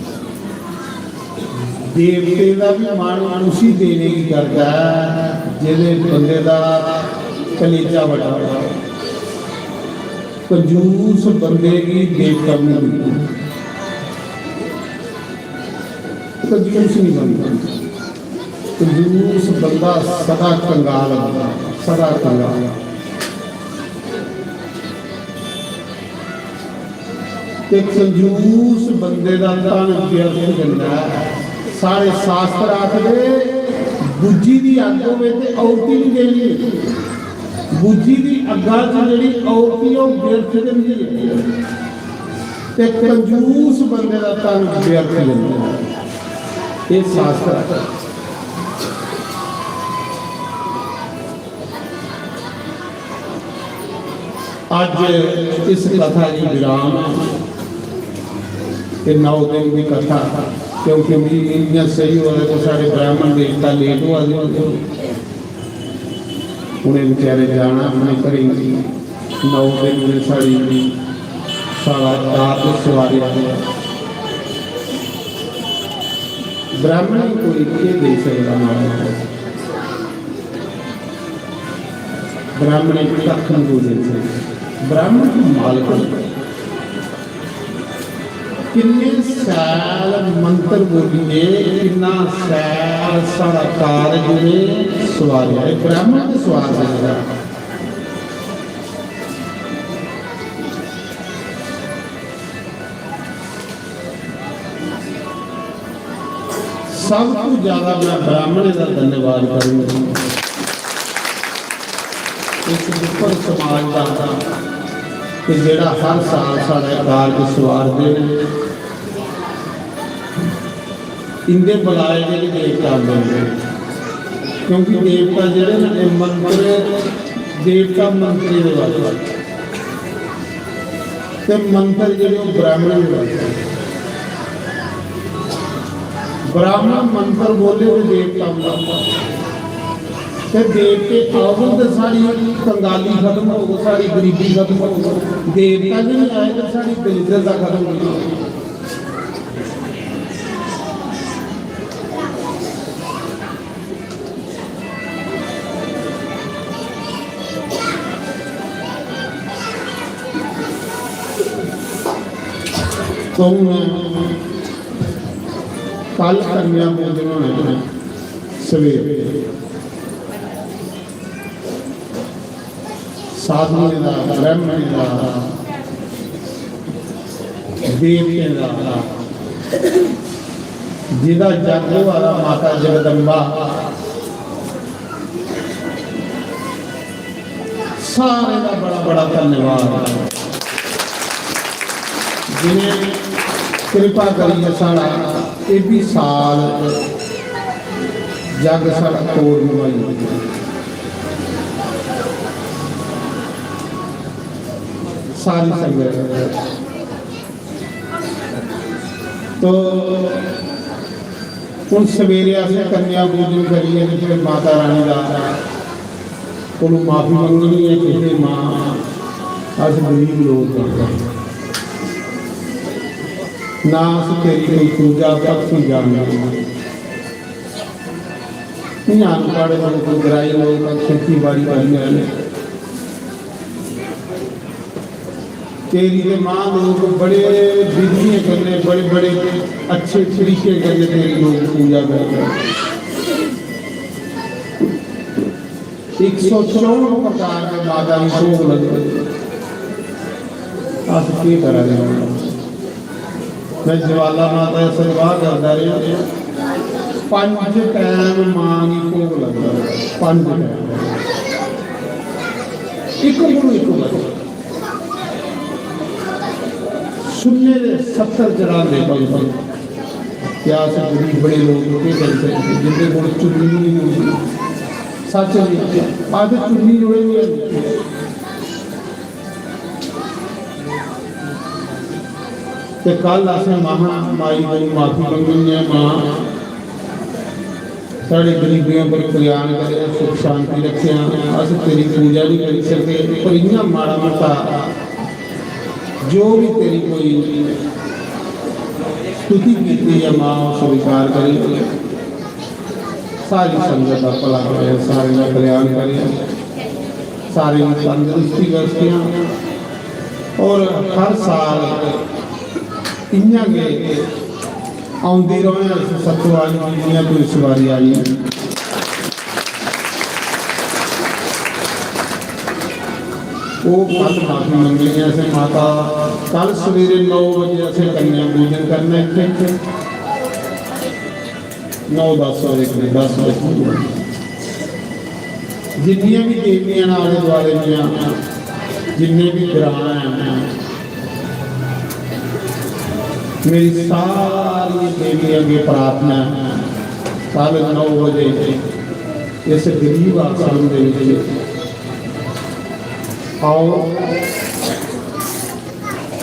देवते दा भी मन उसी देने गी करदा ऐ, जेह्दे बंदे दा कलेजा बड़ा होऐ। कंजूस बंदे गी देवता नहीं दिंदे। कंजूस नहीं बनदा। कंजूस बंदा सदा कंगाल होंदा, सदा कंगाल। ते कंजूस बंदे दा धन व्यर्थ जंदा ऐ। साढ़े शास्त्र आखदे, बुज्झी दी अग्ग होवे ते औरती निं देनी। बुज्झी दी अग्गा च जेह्ड़ी औरती ऐ, ओह् व्यर्थ जंदी ऐ। ते कंजूस बंदे दा धन व्यर्थ जंदा ऐ। एह् शास्त्र ऐ। अज्ज इस कथा गी विराम, ते नौ दिन दी कथा, क्योंकि मिगी इ'यां सेही होआ दा कि साढ़े ब्राह्मण देवता लेट होआ दे होंदे, उ'नें बेचारे जाना अपने घरें गी। नौ दिन में साढ़ी, साढ़ा रात सुआरी ब्राह्मण कोई केह् देई सकदा मालक? ब्राह्मण कक्ख निं बोली सकदे। ब्राह्मण दी मालक किन्ने शैल मंत्र बोलियै, किन्ना शैल साढ़ा कारज उ'नें सुआरेआ। एह् ब्राह्मण दे सुआर देने दा सब तू ज्यादा मैं ब्राह्मणें दा धन्यवाद करूंगा। इस दुर्बल समाज दा, ते जेह्ड़ा हर साल साढ़े कारज सुआरदे न, इंदे बुलाए दे बी देवता आंदे न, क्योंकि देवता जेह्ड़े न, एह् मंत्र, देवता मंत्री दे वास्तै। ते मंत्र जेह्ड़े ओह् ब्राह्मण दे वास्तै। ब्राह्मण मंत्र बोले ते देवता उंदा। ते देवते औङन ते साढ़ी कंगाली खत्म होग, साढ़ी गरीबी खत्म होग। देवता गै निं आए ते साढ़ी दरिद्रता खत्म होग। तो मैं कल कन्या पूजन होना है सवेरे। साधुएं दा, ब्राह्मणें दा, देवतें दा, जेह्दा जग होआ दा माता जगदम्बा, सारें दा बड़ा बड़ा धन्यवाद, जिनें कृपा करियै साढ़ा एह् बी साल जग साढ़ा तोड़ मनाई। सारी संगत तो हूँ सवेरे असें कन्या पूजन करियै ते फिर माता रानी दा कोलू माफी मंगनी है कि हे मां, अस गरीब लोग आं, ना अस तेरी कोई पूजा भक्ति जानने। इ'यां अनपढ़ लोक, ग्राई लोक खेती बाड़ी करने आह्ले। तेरी ते मां लोक बड़े विधियें कन्नै, बड़े बड़े अच्छे तरीके कन्नै तेरी लोक पूजा करदे। एक सौ चौंठ प्रकार के माता दी भोग लगदे। अस केह् करा दे आं? मैं ज्वाला माता दा सतवाह करदा रेहा। पंज टैम मां गी भोग लगदा, पंज टैम। इक कोलू इक बारी। सुन्ने दे सत्तर चढ़ांदे भगवान। क्या अस गरीब बड़े लोग केह् करी सकदे, जिंदे कोल चुन्नी बी नहीं होंदी? सच जी, अस चुन्नी जोड़े बी हैन। ते कल असें महा माई कोल माफी मंगनी ऐ, मां, साढ़े गरीबें पर कल्याण करेआं, सुख शांति रखेआं। अस तेरी पूजा नहीं करी सकदे, पर इ'यां माड़ा मोटा जो भी तेरी कोई स्तुति कीती ऐ मां, ओह् स्वीकार करी। सारी संगत दा भला करेआं, सारें दा कल्याण करेआं, सारें गी तंदरुस्ती बख्शेआं। और हर साल इ'यां गै औंदी र'वै इस सत्तो आह्ली गी, जि'यां तूं इस बारी आई। ओह् कल माफी मंगनी ऐ असें माता, कल सवेरे नौ बजे असें कन्या पूजन करना इत्थै, इत्थै। नौ दस बजे करीब, दस बजे। जिन्नियां बी देवियां न आले दुआले दियां, जिन्ने बी ग्रां न, मेरी सारी देवियां अग्गें प्रार्थना ऐ, कल नौ बजे इस गरीब आश्रम दे विच आओ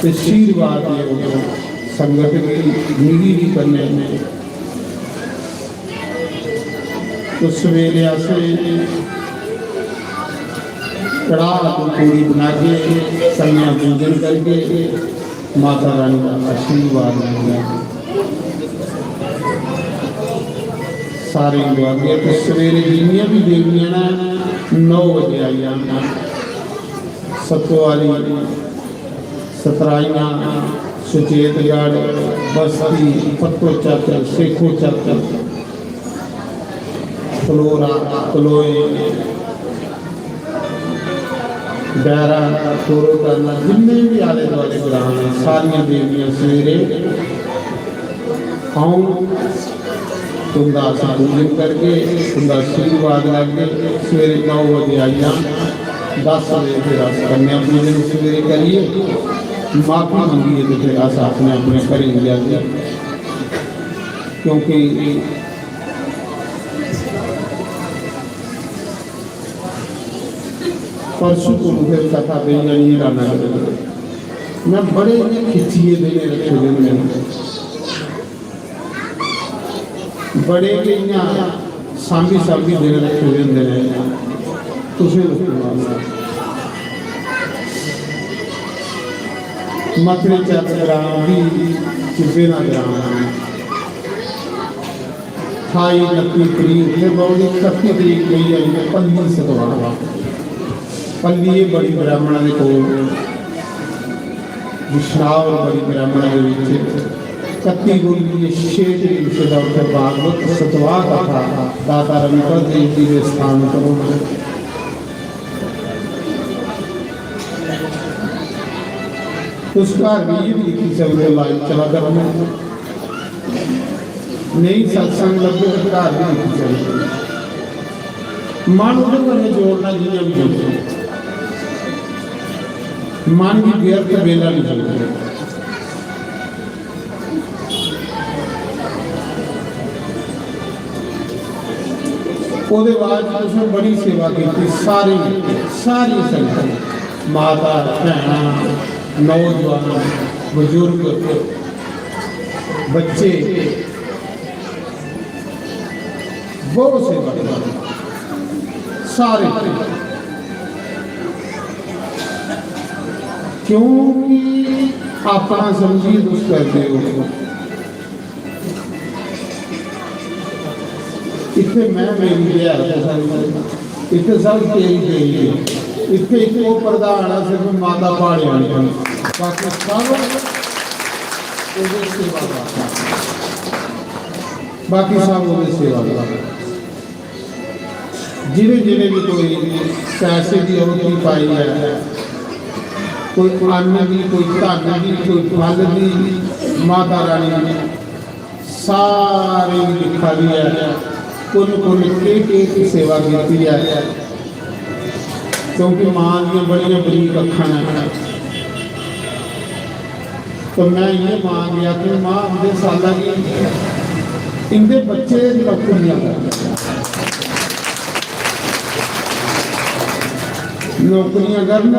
ते आशीर्वाद देओ संगत गी, मिगी भी कन्नै। तो सवेरे असें कड़ाह ते पूड़ी बनागे, कन्या पूजन करगे, माता रानी दा आशीर्वाद लैगे। सारें गी दुआगे ते सवेरे जिन्नियां भी देवियां न, नौ बजे आई जान। सत्तो आह्ली, सतराइयां, सुचेतगढ़, बस्ती, पत्तो चक्क, सेखो चक्क, पलोरा, पलोए, बैरा, कोरो करना, जिन्ने भी आले दुआले ग्रां न, सारियां देवियां सवेरे औन, तुंदा अस पूजन करगे, तुंदा आशीर्वाद लैगे। सवेरे नौ बजे आई जान, दस बजे फिर अस कन्या पूजन सवेरे करिए, माफी मंगिए ते फिर अस अपने अपने घरें गी जागे। क्योंकि परसों को फिर कथा पेई जानी है राना कदे। मैं बड़े इ'यां खिच्चिए देने रखे दे होंदे न। बड़े गै इ'यां सांभी सांभी दिन रक्खे दे होंदे ने तुसें लोकें वास्तै। मथरे चंद ग्राम दी चिब्बे दा ग्राम, ठाई, उनत्ती तरीक उत्थै बौह्नी, कत्ती तरीक बेही आई पल्ली सतवाह। पल्ली एह् बड़ी ब्राह्मणा दे कोल, बिश्नाह होर बड़ी ब्राह्मणा दे बिच कत्ती कोला लेइयै छे तरीक दा उत्थै भागवत सतवाह कथा दाता रविंद्र देव जी दे स्थान उप्पर होना। तुस घर बी इ'यै दिक्खी सकदे ओ, लाइव चला करना। नेईं सत्संग लब्भे ते घर बी दिक्खी सकदे ओ। मन ओह्दे कन्नै जोड़ना जि'यां बी जोड़ना। मन गी व्यर्थ बेला निं जोड़ना। ओह्दे बाद च तुसें बड़ी सेवा कीती, सारी, सारी संगत, माता, भैनां, नौजवान, बजुर्ग, बच्चे, बहुत सेवा कीती, सारे। क्योंकि अपना समझियै तुस करदे ओ। इत्थै मैं मेरी गै ऐ, इत्थै सब तेरी तेरी ऐ। इत्थै इक्को प्रधान ऐ, सिर्फ माता प्हाड़े आह्ली, बाकी सब ओह्दे सेवादार, बाकी सब ओह्दे सेवादार। जि'नें जि'नें बी कोई पैसे दी आहुति पाई ऐ, कोई अन्न दी, कोई धन दी, कोई फल दी, माता रानी सारें गी दिक्खा दी ऐ, कु'न कु'न केह् केह् सेवा कीती ऐ, क्योंकि मां दियां बड़ियां बरीक अक्खां न। तो मैं इ'यै मां गी आखनी, मां, अगले साला गी इं'दे बच्चे नौकरियां करन, नौकरियां करन,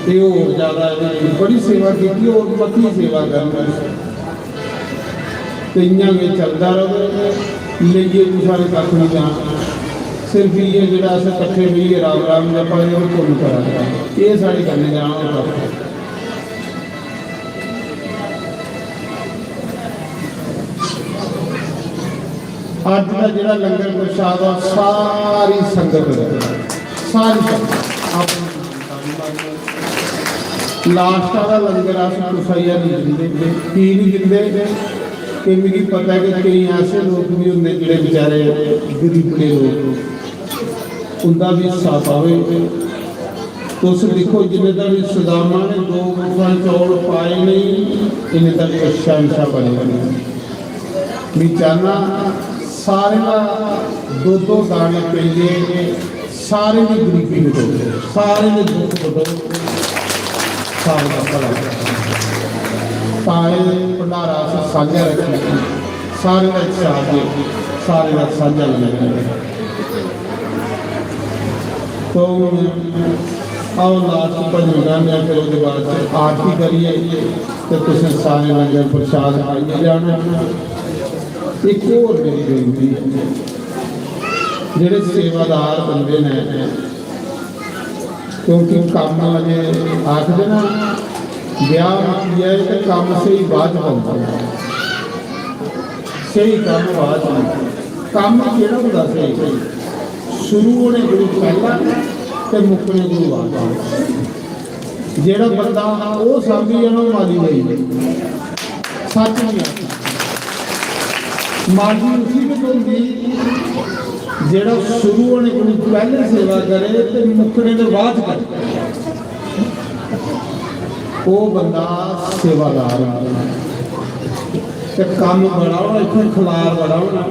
ते होर ज्यादा इ'नें बड़ी सेवा कीती, होर मती सेवा करन। ते इ'यां गै चलदा र'वै, लेइयै कुसै ने कक्ख निं जाना। सिर्फ इ'यै जेह्ड़ा अस कट्ठे बेहियै राम राम जपा दे, ओह् पुन्न करा दे। एह् साढ़े कन्नै जाना होंदा। अज्ज दा जेह्ड़ा लंगर प्रसाद आ, सारी संगत, सारी संगत अपनी लास्ट आह्ला लंगर अस कुसै गी निं दिंदे। की निं दिंदे? कि मिगी पता ऐ कि केईं ऐसे लोक बी होंदे जेह्ड़े बेचारे गरीबड़े लोक, उं'दा बी हिस्सा पावे। तुस दिक्खो, जिन्ने तक सुदामा ने दो मुट्ठां चौल पाए नेईं, इन्ने तक शैंशा बने नेईं। मैं चाहना सारें दा दो दो दाने पेइयै सारें दी गरीबी मिटोगे, सारें दे दुख कटोगे, सारें दा भला होग। तां एह् भंडारा अस सांझा रक्खियै, सारें दा इक साथ देइयै, सारें दा सांझा लंगर करियै। तो हून आओ, लास्ट भजन गाने, फिर ओह्दे बाद च आरती करियै ते तुसें सारें लंगर प्रसाद खाइयै जाना। इक होर मेरी बेनती ऐ, जेह्ड़े सेवादार बंदे न, क्योंकि कम्म अजें आखदे ना, ब्याह् मुक्की जाए ते कम्म स्हेई बाद च पौंदा। स्हेई कम्म बाद च। कम्म केह्ड़ा होंदा स्हेई? शुरू होने कोला पैह्ला ते मुक्कने कोला बाद। जेह्ड़ा बंदा ओह् सांभी जाना, ओह् माली नेईं। सच्च निं आखना। माली उसी गै थ्होंदी जेह्ड़ा शुरू होने कोला पैह्लें सेवा करे ते मुक्कने दे बाद करे। ओह् बंदा सेवादार होंदा। ते कम्म बड़ा होना, इत्थै खलार बड़ा होना।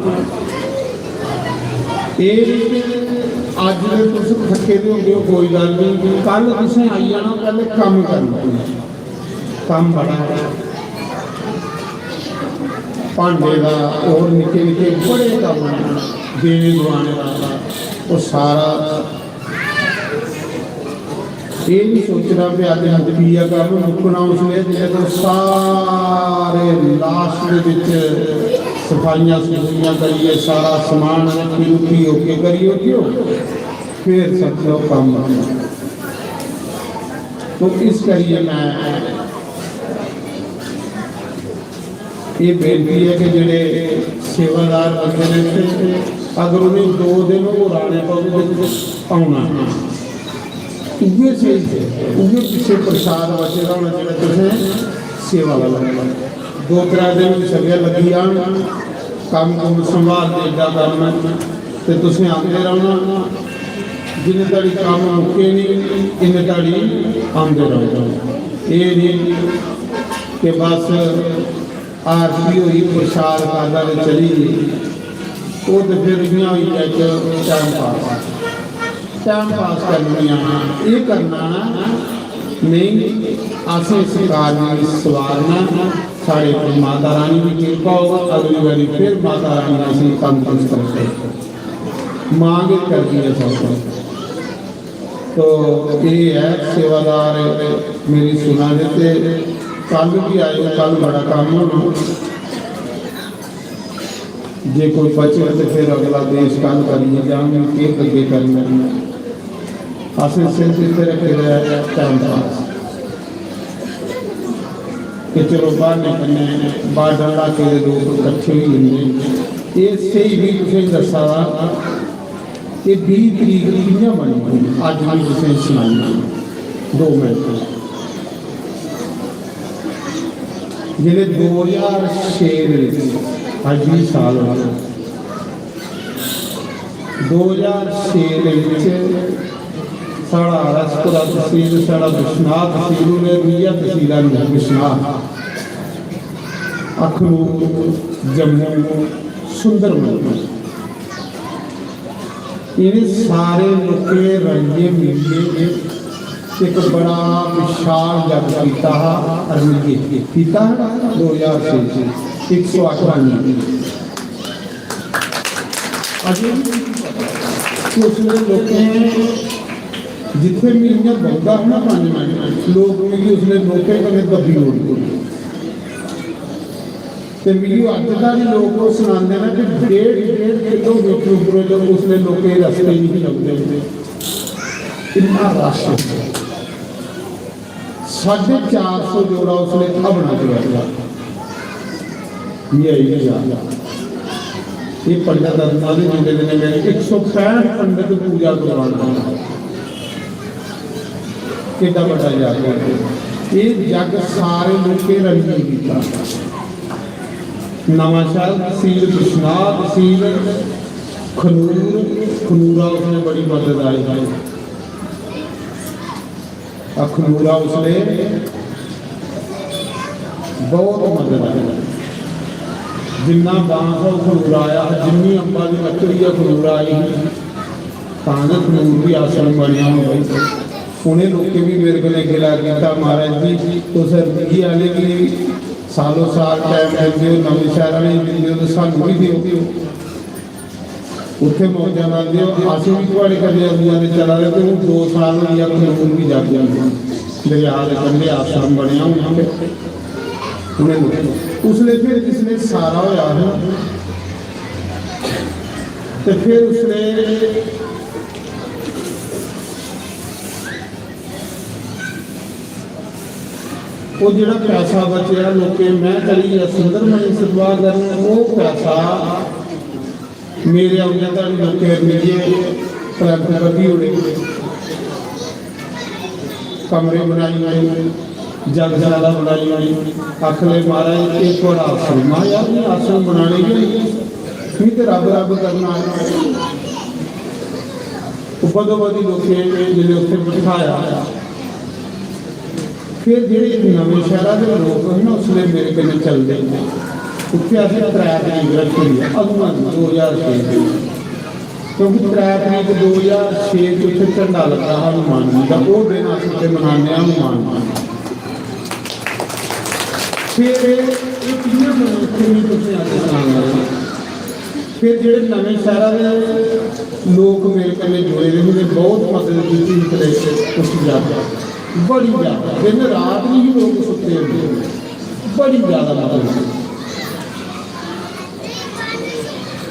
एह् निं कि अज्ज दे तुस थक्के दे होंदे ओ, कोई गल्ल निं, कल तुसें आई जाना, पैह्लें कम्म करना। कम्म बड़ा ऐ, भांडे दा, होर निक्के निक्के बड़े कम्म न, देने दुआने दा, ओह् सारा एह् निं सोचना कि अज्ज मुक्की गेआ कम्म, मुक्कना उसलै जिसलै तुस सारे लाश दे बिच सफाइयां सफूइयां करियै, सारा समान रक्खी रुक्खी OK करी ओड़ेओ, फिर समझो कम्म। तो इस करियै मैं एह् बेनती ऐ कि जेह्ड़े सेवादार बंदे न इत्थै, अगर उ'नें दो दिन होर आने पवै ते औना। उ'ऐ स्हेई ऐ, उ'ऐ पिच्छे प्रसाद बचे दा होना जेह्ड़ा तुसें सेवा दा लैना। दो त्रै दिन होई सकेआ लग्गी जान, कम्म कुम्म संभालदे एड्डा कम्म ऐ, ते तुसें आंदे रौह्ना। जिन्ने धड़ी कम्म मुक्के निं, इन्ने धड़ी आंदे रौह्ना। एह् निं कि बस आरती होई, प्रसाद खाद्धा ते चली गे। ओह् ते फिर इ'यां होई गेआ इक टाइम पास। टाइम पास करनियां, एह् करना नेईं। असें इस कारज गी सवारना। साढ़े उप्पर माता रानी दी किरपा होग, अगली बारी फिर माता रानी असें तंदरुस्त रक्खे, मां गै करदी ऐ सब कुछ। तो एह् ऐ, सेवादार मेरी सुना दे ते कल बी आए, कल बड़ा कम्म होना। जे कोई बचग ते फिर अगला देश कल करियै जांगे, केह् अग्गें करना। असें सिर्फ इत्थै रक्खे दा ऐ टाइम पास कि चलो ब्हान्ने कन्नै बार्डर इलाके दे लोक कट्ठे होई जंदे। एह् स्हेई बी तुसेंगी दस्सा दा, एह् बीह् तरीक कि'यां बनी, अज्ज में तुसेंगी सनान्ना दो मिंट। जेल्लै दो ज्हार छे दे बिच, अज्ज बीह् साल होए, दो ज्हार छे दे बिच साढ़ा राजपुरा तसील, साढ़ा बिश्नाह तसील, उ'नें दूइया तसीला नूं बिश्नाह, अखनूर, जम्मू, सुंदरबन, इ'नें सारे लोकें रलियै मिलियै इक बड़ा विशाल जग कीता हा, रलियै कीता हा दो ज्हार छे च, इक सौ अट्ठ आदमी। अजें बी उसलै लोकें, जित्थै में इ'यां बौंह्दा हा ना पंज मिंट, लोक मिगी उसलै लोकें कन्नै दब्बी ओड़दे। ते मिगी अज्ज दा बी लोक ओह् सनांदे न कि डेढ़, डेढ़ किलोमीटर उप्परों ते उसलै लोकें दे रस्ते निं लभदे होंदे। इन्ना रश होंदा। साढ़े चार सौ जोड़ा उसलै हवना च बैठा। मी आई गै याद। एह् पंडत रत्ना दे जिंदे कन्नै मेरे इक सौ पैंह्ठ पंडत पूजा करवाना। एड्डा बड्डा जग। एह् जग सारे लोकें रलियै कीता। नमां शैह्र तसील, बिश्नाह तसील, खनूर, खनूरा उसलै बड़ी मदद आई। अखनूरा उसलै बहुत मदद आई। जिन्ना बांस अखनूरा आया हा, जिन्नी अम्बा दी लकड़ी अखनूरा आई ही, तां गै अखनूर बी आश्रम बनेआ होना। उ'नें लोकें बी मेरे कन्नै गिला कीता, "महाराज जी, तुस मिगी आह्ले गी सालो साल टैम दिंदे ओ, नमें शैह्र आह्ले गी दिंदे ओ, ते सानूं बी देओ।" उत्थै मौजां लांदे ओ, अस बी थुआढ़े कन्नै अगुआं दे चला दे, ते हून दो साल होई गेआ, अखनूर बी जागे। दरेआ दे कंढे आश्रम बनेआ हून उत्थै। उ'नें लोकें, उसलै फिर जिसलै सारा होआ हा, ते फिर उसलै ओह् जेह्ड़ा पैसा बचेआ, लोकें, में चली गेआ सुंदरमणि सतवाह करन, ओह् पैसा मेरे औंदे धोड़ी लोकें मिलियै परैंत कड्ढी ओड़े। कमरे बनाई ओड़े, जगशाला बनाई ओड़ी। आखन लगे, "महाराज, एह् थुआढ़ा आश्रम।" महां, "यार, में आश्रम बनाने गै नेईं, में ते रब रब करना।" ओह् बदो बदी लोकें जिसलै उत्थै बठाया, फिर जेह्ड़े नमें शैह्रा दे लोक हे ना, उसलै मेरे कन्नै चलदे, उत्थै असें त्रै तरीक रक्खी दी ऐ, अदूं अदूं दो ज्हार छे च। क्योंकि त्रै तरीक दो ज्हार छे च उत्थै झंडा लग्गा हा हनुमान जी दा, ओह् दिन अस उत्थै मनाने आं हनुमान जी। फिर एह् कि'यां बने, उत्थै में तुसें अज्ज सनाना। फिर जेह्ड़े नमें शैह्रा दे लोक मेरे कन्नै जुड़े दे, उ'नें बहुत मदद कीती इस तरह च उस यात्रा, बड़ी ज्यादा। दिन रात नहीं लोक सुत्ते होंदे, बड़ी ज्यादा मदद।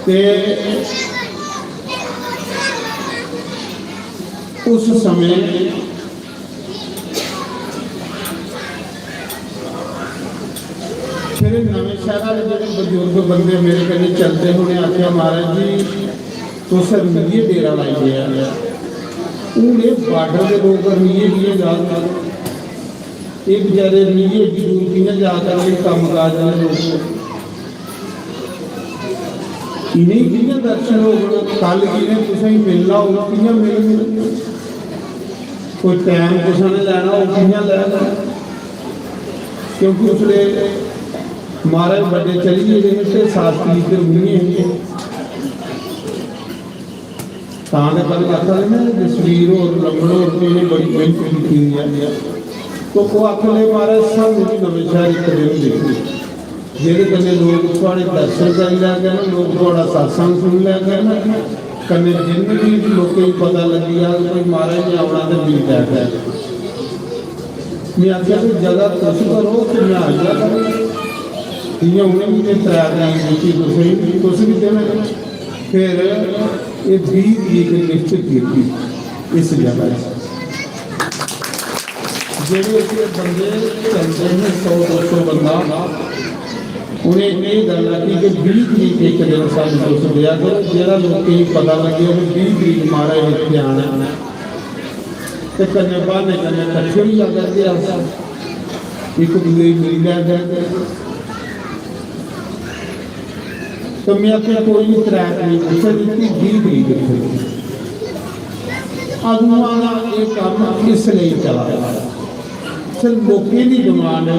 ते उस समय फिर नमें शहर आह्ले जेह्ड़े बजुर्ग बंदे मेरे कन्नै चलदे हे, उ'नें आखेआ, "महाराज जी, तुस रनियै डेरा लाई लेआ, हून एह् बार्डर दे लोक रनियै कि'यां जा करन? एह् बेचारे रनियै एड्डी दूर कि'यां जा करन? एह् कम्म काज आह्ले लोक।" इ'नेंगी कि'यां दर्शन होङन? कल गी इ'नें तुसेंगी मिलना होग, कि'यां मिलङन? कोई टैम कुसै ने लैना होग, कि'यां लैना? क्योंकि उसलै महाराज बड्डे चली गेदे हे ते शास्त्री इद्धर उ'नें हे। तां ते कल आखा दे न, जसवीर होर, लम्बड़ होर ते इ'नें बड़ी मेहनत कीती दी ऐ। तो ओह् आखन लगे, "महाराज, सानूं बी नमें शहर इक दिन दिक्खो, जेह्दे कन्नै लोक थुआढ़े दर्शन करी लैङन, लोक थुआढ़ा सत्संग सुनी लैङन, कन्नै जिन्न बी लोकें गी पता लग्गी जाग कि महाराज ने औना ते मिली लैग।" में आखेआ, "भी जगह तुस करो ते में आई जा करो।" इ'यां उ'नें बी ते त्रै तरीक दित्ती तुसें गी, तुस बी देना। फिर एह् बीह् तरीक निश्चत कीती इस जगह च। जेह्ड़े उत्थै बंदे चलदे न, सौ दो सौ बंदा, उ'नें एह् गल्ल आखी कि बीह् तरीक इक दिन सानूं तुस देआ करो, जेह्ड़ा लोकें गी पता लग्गेआ कि बीह् तरीक महाराज ने इत्थै आना ऐ। ते कन्नै ब्हाने कन्नै कट्ठे होई जा करगे अस, इक दूए गी मिली लै करगे। ते में आखेआ, "कोई निं, त्रै तरीक उत्थै दित्ती, बीह् तरीक इत्थै दित्ती।" अदूं दा एह् कम्म इस लेई चला दा। सिर्फ लोकें दी डिमांड ऐ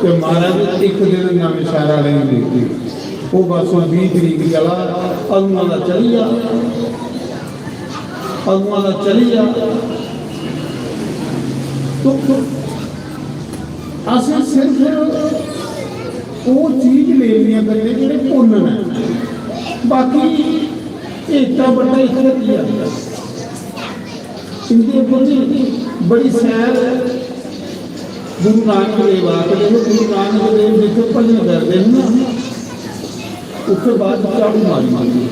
कि महाराज इक दिन नमें शैह्र आह्लें गी दित्ती, ओह् बस ओह् बीह् तरीक चला, अदूं दा चली जा। अगुआं दा चली जा। तो असें सिर्फ ओह् चीज लेनी ऐ कन्नै जेह्ड़े पुन्न न। बाकी एह् इतना बड्डा इत्थै की आ? इंदे उप्पर बी बड़ी सैल गुरु नानक देव आखदे हे, गुरु नानक देव जित्थै भजन करदे हे ना, उत्थै बाद च झाड़ू मारी मारी।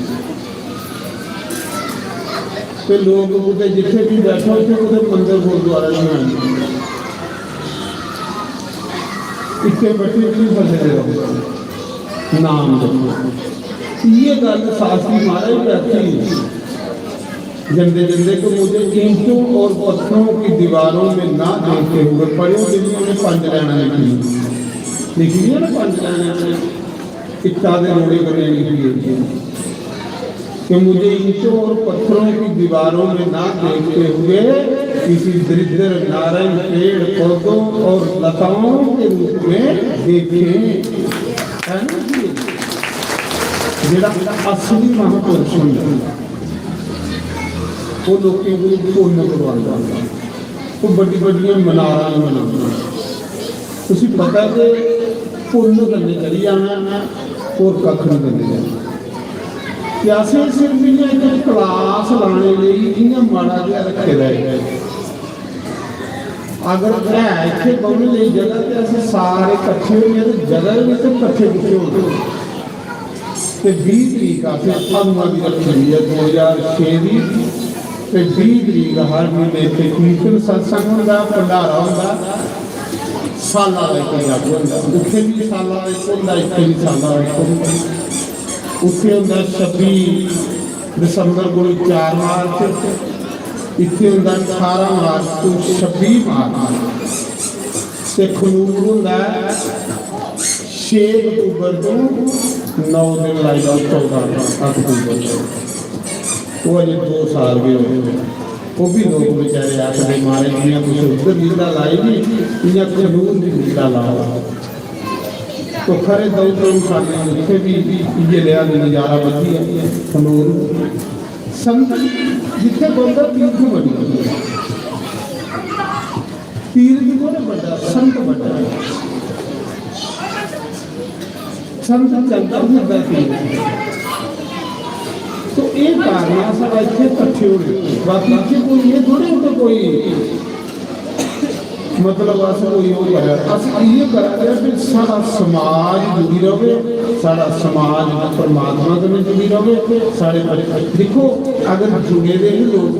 ते लोक कुतै जित्थै बी बैठो, उत्थै कुतै मंदर गुरुद्वारा निं होना। इक्कै बट्टी च फसे दे र'वो, नाम जपो। इ'यै गल्ल शास्त्री महाराज बी आखी। जंदे जंदे कि मुझे ईंटों और पत्थरों की दीवारों में ना देखते हुए, पढ़ेओ जिन्नी उ'नें पंज लाइनां लिखी, लिखी दियां ना पंज लाइनां, इट्टा दे रोड़े कन्नै लिखी दियां कि मुझे ईंटों और पत्थरों की दीवारों में ना देखते हुए किसी दरिद्र नारायण पेड़ पौधों और लताओं के रूप में देखें। है ना जी? जेह्ड़ा असली महापुरुष होंदा, ओह् लोकें कोल पुन्न करवांदा, ओह् बड्डी बड्डियां मनारां बनांदा। उसी पता कि पुन्न कन्नै चली जाना, होर कक्ख निं कन्नै जाना। ते असें सिर्फ इ'यां इक क्लास लाने लेई इ'यां माड़ा जेहा रक्खे दा ऐ। अगर है इत्थै बौह्ने लेई जगह ते अस सारे कट्ठे होइयै ते जगह बी ते कट्ठे कुत्थै होना। ते बीह् तरीक असें अदुआं दी रक्खी दी ऐ, दो ज्हार छे दी। ते बीह् तरीक हर म्हीने इत्थै कीर्तन सत्संग होंदा, भंडारा होंदा, साला दा इक जग होंदा, उत्थै बी साला दा इक होंदा, इत्थै बी साला दा इक होंदा। उत्थै होंदा छब्बी दिसंबर कोला चार मार्च, इत्थै होंदा ठारां मार्च तो छब्बी मार्च। ते खनूर होंदा ऐ छे अक्तूबर तो, नौ दिन लाई लैओ, चौदां अक्तूबर। ओह् अजें दो साल गै होए। ओह् बी लोक बेचारे आखदे, "महाराज, जि'यां तुसें उद्धर लीला लाई दी, इ'यां खनूर दी लीला लाओ।" तो खरे द'ऊं त्र'ऊं सालें च उत्थै बी इ'यै नेहा नजारा बधी गेआ। खनूर संत जित्थै बौंह्दा, तीर्थ बनी जंदा। तीर्थ कोला बड्डा संत बड्डा। संत चलदा फिरदा तीर्थ। तो एह् कारण ऐ साढ़ा इत्थै कट्ठे होने दा। बाकी इत्थै कोई एह् थोड़े उत्थै कोई, मतलब, अस कोई ओह् करै, अस इ'यै करा दे आं कि साढ़ा समाज जुड़ी र'वै, साढ़ा समाज परमात्मा कन्नै जुड़ी र'वै, साढ़े बच्चे, दिक्खो, अगर जुड़े दे बी लोक,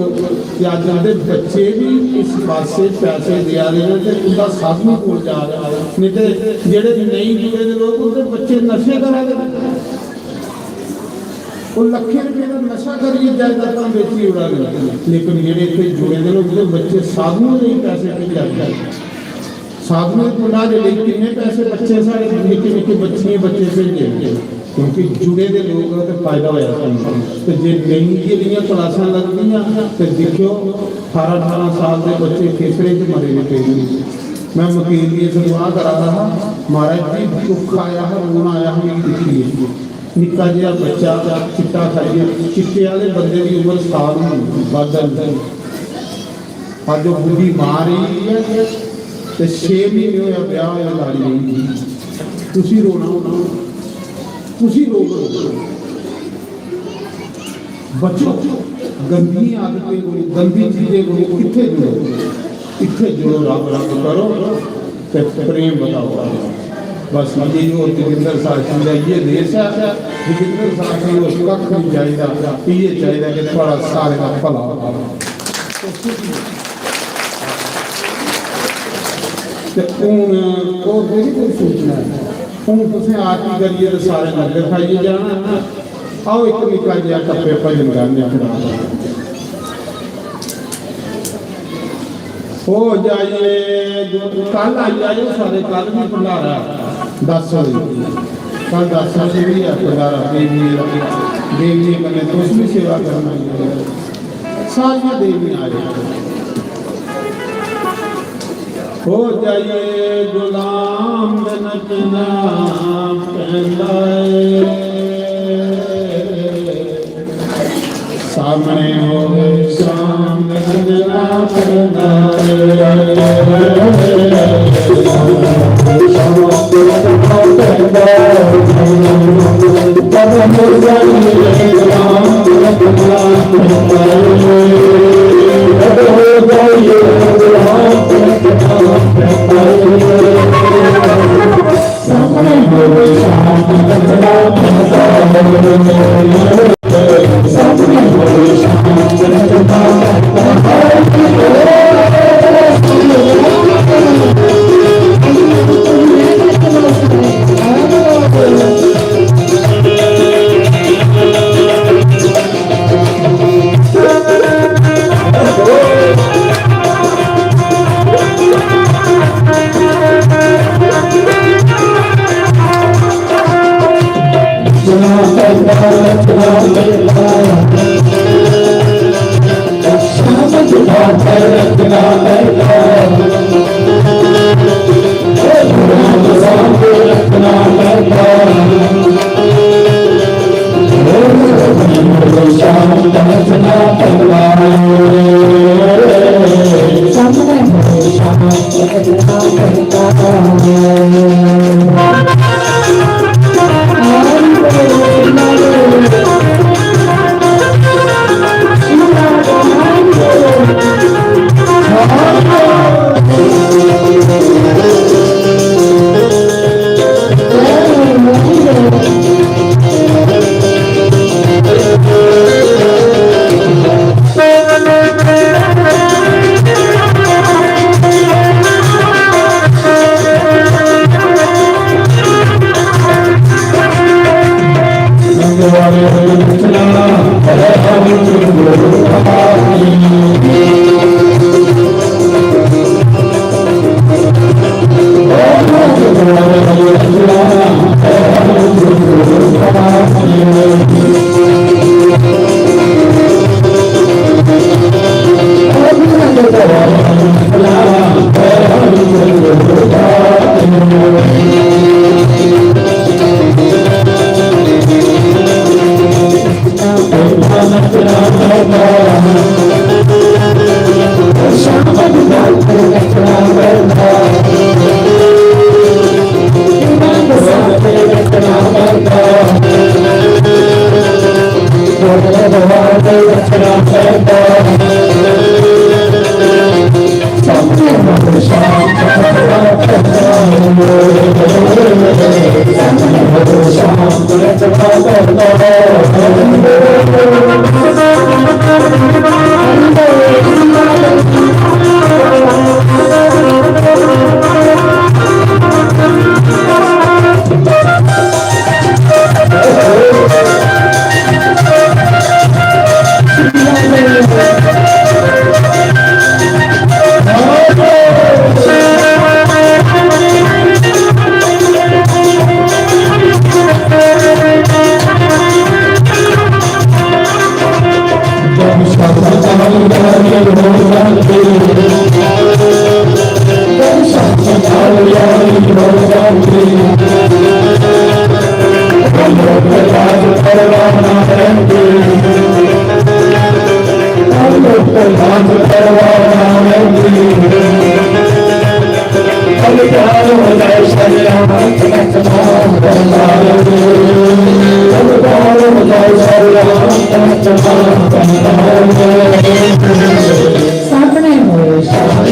ते अज्ज दे बच्चे बी इस पासै पैसे देआ दे न ते उं'दा साधु कोल जा दा, नेईं ते जेह्ड़े नेईं जुड़े दे लोक, उं'दे बच्चे नशे करा दे न। ओह् लक्खें रपेऽ दा नशा करियै जायदादां बेची ओड़ा दे, लेकिन जेह्ड़े इत्थै जुड़े दे न, उं'दे बच्चे साधुएं लेई पैसे भेजा दे। साधुएं दे भंडारे लेई किन्ने पैसे बच्चे साढ़े निक्के निक्के बच्चियें बच्चे भेजे न, क्योंकि जुड़े दे लोक ते फायदा होया सानूं। ते जे नेईं इ'यै जेहियां क्लासां लगदियां ते दिक्खेओ, ठारां ठारां साल दे बच्चे खेतरें च मरे दे पेदे न। मैं मकीन गी इस दुआ करा दा हा, महाराज जी, दुख आया हा, रोना आया हा मिगी दिक्खियै। निक्का जेहा बच्चा चिट्टा खाइयै, चिट्टे आह्ले बंदे दी उम्र साल होनी, बद्ध होनी। अज्ज ओह् बुड्ढी मां रेही दी ऐ ते छे म्हीने होआ ब्याह् होए लाड़ी रेही दी। तुसी रोना होना, तुसी रोग होना। बचो, गंदियें आदतें कोलू, गंदी चीजें कोलू इत्थै जुड़ो, इत्थै जुड़ो, रब रब करो ते प्रेम बताओ। बस इ'यै, होर जोगिंदर साथी दा इ'यै देश ऐ। जोगिंदर साथी होर कक्ख निं चाहिदा, इ'यै चाहिदा कि थुआढ़ा सारें दा भला होऐ। ते हून होर केह्ड़ी कोई सूचना ऐ? हून तुसें आरती करियै ते सारे लंगर खाइयै जाना। आओ, इक निक्का जेहा टप्पे भजन गाने आं। ओ जाइए, जो कल आई जाएओ सारे, कल भी भंडारा दस बजे, कल दस बजे भी है भंडारा देविये दा, देविये कन्नै तुस भी सेवा करन आई जाएओ। सारियां देवियां आ जाओ। हो जाइए गुलाम दे नचना पैंदा ए। सामने होवे शाम नचना पैंदा ए। सामने होए शांत,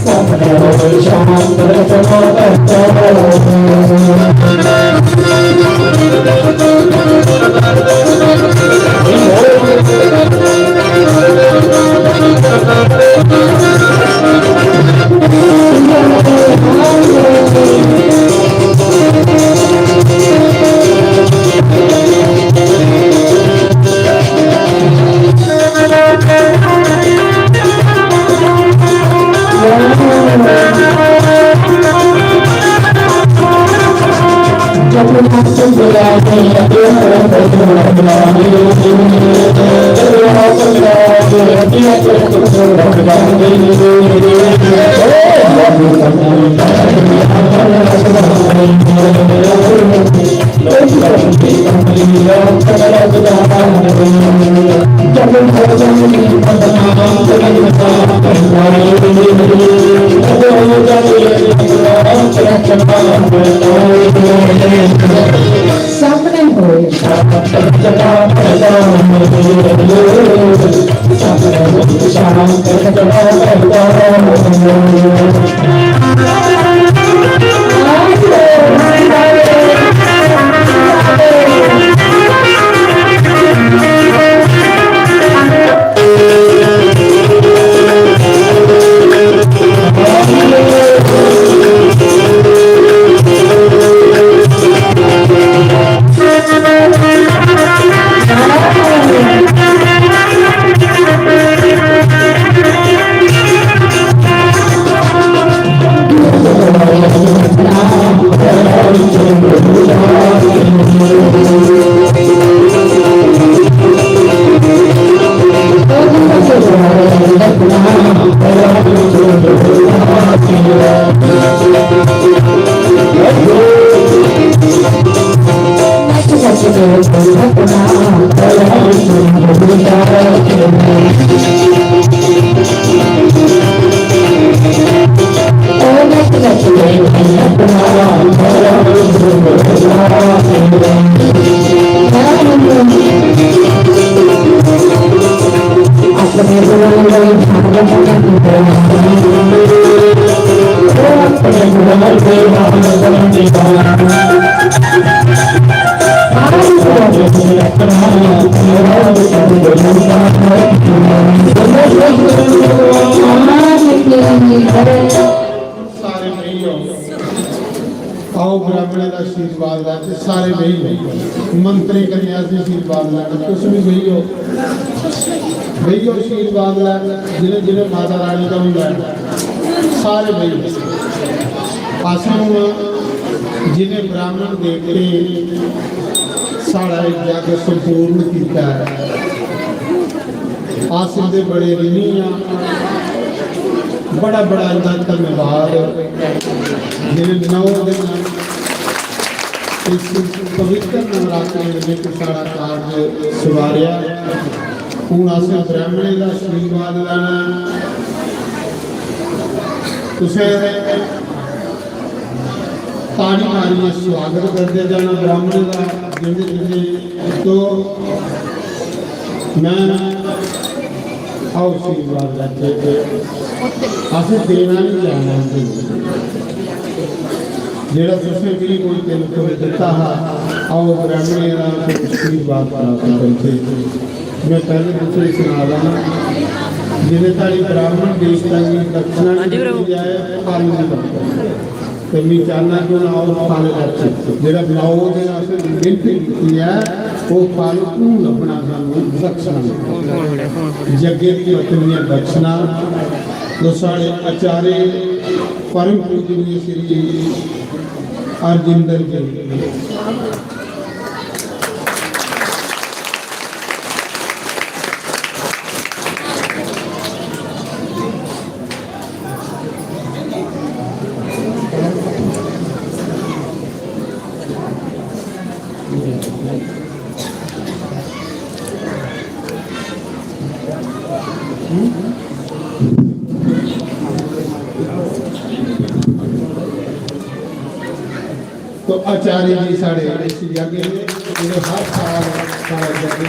सामने होए शांत। सामने होए। सारे बेही जाओ। आओ, ब्राह्मणें दा आशीर्वाद लैते। सारे बेही जाओ। मंत्रें कन्नै अस आशीर्वाद लैते। तुस भी बेही जाओ। बेही जाओ, आशीर्वाद लैते। जिन्हें जिन्हें माता रानी दा बी लैना, सारे बेही जाओ। अस हून जिन्हें ब्राह्मण देवते साढ़ा एह् जग संपूर्ण कीता ऐ, अस इंदे बड़े ऋणी आं। बड़ा बड़ा इंदा धन्यवाद, जिन्हें नौ दिन इस पवित्र नवरात्रे दे विच साढ़ा कारज सवारेआ। हून असें ब्राह्मणें दा आशीर्वाद लैना ऐ। तुसें ताड़ी मारियै स्वागत करदे जाना ब्राह्मणें दा। जिंदे जिंदे तो मैं आओ आशीर्वाद लैते। असें देना निं, लैना निं। जेह्ड़ा तुसें मिगी कोई तिन्न तोले दित्ता हा, आओ ब्राह्मणें दा आशीर्वाद प्राप्त करदे। में पैह्लें तुसें सना दा ना, जिन्ने साढ़ी ब्राह्मण देवता गी दक्षिणा निं दित्ती जाए, फल निं लभदा। ते में चाह्न्नां कि हून आओ फल लैचै। जेह्ड़ा नौ दिन असें मेह्नत कीती ऐ, ओह् फल हून लब्भना सानूं, दक्षिणा। जग्गे दी पत्नियां दक्षिणा। तो साढ़े आचार्य परम पूजनीय श्री हरजिंदर जी। तो आचार्य जी साढ़े इस यज्ञ में, इन्हें हर साल साढ़ा यज्ञ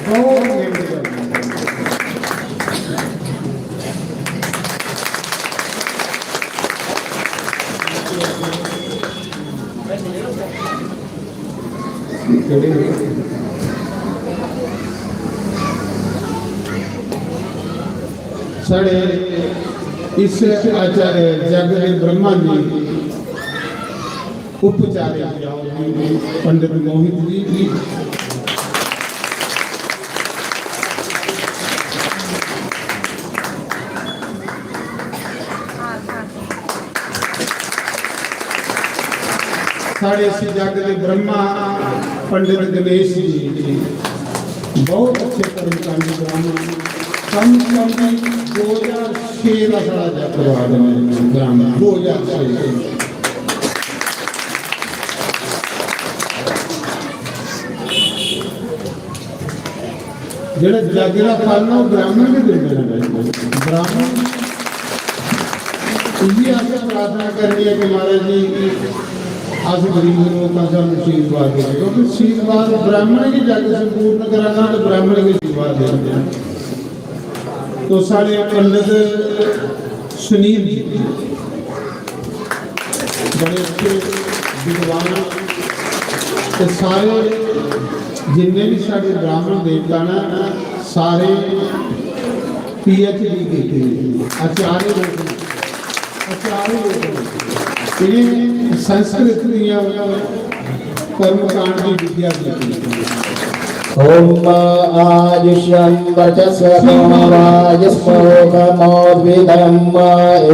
बहुत मेहनत करते हैं। साढ़े इस आचार्य जग दे ब्रह्मा जी उपचारे जी आओ जी, पंडित मोहित जी। साढ़े इस जग दे ब्रह्मा पंडित गणेश जी, बहुत अच्छे कर्मकांडी ब्राह्मण। कम से कम भी दो हज़ार छे दा साढ़ा जग करवा देना ब्राह्मण, दो हज़ार छे। जेह्ड़ा जग दा फल ना, ओह् ब्राह्मण गै दिंदे न भाई। ब्राह्मण, इ'यै अस प्रार्थना करनी है कि महाराज जी, अस गरीब लोक आं, सानूं आशीर्वाद देओ, क्योंकि आशीर्वाद ब्राह्मण गै जग संपूर्ण कराना, ते ब्राह्मण गै आशीर्वाद देना। तो साढ़े पंडित सुनील जी बड़े अच्छे विद्वान, ते सारे जिन्ने भी साढ़े ब्राह्मण देवता न, सारे पीएचडी कीती दी, आचार्य लोक न, आचार्य लोक न। इ'नें संस्कृत दियां कर्मकांड दी विद्या कीती। ओम आयुष्यम वर्चस्वतो राजस्वोकमोद्भिदम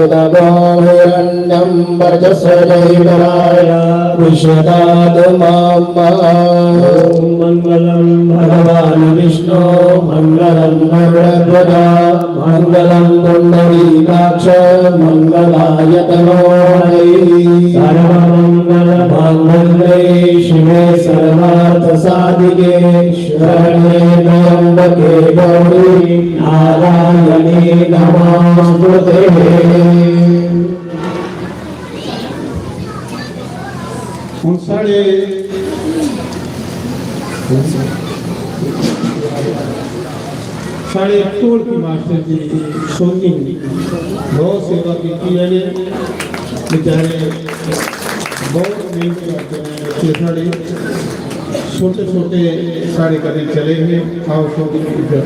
इदगो हिरण्यम वर्चस्वतेजराय विश्वदातु मम। ओम मंगलम भगवान विष्णु मंगलम गरुड़ध्वजा मंगलम पुंडरीकाक्ष मंगलायतनो हरि। सर्वमंगल मांगल्ये शिवे सर्वार्थ साधिके शरण्ये त्र्यंबके गौरी नारायणी नमोस्तुते। हुन साढ़े, साढ़े ढोलकी मास्टर जी सोनी बहुत सेवा कीती है ने, बेचारे बहुत मेहनत करते हैं बच्चे साढ़े, छोटे छोटे साढ़े कदे चले हुए। आओ सोनी जी, इधर।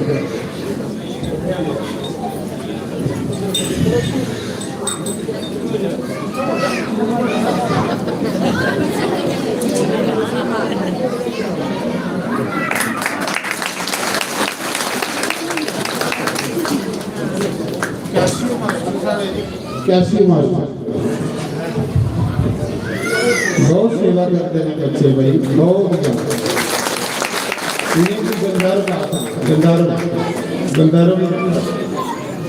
कैसी मास्टर? बहुत सेवा करते हैं बच्चे भाई, बहुत ज्यादा। इन्हें भी गंधर्व आखा, गंधर्व, गंधर्व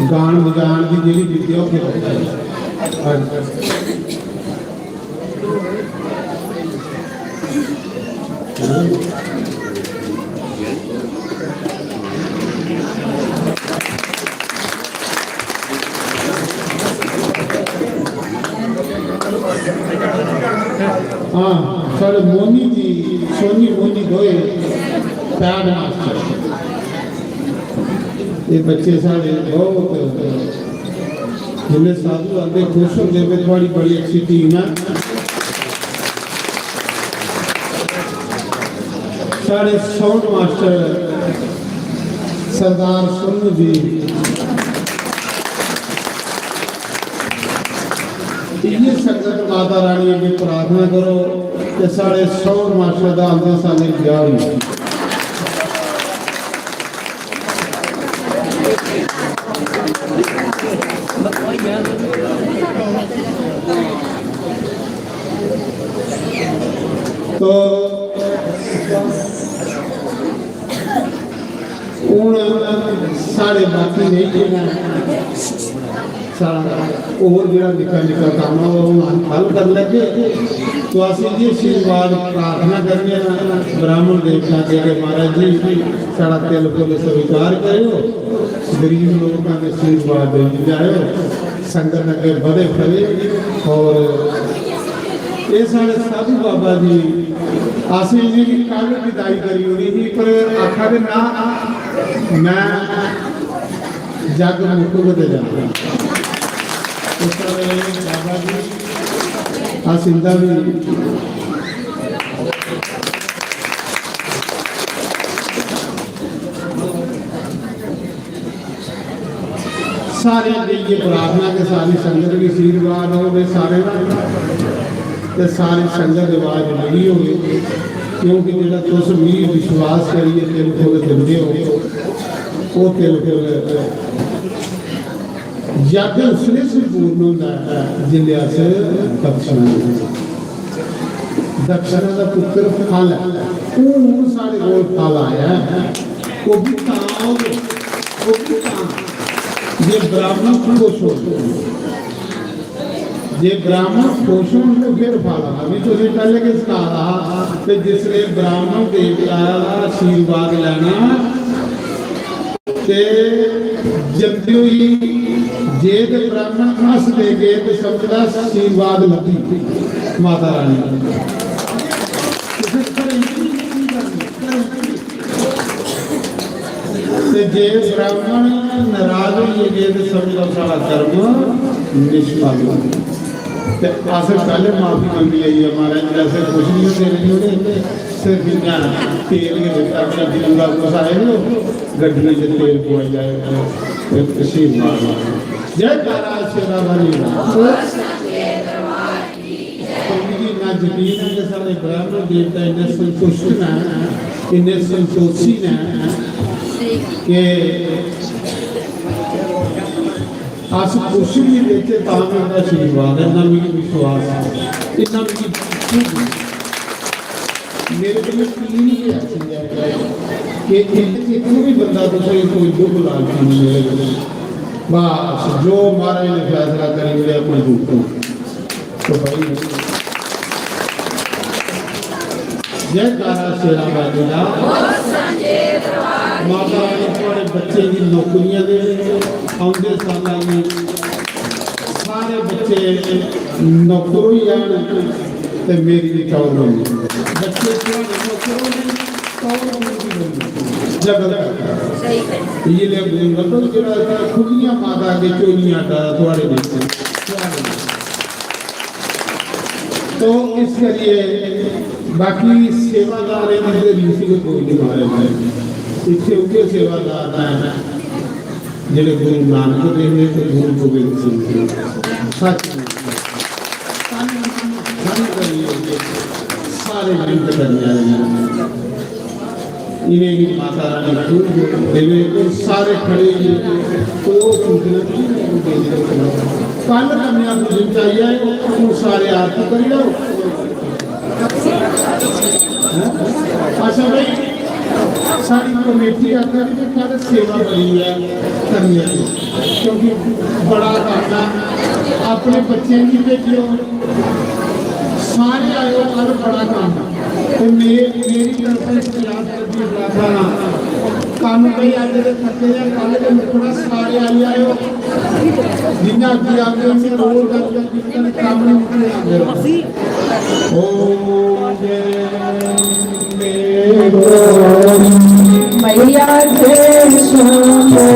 गान बजान की जेह्ड़ी विद्या ओह् करते हैं। हाँ, साढ़े मोनी जी, सोनी मोनी दोए पैड मास्टर। बच्चे साढ़े बहुत, जिन्ने साधु आंदे, खुश होंदे, में थुआड़ी बड़ी अच्छी टीम ऐ। साढ़े साउंड मास्टर सरदार सोनू जी, इ'यै संगत माता रानी अग्गें प्रार्थना करो कि साढ़े साउंड मास्टर दा आंदे सालें ब्याह होई जाए। तो हून साढ़े बाकी नेईं खेलना, साढ़ा होर जेह्ड़ा निक्का निक्का कम्म ऐ, ओह् हून अस कल करी लैगे। तो अस इ'यै आशीर्वाद प्रार्थना करने आं ब्राह्मण देवता अग्गें कि महाराज जी, साढ़ा तिल फुल स्वीकार करेओ, गरीब लोकां दे आशीर्वाद देई जाएओ, संगत अग्गें बधे फले। और एह् साढ़े साधु बाबा जी, असें इ'नेंगी कल विदाई करी ओड़ी ही, पर आखा दे ना, मैं जग मुक्कग ते जाना। इस तरह बाबा जी, अस इंदा भी सारे अग्गें इ'यै प्रार्थना कि सारी संगत गी आशीर्वाद होवे सारे दा, ते सारी संगत दी आवाज लगी होवे, क्योंकि जेह्ड़ा तुस मिगी विश्वास करियै तिल फुल दिंदे हो, ओह् तिल फुल जग उसलै संपूर्ण होंदा ऐ जिसलै अस दक्षिणा दिंदे। दक्षिणा दा पुत्र फल ऐ। हून साढ़े कोल फल आया ऐ। ओह् बी तां होग, ओह् बी तां जे ब्राह्मण खुश होन। जे ब्राह्मण खुश होन ते फिर फल आना। में तुसें पैह्लें गै सनाया हा कि जिसलै ब्राह्मण देवता दा आशीर्वाद लैना, ते जंदे होई जे ते ब्राह्मण हसदे गे ते समझदा आशीर्वाद लब्भी माता रानी दा। तुसें घरें च बी इ'यां करनी, घरें च बी। ते जे ब्राह्मण नाराज होई गे ते समझ लैओ साढ़ा कर्म निष्फल होई गेआ। ते अस पैह्ले माफी मंगी लेई ऐ, महाराज जी, असें कुछ नहीं होंदे नहीं होंदे, सिर्फ इ'यां तेल गै दित्ता, गड्डी उड़ा कुछ आए हो, गड्डियों च तेल पुआई आए हो, ते तसील मार मार। जयकारा शेरा वाली दा। तो मिगी इन्ना यकीन है कि साढ़े ब्राह्मण देवता इन्ने संतुष्ट न, इन्ने संतोषी न कि अस कुछ भी देचै तां बी उं'दा आशीर्वाद ऐ, इन्ना मिगी विश्वास ऐ, इन्ना मिगी झूठ नहीं। मेरे कोल टीम ही ऐसी है कि इक, इक भी बंदा तुसें कोई दुख लालच नहीं मेरे कोल। बस जो महाराज ने फैसला करी ओड़ेआ, कोई दुख नहीं। तो भाई, जयकारा शेरा वाली दा। माता रानी थुआड़े बच्चें दी नौकरियां दे, औंदे सालां दी सारे बच्चे नौकर होई जान ते मेरी बी टौर होई जाए। बच्चे थुआड़े नौकर होने, टौर मेरी बी होनी। जगत इ'यै लेहा गुण मतलब जेह्ड़ा खु'ल्लियां माता अग्गें झोलियां अड्डा दा थुआड़े बिच, थुआड़े बिच। तो इस करियै बाकी सेवादारें दी ते रीस गै कोई निं मारे। इत्थै उ'ऐ सेवादार न जेह्ड़े गुरु नानक देव ने ते गुरु गोबिंद सिंह जी। सच, सारे मेहनत करने आह्ले न। इ'नेंगी माता रानी खूब देवे। और सारे खड़े ही, तो सूचना की देवी दे कन्नै। कल कन्या पूजन च आई जाए, हून सारे आरती करी लैओ। हैं? अच्छा भाई, सारी कमेटी आखा दी कि कल सेवा बड़ी है कन्या दी, क्योंकि बड़ा कम्म है। अपने बच्चें गी भेजो, सारे आयो, कल बड़ा कम्म। ते मे-, मेरी तरफा इस क्लास च भी बड़ा सारा कम्म भाई अज्ज दे थके दे, कल दे मुकना, सारे आई आयो। जिन्ना अग्गें आगे उन्नी रोज दा जितना कम्म नहीं मुकने आंदे। ओम जय मैया के शंभो।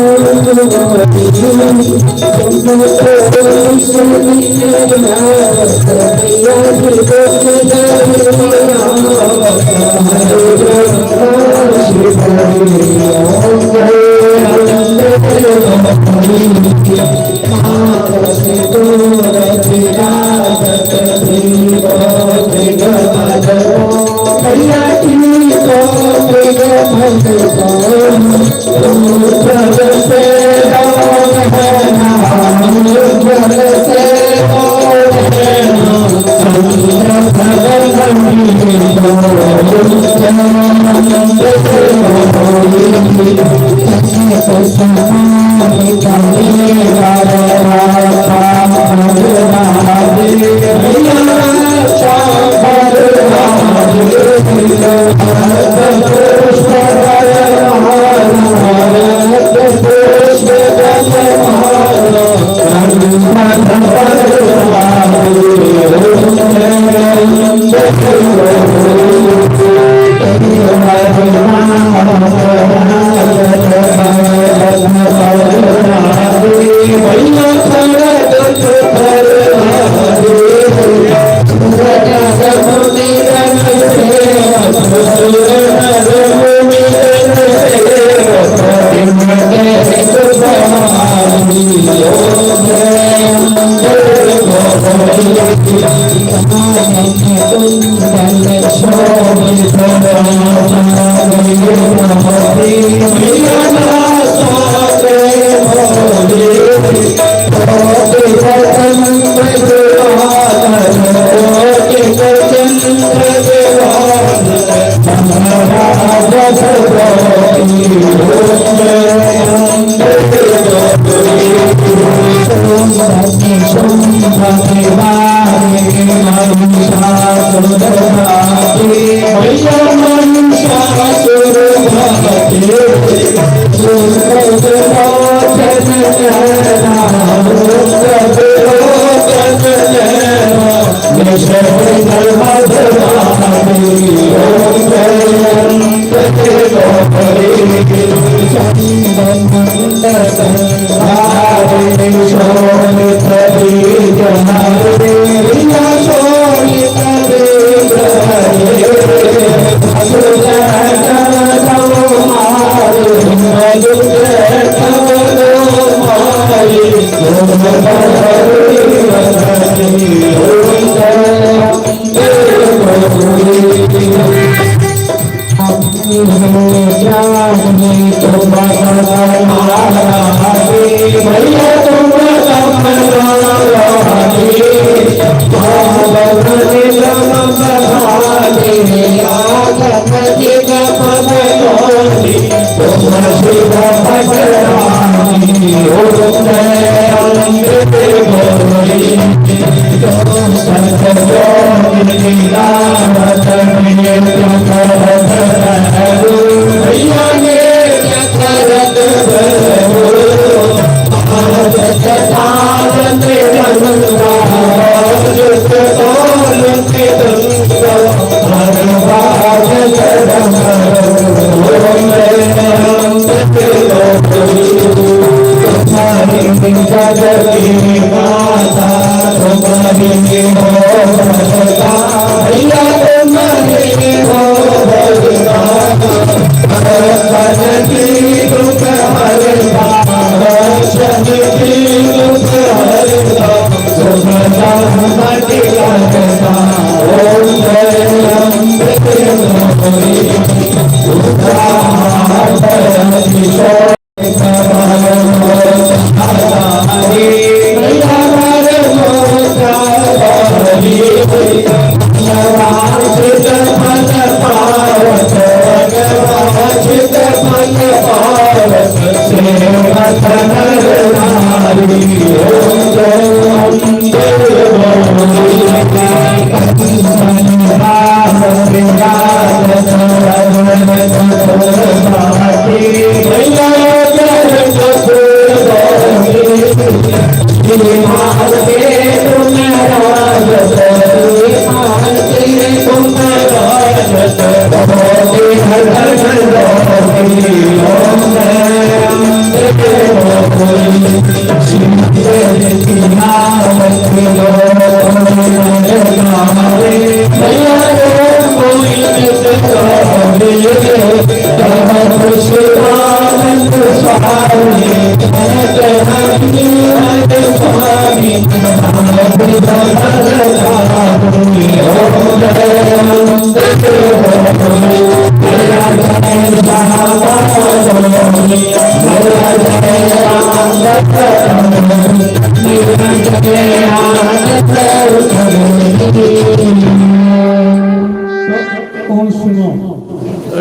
हुन सुनो।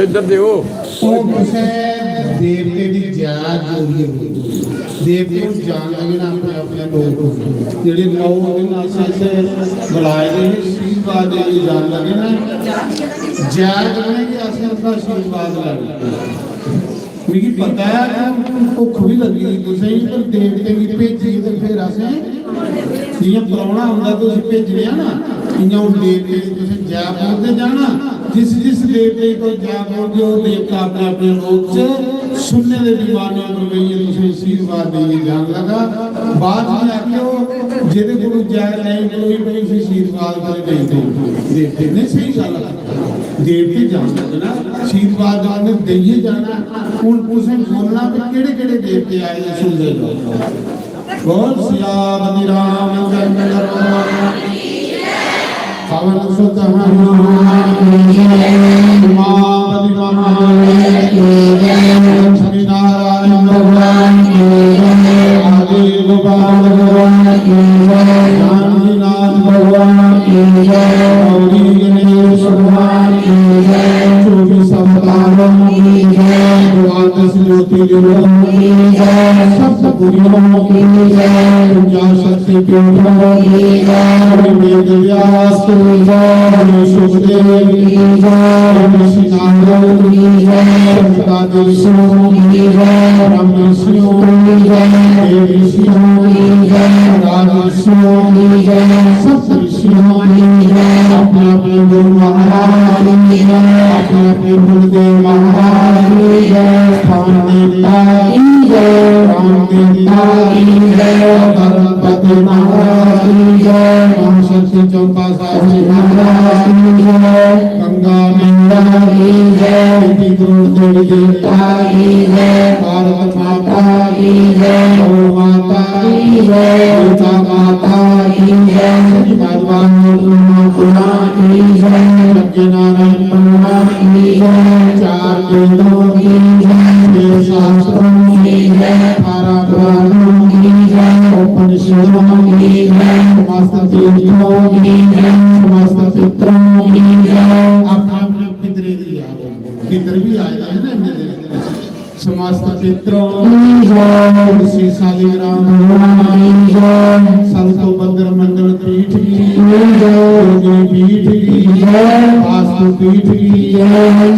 इधर देखो। हून तुसें देवते दी जै बोलियै, देवते हून जान लगे ना अपने अपने लोक। जेह्ड़े नौ दिन अस इत्थै बुलाए दे हे, आशीर्वाद देइयै जान लगे ना। जै कन्नै गै असें उं'दा आशीर्वाद लैना। मिगी पता ऐ कि भुक्ख बी लग्गी दी तुसें गी, पर देवते गी भेजियै ते फिर असें, जि'यां परौह्ना औंदा ते उसी भेजने आं ना, इ'यां हून देवते गी तुसें जै बोलदे जाना। जिस जिस देवते गी तुस जै बोलदे ओ, देवता अपने अपने लोक च सुनने दे दीवाने उप्पर बेहियै तुसें आशीर्वाद देइयै जान लगा। बाद च आखेओ, जेह्दे कोल जै नेईं पलोई, कोई उसी आशीर्वाद कदें नेईं देओ। देवते ने स्हेई गल्ल आखी। देवते जान लगे ना, आशीर्वाद उ'नें देइयै जाना। हून तुसें बोलना कि केह्ड़े केह्ड़े देवते आए दे, सुनदे जाओ। बोल सियापति रामचंद्र भगवान, पवन सुत हनुमान की जय, उमापति महादेव की जय, लक्ष्मी नारायण भगवान की जय, आदि गोपाल भगवान की जय, जानकीनाथ भगवान की जय, गौरी गणेश भगवान की जय, चौबीस अवतारों की जय, द्वादश ज्योतिर्लिंगों की जय, सप्त पुरियों की जय, विद्या शक्ति पीठों की जय, श्री वेद व्यास की जय, श्री सुखदेव की जय, ऋषि नारद की जय, सनकादिक ऋषियों की जय, ब्रह्म ऋषियों की जय, देव ऋषियों की जय, राज ऋषियों की जय, सप्त ऋषियों की जय, अपने अपने गुरु महाराज की जय, अपने अपने गुरुदेव महाराज की जय, स्थान देवता की जय, राम देवता की जय, धर्मपति महाराज की जय, महाशक्ति चंपा साहब महाराज की जय, गंगा मैया की जय, इति गुरु देवी देवता की जय, भारत माता की जय, गौ माता की जय, गीता माता की जय, श्रीमद् भागवत महापुराण की जय, सत्यनारायण भगवान की जय, चार वेदों की जय, छह शास्त्रों की जय, अठारह पुराणों की जय, उपनिषदों की जय, समस्त तीर्थों की जय, समस्त पितरों की जय। अपने अपने पितरे की याद, पितर भी आए हैं ना इन्ने दिन। समस्त पितरों की जय, श्री शालिग्राम भगवान की जय, संतो बंदर मंडल पीठ की जय, योगी पीठ की जय, वास्तु पीठ की जय,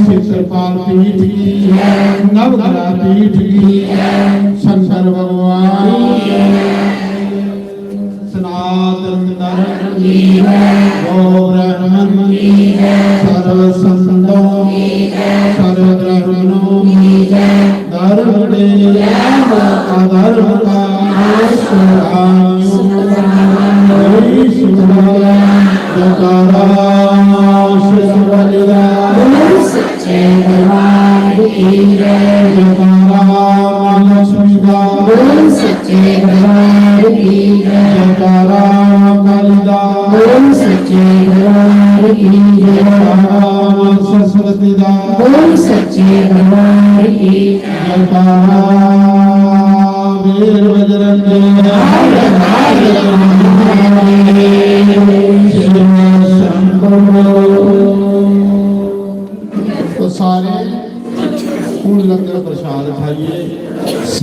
क्षेत्रपाल पीठ की जय, नवग्रह पीठ की जय, शंकर भगवान की जय। सनातन धर्म की जय, गौ ब्राह्मण की जय, सर्व संतों की जय, सर्व ब्राह्मणों की जय। धर्म ने अधर्म का नाश करायो। जय शिव बोले, जयकारा शिव बलिदान। जय भगवान की जय। जयकारा माँ लक्ष्मी का। बोल सच्चे दरबार की जय। जयकारा माँ काली का। बोल सच्चे दरबार की जय। जयकारा माँ सरस्वती का। बोल सच्चे दरबार की जय। जयकारा